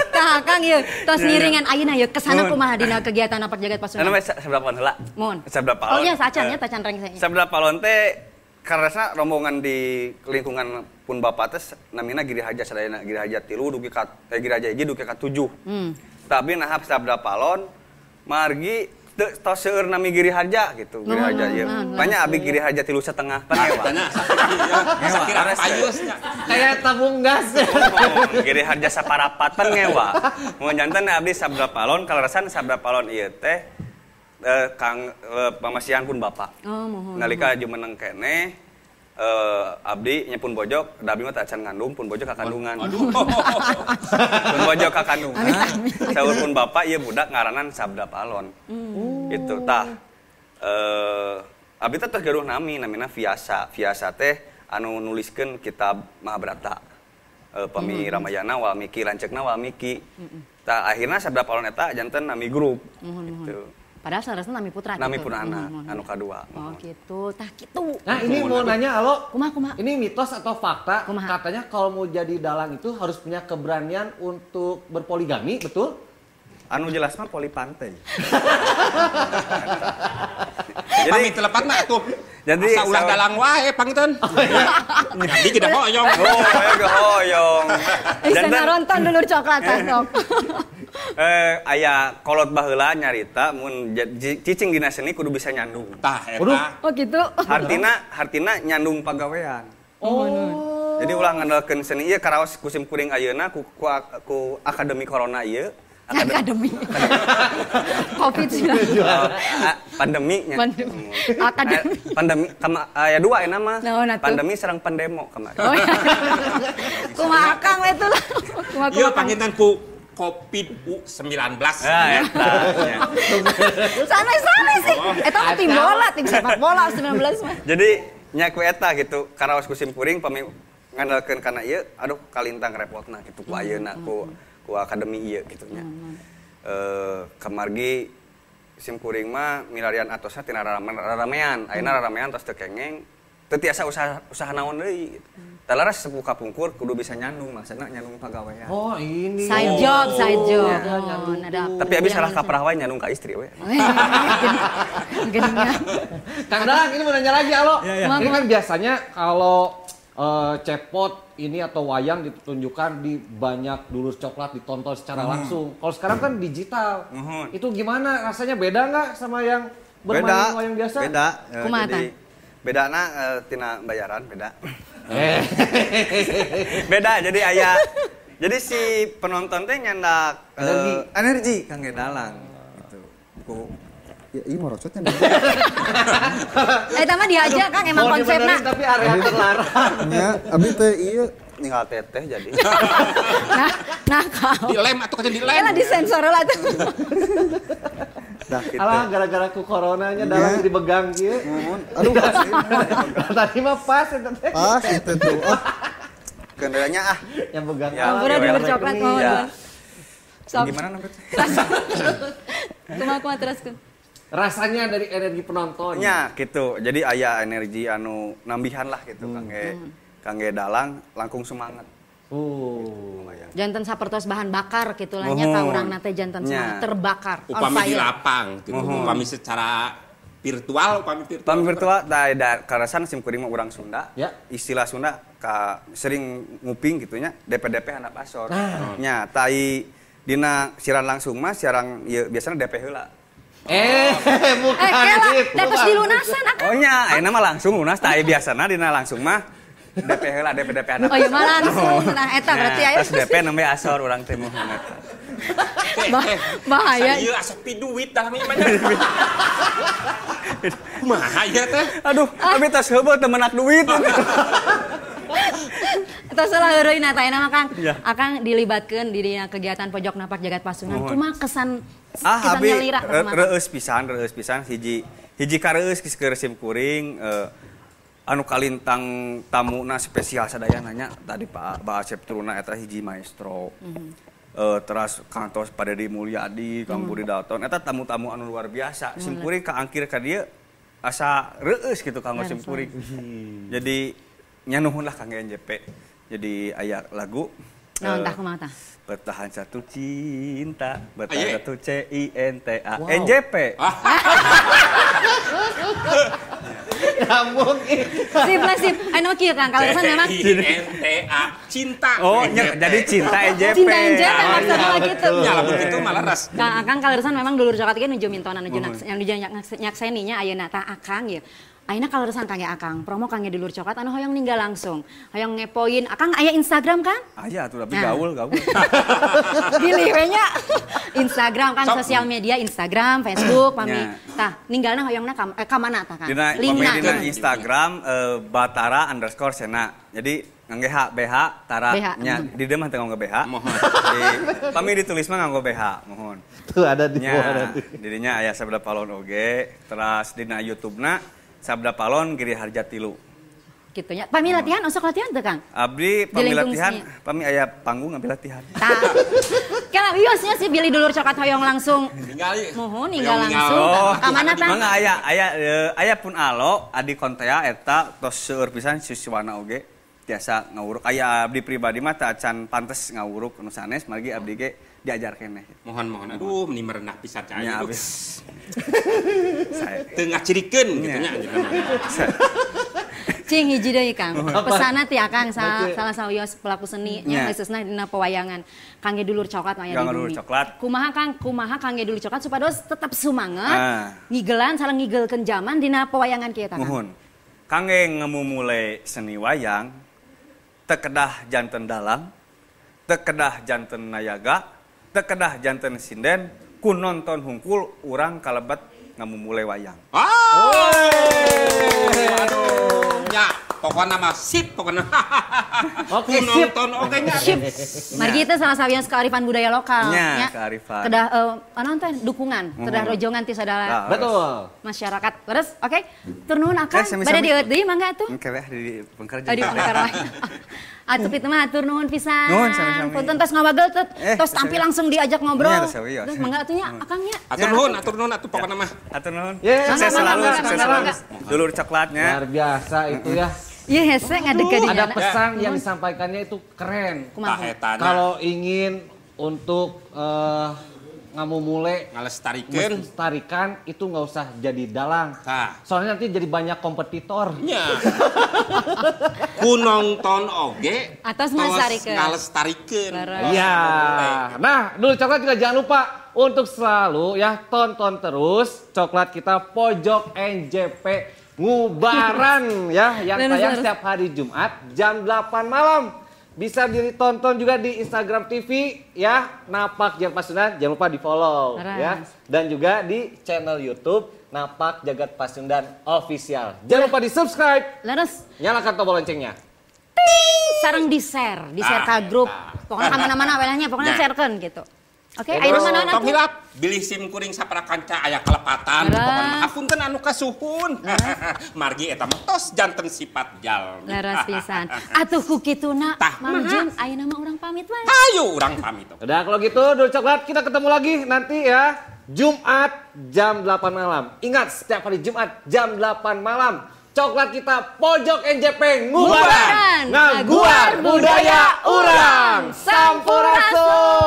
Tah Kang ieu tos ngiringan ayeuna ieu kesana kumaha dina kegiatan napak jagat Pasundan. Anu sabda palon heula. Mun. Sabda palon. Oh nya sacan nya tacan rengse. Sabda palon teh karena rombongan di lingkungan pun bapak teh namina Giri Harja sadayana Giri Harja 3 dugi ka Giri Harja 1 dugi ka 7. Tapi nah sabda palon margi tos seueur nami Giri Harja gitu, Giri Harja ieu. Banyak abi Giri Harja 3,5 pan ngewa. Sakira payusnya. Kayak tabung gas. Giri Harja saparapat pan ngewa. Mun janten abdi sabda palon kaleresan sabda palon ieu teh Kang pamasihan pun bapak. Oh, mohon. Nalika jumeneng keneh abdi nya pun bojok, da abdi mah tacan ngandung, pun bojok ka kandungan. Pun bojok ka kandungan. Saur pun bapak ieu budak ngaranan sabda palon. Gitu tah. Abdi teh tos gaduh nami, namina Viasa. Viasa teh anu nuliskeun kitab Mahabharata. Pami Ramayana Walmiki, lanceukna Walmiki. Tah akhirna sabda palon eta janten nami grup. Gitu. Padahal seharusnya nami putra. Nami pun anak, anu kadua. Oh gitu, tah gitu. Nah ini mau nanya, halo. Kumaha, kumaha. Ini mitos atau fakta? Kumaha. Katanya kalau mau jadi dalang itu harus punya keberanian untuk berpoligami, betul? Anu jelas mah polipantai. Jadi pamit telepat mah tuh. Jadi asa ulah dalang wae panginten. Jadi kita hoyong. Oh, hoyong hoyong. Bisa naronton dulur coklat sok. Aya kolot baheula nyarita mun cicing dina seni kudu bisa nyandung. Tah eta. Oh gitu. Hartina nyandung pagawean. Oh. Jadi ulah ngandalkeun seni ieu karaos kusim kuring ayeuna ku akademi corona ieu. Akademi. Covid-19. Pandeminya. Pandemi. Akademi. Pandemi aya dua ya nama. Nah, Pandemi sareng pandemo kemarin. Oh, iya. Kumaha Akang we tuh lah. Kumaha Ieu panginten ku Covid-19. Ya, eta. Sana-sana sih. Eta mah tim bola, tim sepak bola 19 mah. Jadi nya ku eta gitu, karaos ku simkuring pami ngandalkeun kana ieu, aduh kalintang repotna gitu ku ayeuna ku akademi ieu gitu nya. Kamargi simkuring mah milarian atosna tina raramean, ayeuna raramean tos teu kengeng, teu tiasa usaha naon deui gitu. Talaras sepuh kapungkur kudu bisa nyandung, maksudna nyandung pagawean. Oh, ini. Side job, side job. Ya. Oh, ada. Tapi abis salah kaprah wae nyandung ka istri we. Geningan. Kang Dalang, ini mau nanya lagi, Alo. Ya, ya. Ini kan biasanya kalau cepot ini atau wayang ditunjukkan di banyak dulur coklat ditonton secara langsung. Kalau sekarang kan digital. Itu gimana rasanya, beda nggak sama yang bermain wayang biasa? Beda. Kumaha Jadi bedana tina bayaran beda. Beda jadi aya. Jadi si penonton teh nyandak energi. Energi kangge dalang gitu. Ku ya iya merocotnya. Eta mah diajak Kang emang Mau konsepna. dibenerin tapi area terlarang. Ya, abi teh iya ninggal teteh jadi. Nah, kau. Dilem atuh kaca dilem. Elah disensor lah tuh. Dah gitu. Alah gara-gara ku coronanya dalang jadi begang kieu. Aduh, pas tadi mah pas eta teh. Pas itu tuh. Oh. Kendalanya ah. Yang begang. Ya, Ampura ya, dulur ya. coklat mohon. Ya. Sok. Gimana namanya? Kumaha kumaha teruskeun. Rasanya dari energi penonton. Nya gitu. Jadi aya energi anu nambihan lah gitu kangge dalang langkung semangat. Oh. Janten sapertos bahan bakar gitu lah nya ka urang teh janten semangat terbakar. On Upami di fire. lapang gitu. Upami secara virtual, upami virtual. Upami virtual da karasan sim kuring mah urang Sunda. Ya. Istilah Sunda ka sering nguping gitu nya DP-DP handap asor. Nya tai dina siaran langsung mah siaran ieu biasana DP heula. Bukan kela, itu. da tos dilunasan akang. Oh nya, ayeuna mah langsung lunas tai biasana dina langsung mah DP heula DP handap. Oh iya mah langsung. Nah eta berarti aya. Terus DP nembe asor urang teh muhun eta. Bahaya. Ieu asa piduit dalam ieu mah. Kumaha ieu teh? Aduh, abi tos heubeul teu menak duit. Tos lah heureuy na tah mah Kang. Ya. Akang dilibatkeun di dina kegiatan Pojok Napak Jagat Pasundan. Kumaha kesan Ah, kesan abi nyalira kumaha? reueus pisan hiji hiji kareueus keur sim kuring anu kalintang tamuna spesial sadayana nya tadi Pak Asep Truna eta hiji maestro. Teras kantos Pak Deddy Mulyadi, Kang Budi Dalton eta tamu-tamu anu luar biasa. Sim kuring kaangkir ka dieu asa reueus gitu kanggo sim kuring. Jadi nya nuhun lah kangge NJP. Jadi aya lagu Naon tah kumaha tah? Bertahan satu cinta, bertahan Aye. satu C I N T A Wow. NJP. Nyambung ih. Sip lah sip. Anu kieu Kang, kalau kesan memang C I N T A cinta. Oh, nya, jadi cinta NJP. cinta NJP maksudnya mah gitu. Ya lamun kitu malah ras. Kang Akang kaleresan memang dulur coklat ge nuju mintonan nuju nuju nyakseni nya ayeuna tah Akang ye. Ayeuna kaleresan kangge Akang, promo kangge dulur coklat anu hoyong ninggal langsung. Hoyong ngepoin. Akang aya Instagram kan? Aya atuh tapi Nah. gaul gaul. Pilih we nya. Instagram kan Sok. sosial media Instagram, Facebook pami. Nya. Tah, ninggalna hoyongna ka mana tah Kang? Dina Linkna. pami dina Instagram batara_sena. Jadi ngangge H BH tara BH. nya di dieu mah teu nganggo BH. Mohon. Di pami ditulis mah nganggo BH, mohon. Tuh ada di bawah Nya, nanti. dirinya aya Sabda Palon oge, teras dina YouTube-na Sabda Palon Giri Harja Tilu. Gitu nya. Pami latihan, osok latihan teu Kang? Abdi pami Di lingkung latihan, seni. pami aya panggung abdi latihan. Tah. Kela wiosnya sih bilih dulur coklat hoyong langsung. Ninggal. Mohon ninggal Hoyong langsung. Oh, Ka mana tah? Mangga aya pun alo adi kontea eta tos seueur pisan siswana oge tiasa ngawuruk. Aya abdi pribadi mah teu acan pantes ngawuruk nu sanes margi abdi ge diajar keneh. Mohon. Aduh, meni merenah pisan cai. Nya Aduh. abdi. Saya Teu ngacirikeun gitu nya. Cing hiji deui Kang. Pesanna ti Akang salah sawios pelaku seni nya Nya. khususna dina pewayangan. Kangge dulur coklat mah aya di Kangge dulur bumi. coklat. Kumaha Kang, kumaha kangge dulur coklat supados tetap sumanget. Ah. Ngigelan sareng ngigelkeun zaman dina pewayangan kieu tah Kang. Muhun. Kangge ngemumule seni wayang teu kedah janten dalang, teu kedah janten nayaga, Teu kedah janten sinden ku nonton hungkul urang kalebet ngamumule wayang. Aduh, nya pokoknya mah sip pokoknya. Oke, sip. Nonton oke nya. Sip. Margi itu salah satu kearifan budaya lokal. Nya, kearifan. Kedah nonton dukungan, kedah rojongan ti sadala. Betul. Masyarakat. Terus oke, tur nuhun akang. Bade dieueut deui mangga atuh. Engke weh di pengker Oh, di pengker wae. Atuh kitu mah atur nuhun pisan. Nuhun sami-sami. Punten tos ngawagel tos tampil langsung diajak ngobrol. Terus mangga atuh nya akang nya. Atur nuhun atuh pokokna mah. Atur nuhun. Sukses selalu, sukses selalu. Dulur coklatnya. Luar biasa itu ya. Iya hese ngadeg Ada pesan yang disampaikannya itu keren. Kalau ingin untuk ngamumule ngalestarikan itu nggak usah jadi dalang. Soalnya nanti jadi banyak kompetitor. Nya. Ku nonton oge atos ngalestarikeun. Iya. Nah, dulu coklat juga jangan lupa untuk selalu ya tonton terus coklat kita Pojok NJP Ngubaran ya yang tayang setiap hari Jumat jam 8 malam. Bisa ditonton juga di Instagram TV ya, Napak Jagat Pasundan, jangan lupa di-follow ya. Dan juga di channel YouTube Napak Jagat Pasundan Official. Jangan lupa di-subscribe. Leres. Nyalakan tombol loncengnya. Ting, sareng di-share, di-share ke grup. Pokoknya kemana-mana welahnya, pokoknya share-kan gitu. Oke, ayo mana tong hilap, bilih sim kuring saparakanca aya kalepatan, pokona hapunten anu kasuhun. Margi eta mah tos janten sifat jalmi. Leres pisan. Atuh ku kituna, Mang Jun, ayeuna mah urang pamit wae. Hayu urang pamit. Udah kalau gitu, dulur coklat kita ketemu lagi nanti ya Jumat jam 8 malam. Ingat setiap hari Jumat jam 8 malam. Coklat kita Pojok NJP Ngubaran, ngaguar budaya urang. Sampurasun.